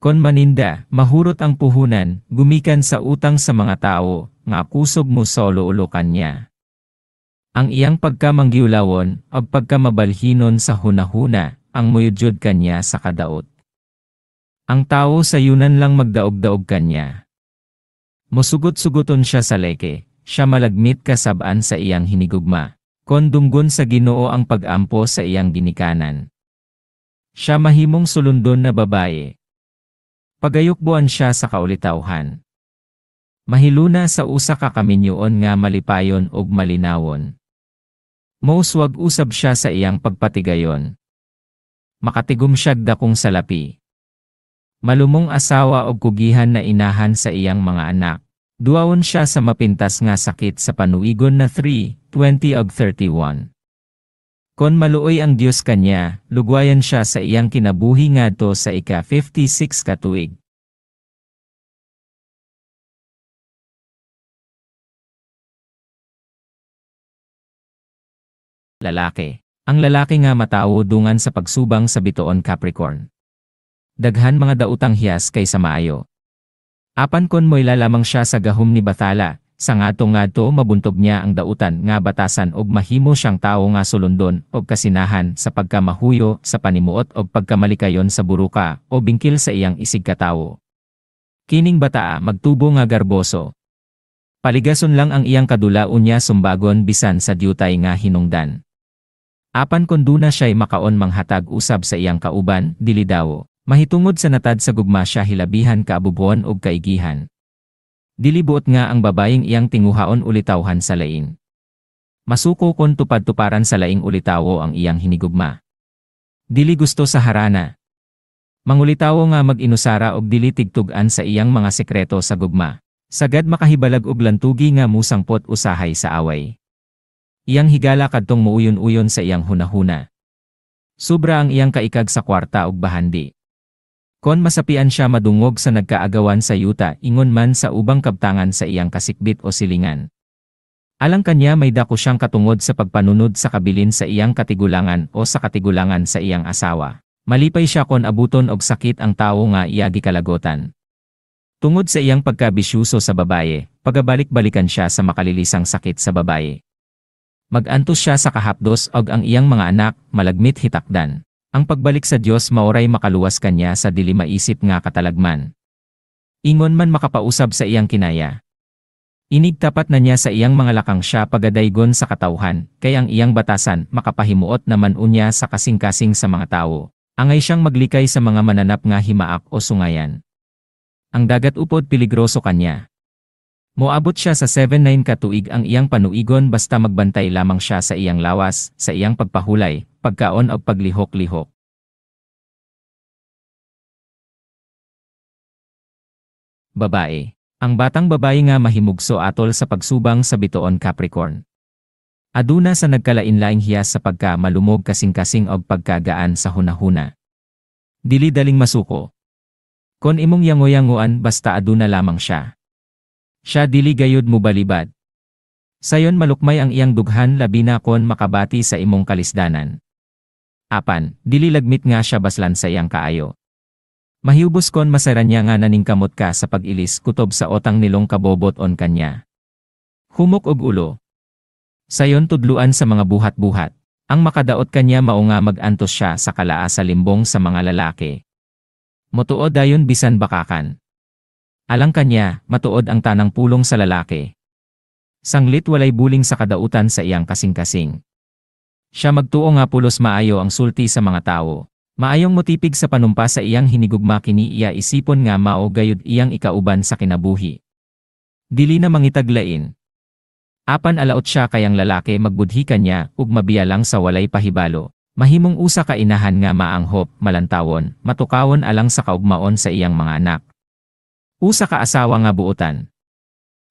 Kon maninda, mahurot ang puhunan, gumikan sa utang sa mga tao, nga kusog mo solo-ulo kanya. Ang iyang pagkamanggiulawon, o pagkamabalhinon sa hunahuna, ang muyudyod kanya sa kadaot. Ang tao sa yunan lang magdaog-daog kanya. Musugot-sugoton siya sa leke, siya malagmit kasabaan sa iyang hinigugma. Kon dunggon sa Ginoo ang pag-ampo sa iyang ginikanan. Siya mahimong sulundon na babaye. Pagayukbuan siya sa kaulitawhan. Mahiluna sa usa ka kaminyoon nga malipayon ug malinawon. Moswag usab siya sa iyang pagpatigayon. Makatigom siyag dakong salapi. Malumong asawa og kugihan na inahan sa iyang mga anak. Duwawon siya sa mapintas nga sakit sa panuigon na 3, 20 og 31. Kon maluoy ang Dios kanya, lugwayan siya sa iyang kinabuhi ngadto sa ika-56 ka tuig. Lalaki. Ang lalaki nga matawo dungan sa pagsubang sa bituon Capricorn. Daghan mga dautang hiyas kaysa maayo. Apan kon moila lamang siya sa gahom ni Bathala, sa ngadto-ngadto mabuntog niya ang dautan nga batasan og mahimo siyang tawo nga sulundon og kasinahan sa pagkamahuyo sa panimuot og pagkamalikayon sa buruka o bingkil sa iyang isig katawo. Kining bataa magtubo nga garboso. Paligason lang ang iyang kadula unya sumbagon bisan sa dyutay nga hinungdan. Apan kon duna siya'y makaon manghatag usab sa iyang kauban, dili dawo. Mahitungod sa natad sa gugma siya hilabihan kaabubuon og kaigihan. Dili buot nga ang babayeng iyang tinguhaon ulitawhan sa lain. Masuko kon tupad-tuparan sa laing ulitawo ang iyang hinigugma. Dili gusto sa harana. Mangulitawo nga mag-inusara og dili tigtug-an sa iyang mga sekreto sa gugma. Sagad makahibalag og lantugi nga musangpot usahay sa away. Iyang higala kadtong muuyon-uyon sa iyang hunahuna. Sobra ang iyang kaikag sa kwarta ug bahandi. Kon masapian siya madungog sa nagkaagawan sa yuta ingon man sa ubang kabtangan sa iyang kasikbit o silingan. Alang kanya may dako siyang katungod sa pagpanunod sa kabilin sa iyang katigulangan o sa katigulangan sa iyang asawa. Malipay siya kon abuton og sakit ang tawo nga iya gikalagotan. Tungod sa iyang pagkabisyuso sa babaye, pagabalik-balikan siya sa makalilisang sakit sa babaye. Mag-antos siya sa kahapdos og ang iyang mga anak, malagmit hitakdan. Ang pagbalik sa Dios maoray makaluwas kanya sa dili maisip nga katalagman. Ingon man makapausab sa iyang kinaya. Inig tapat na niya sa iyang mga lakang siya pagadaygon sa katawhan, kay ang iyang batasan makapahimuot naman unya sa kasing-kasing sa mga tawo. Angay siyang maglikay sa mga mananap nga himaak o sungayan. Ang dagat upod peligroso kanya. Moabot siya sa 7-9 ka tuig ang iyang panuigon basta magbantay lamang siya sa iyang lawas, sa iyang pagpahulay, pagkaon og paglihok-lihok. Babae. Ang batang babae nga mahimugso atol sa pagsubang sa bituon Capricorn. Aduna sa nagkalain-laing hiyas sa pagka malumog kasing-kasing og pagkagaan sa hunahuna. Dili daling masuko. Kon imong yango-yangoan basta aduna lamang siya. Siya dili gayud mobalibad. Sayon malukmay ang iyang dughan labi na kon makabati sa imong kalisdanan. Apan, dili lagmit nga siya baslan sa iyang kaayo. Mahibos kon masara niya nga naningkamot ka sa pag-ilis kutob sa otang nilong kabobot on kanya. Humok og ulo. Sayon tudluan sa mga buhat-buhat. Ang makadaot kanya mao nga mag-antos siya sa kalaa sa limbong sa mga lalaki. Motuo dayon bisan bakakan. Alang kanya, matuod ang tanang pulong sa lalaki. Sanglit walay buling sa kadautan sa iyang kasing-kasing. Siya magtuo nga pulos maayo ang sulti sa mga tawo. Maayong motipig sa panumpa sa iyang hinigugma kini iya isipon nga mao gayud iyang ikauban sa kinabuhi. Dili na mangitaglain. Apan alaot siya kayang lalaki magbudhi kanya ug mabiya lang sa walay pahibalo. Mahimong usa ka inahan nga maanghop, malantawon, matukawon alang sa kaugmaon sa iyang mga anak. Usa ka asawa nga buotan.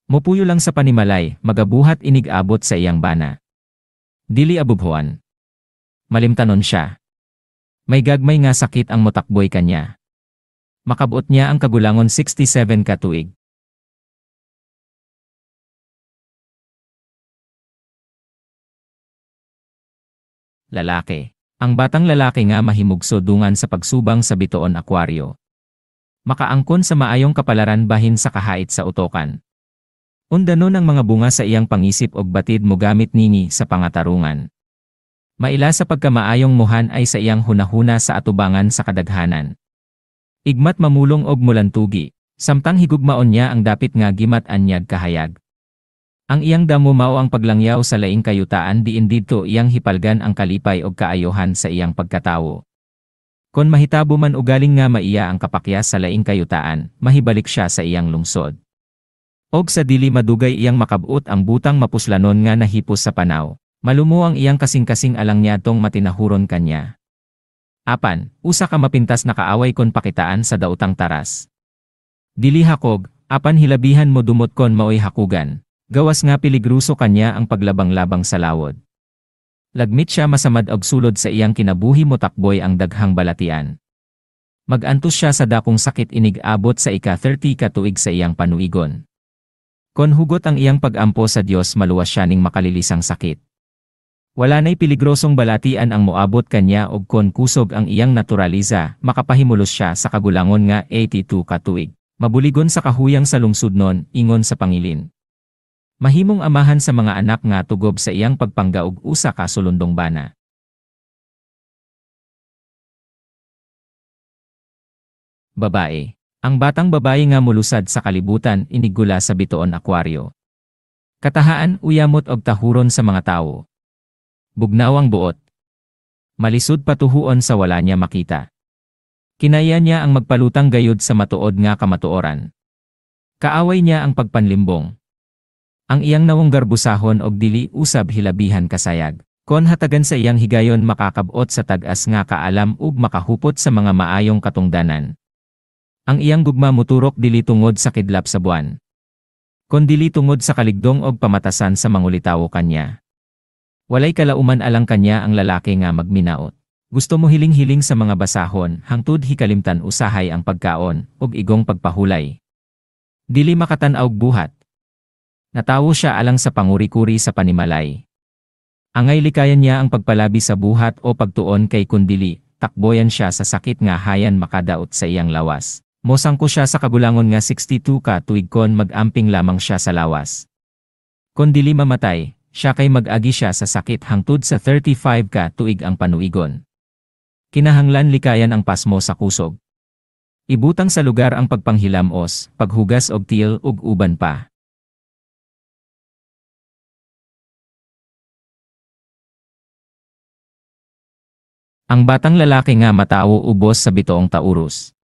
Mopuyo lang sa panimalay, magabuhat inig abot sa iyang bana. Dili abubhuan. Malimtanon siya. May gagmay nga sakit ang motakboy kanya. Makabot niya ang kagulangon 67 ka tuig. Lalaki. Ang batang lalaki nga mahimugso dungan sa pagsubang sa bituon Aquario. Makaangkon sa maayong kapalaran bahin sa kahait sa utokan. Undanon ang mga bunga sa iyang pangisip og batid mogamit nini sa pangatarungan. Maila sa pagkamaayong muhan ay sa iyang hunahuna sa atubangan sa kadaghanan. Igmat mamulong og mulantugi, samtang higugmaon niya ang dapit nga gimat anyag kahayag. Ang iyang damo mao ang paglangyaw sa laing kayutaan diin didto iyang hipalgan ang kalipay og kaayohan sa iyang pagkatawo. Kon mahitabo man ugaling nga maiya ang kapakyas sa laing kayutaan, mahibalik siya sa iyang lungsod. Og sa dili madugay iyang makabot ang butang mapuslanon nga nahipos sa panaw. Malumo ang iyang kasing-kasing alang niadtong matinahuron kanya. Apan, usa ka mapintas na kaaway kon pakitaan sa daotang taras. Dili hakog, apan hilabihan mo dumot kon maoy hakugan. Gawas nga piligruso kanya ang paglabang-labang sa lawod. Lagmit siya masamad og sulod sa iyang kinabuhi motakboy ang daghang balatian. Mag-antos siya sa dakong sakit inig abot sa ika-30 ka tuig sa iyang panuigon. Kon hugot ang iyang pag-ampo sa Dios maluwas siya ning makalilisang sakit. Wala na'y peligrosong balatian ang moabot kanya og kon kusog ang iyang naturaliza, makapahimulos siya sa kagulangon nga 82 ka tuig. Mabuligon sa kahuyang sa lungsod nun, ingon sa pangilin. Mahimong amahan sa mga anak nga tugob sa iyang pagpangga og usa ka sulundong bana. Babae. Ang batang babae nga mulusad sa kalibutan iniggula sa bituon Aquario. Katahaan uyamot og tahuron sa mga tawo. Bugnaw ang buot. Malisod patuhuon sa wala niya makita. Kinaya niya ang magpalutang gayud sa matuod nga kamatuoran. Kaaway niya ang pagpanlimbong. Ang iyang nawong garbusahon og dili usab hilabihan kasayag. Kon hatagan sa iyang higayon makakab-ot sa tag-as nga kaalam ug makahupot sa mga maayong katungdanan. Ang iyang gugma muturok dili tungod sa kidlap sa buwan, kon dili tungod sa kaligdong og pamatasan sa mangulitawo kanya. Walay kalauman alang kanya ang lalaki nga magminaot. Gusto mo hiling-hiling sa mga basahon hangtod hikalimtan usahay ang pagkaon ug igong pagpahulay. Dili makatan-aw og buhat. Natawo siya alang sa panguri-kuri sa panimalay. Angay likayan niya ang pagpalabi sa buhat o pagtuon kay kundili, takboyan siya sa sakit nga hayan makadaot sa iyang lawas. Mosangko siya sa kagulangon nga 62 ka tuig kon mag-amping lamang siya sa lawas. Kon dili mamatay, siya kay mag-agi siya sa sakit hangtod sa 35 ka tuig ang panuigon. Kinahanglan likayan ang pasmo sa kusog. Ibutang sa lugar ang pagpanghilamos, paghugas og tiil ug uban pa. Ang batang lalaki nga matawo ubos sa bitoong Taurus.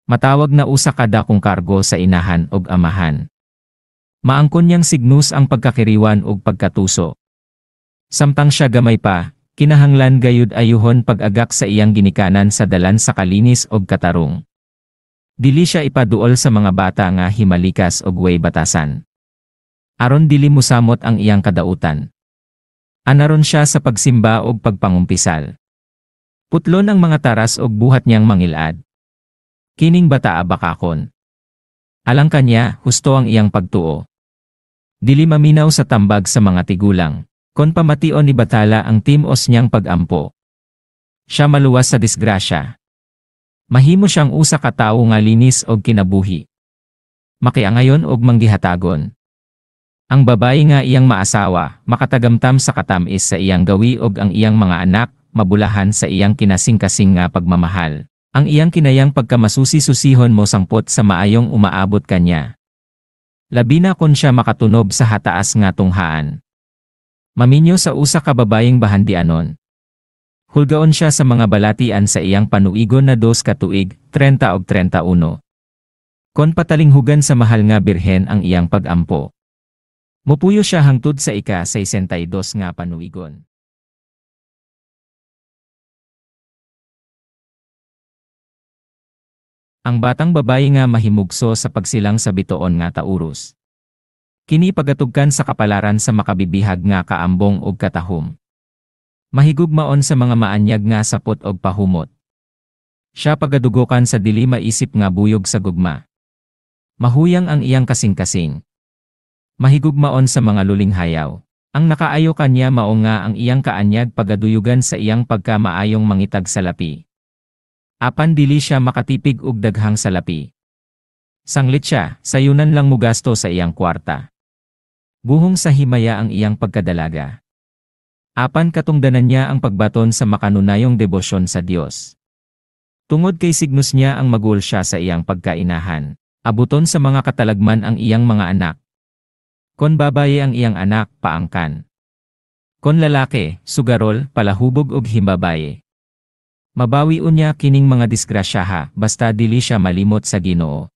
Matawag na usa ka dakong kargo sa inahan og amahan. Maangkon niyang signus ang pagkakiriwan ug pagkatuso. Samtang siya gamay pa, kinahanglan gayud ayuhon pag-agak sa iyang ginikanan sa dalan sa kalinis og katarong. Dili siya ipaduol sa mga bata nga himalikas og way batasan. Aron dili mosamot ang iyang kadautan. Anaron siya sa pagsimba og pagpangumpisal. Putlon ang mga taras og buhat niyang mangilad. Kining bataa bakakon. Alang kanya, husto ang iyang pagtuo. Dili maminaw sa tambag sa mga tigulang. Kon pamation ni Bathala ang timos niyang pagampo, siya maluwas sa disgrasya. Mahimo siyang usa ka tawo nga linis og kinabuhi. Makiangayon og manggihatagon. Ang babayi nga iyang maasawa, makatagamtam sa katam-is sa iyang gawi og ang iyang mga anak, mabulahan sa iyang kinasing-kasing nga pagmamahal. Ang iyang kinayang pagkamasusi-susihon mo sangpot sa maayong umaabot kanya. Labi na kon siya makatunob sa hataas nga tunghaan. Maminyo sa usa ka babayeng bahandianon. Hulgaon siya sa mga balatian sa iyang panuigon na 2 ka tuig, 30 og 31. Kon patalinghugan sa mahal nga birhen ang iyang pagampo. Mupuyo siya hangtod sa ika-62 nga panuigon. Ang batang babayi nga mahimugso sa pagsilang sa bitoon nga Taurus. Kini pagatugkan sa kapalaran sa makabibihag nga kaambong og katahom. Mahigugmaon sa mga maanyag nga sapot og pahumot. Siya pagadugokan sa dili maisip nga buyog sa gugma. Mahuyang ang iyang kasing-kasing. Mahigugmaon sa mga luling hayaw. Ang nakaayo kanya mao nga ang iyang kaanyag pagaduyugan sa iyang pagkamaayong mangitag salapi. Apan dili siya makatipig og daghang salapi. Sanglit siya, sayunan lang mugasto sa iyang kwarta. Buhong sa himaya ang iyang pagkadalaga. Apan katungdanan niya ang pagbaton sa makanunayong debosyon sa Dios. Tungod kay signus niya ang magul siya sa iyang pagkainahan. Abuton sa mga katalagman ang iyang mga anak. Kon babaye ang iyang anak, paangkan. Kon lalaki, sugarol, palahubog og himbabaye. Mabawi unya kining mga disgrasyaha basta dili siya malimot sa Ginoo.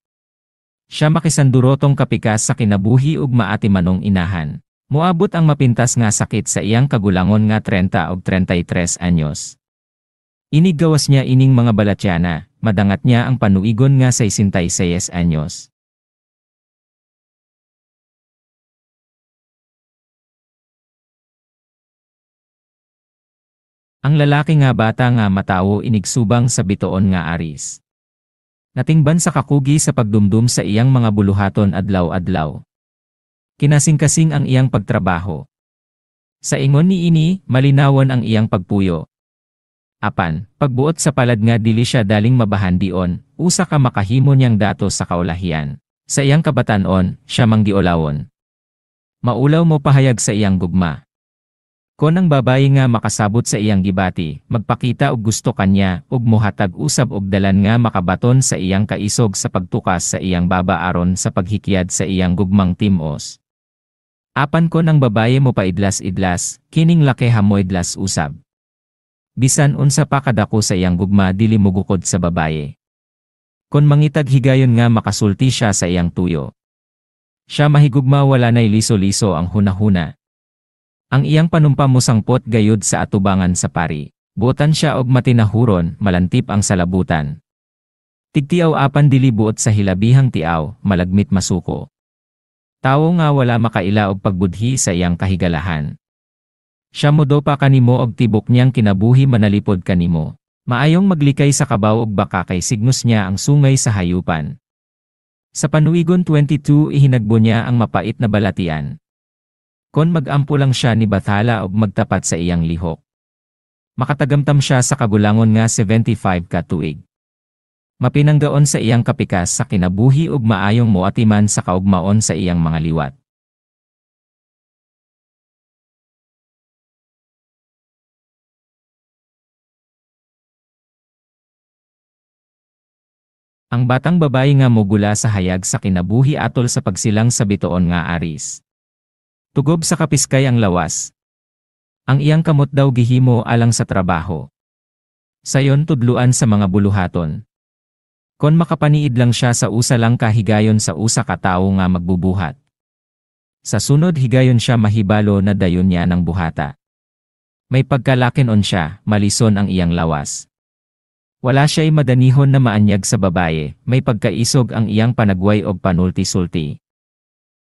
Siya makisandurotong kapikas sa kinabuhi ug maatimanong inahan. Moabot ang mapintas nga sakit sa iyang kagulangon nga 30 og 33 anyos. Iniggawas niya ining mga balatyana, madangat niya ang panuigon nga 66 anyos. Ang lalaki nga bata nga matawo inigsubang sa bitoon nga Aris. Natingban sa kakugi sa pagdumdum sa iyang mga buluhaton adlaw-adlaw. Kinasing-kasing ang iyang pagtrabaho. Sa ingon niini, malinawon ang iyang pagpuyo. Apan, pagbuot sa palad nga dili siya daling mabahandion, usa ka makahimo niyang dato sa kaulahian. Sa iyang kabatan-on, siya manggiolawon. Maulaw mo pahayag sa iyang gugma. Kon ang babayi nga makasabot sa iyang gibati, magpakita og gusto kanya ug mohatag usab og dalan nga makabaton sa iyang kaisog sa pagtukas sa iyang baba aron sa paghikyad sa iyang gugmang timos. Apan kon ang babaye mo paidlas-idlas, kining laki hamoidlas usab. Bisan unsa pa kadako sa iyang gugma dili mogukod sa babaye. Kon mangitag higayon nga makasulti siya sa iyang tuyo. Siya mahigugma, wala nay liso-liso ang hunahuna. Ang iyang panumpa mosangpot gayud sa atubangan sa pari. Buotan siya og matinahuron, malantip ang salabutan. Tigtiaw apan dili buot sa hilabihang tiaw, malagmit masuko. Tawo nga wala makaila og pagbudhi sa iyang kahigalahan. Siya modopa kanimo og tibok niyang kinabuhi manalipod kanimo. Maayong maglikay sa kabaw og baka kay signos niya ang sungay sa hayupan. Sa Panuigon 22 ihinagbo niya ang mapait na balatian. Kon mag-ampo lang siya ni Bathala og magtapat sa iyang lihok. Makatagamtam siya sa kagulangon nga 75 ka tuig. Mapinanggaon sa iyang kapikas sa kinabuhi ug maayong moatiman sa kaugmaon sa iyang mga liwat. Ang batang babayi nga mogula sa hayag sa kinabuhi atol sa pagsilang sa bituon nga Aris. Tugob sa kapiskay ang lawas. Ang iyang kamot daw gihimo alang sa trabaho. Sayon tudluan sa mga buluhaton. Kon makapaniid lang siya sa usa lang ka higayon sa usa ka tawo nga magbubuhat. Sa sunod higayon siya mahibalo na dayon niya ng buhata. May pagkalakinon siya, malison ang iyang lawas. Wala siya'y madanihon na maanyag sa babaye, may pagkaisog ang iyang panagway og panulti-sulti.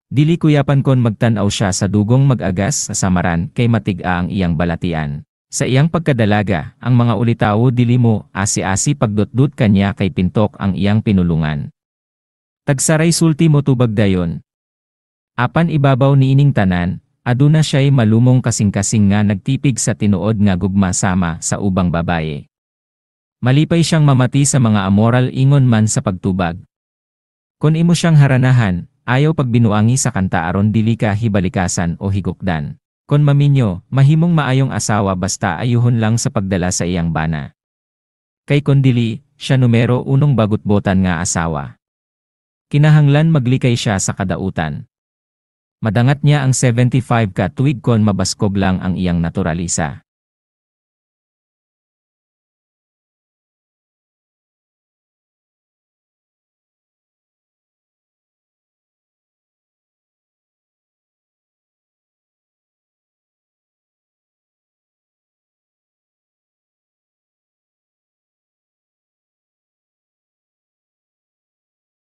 Dili kuyapan kon magtan-aw siya sa dugong mag-agas sa samaran kay matig-a ang iyang balatian. Sa iyang pagkadalaga, ang mga ulitawo dili mo asi-asi pagdutdut kanya kay pintok ang iyang pinulungan. Tagsaray sulti mo tubag dayon. Apan ibabaw niining tanan, aduna siya'y malumong kasing-kasing nga nagtipig sa tinuod nga gugma sama sa ubang babaye. Malipay siyang mamati sa mga amoral ingon man sa pagtubag. Kon imo siyang haranahan, ayaw pagbinuangi sa kanta aron dili ka hibalikasan o higukdan. Kon maminyo, mahimong maayong asawa basta ayuhon lang sa pagdala sa iyang bana. Kay kon dili, siya numero unong bagutbotan nga asawa. Kinahanglan maglikay siya sa kadautan. Madangat niya ang 75 ka tuig kon mabaskog lang ang iyang naturalisa.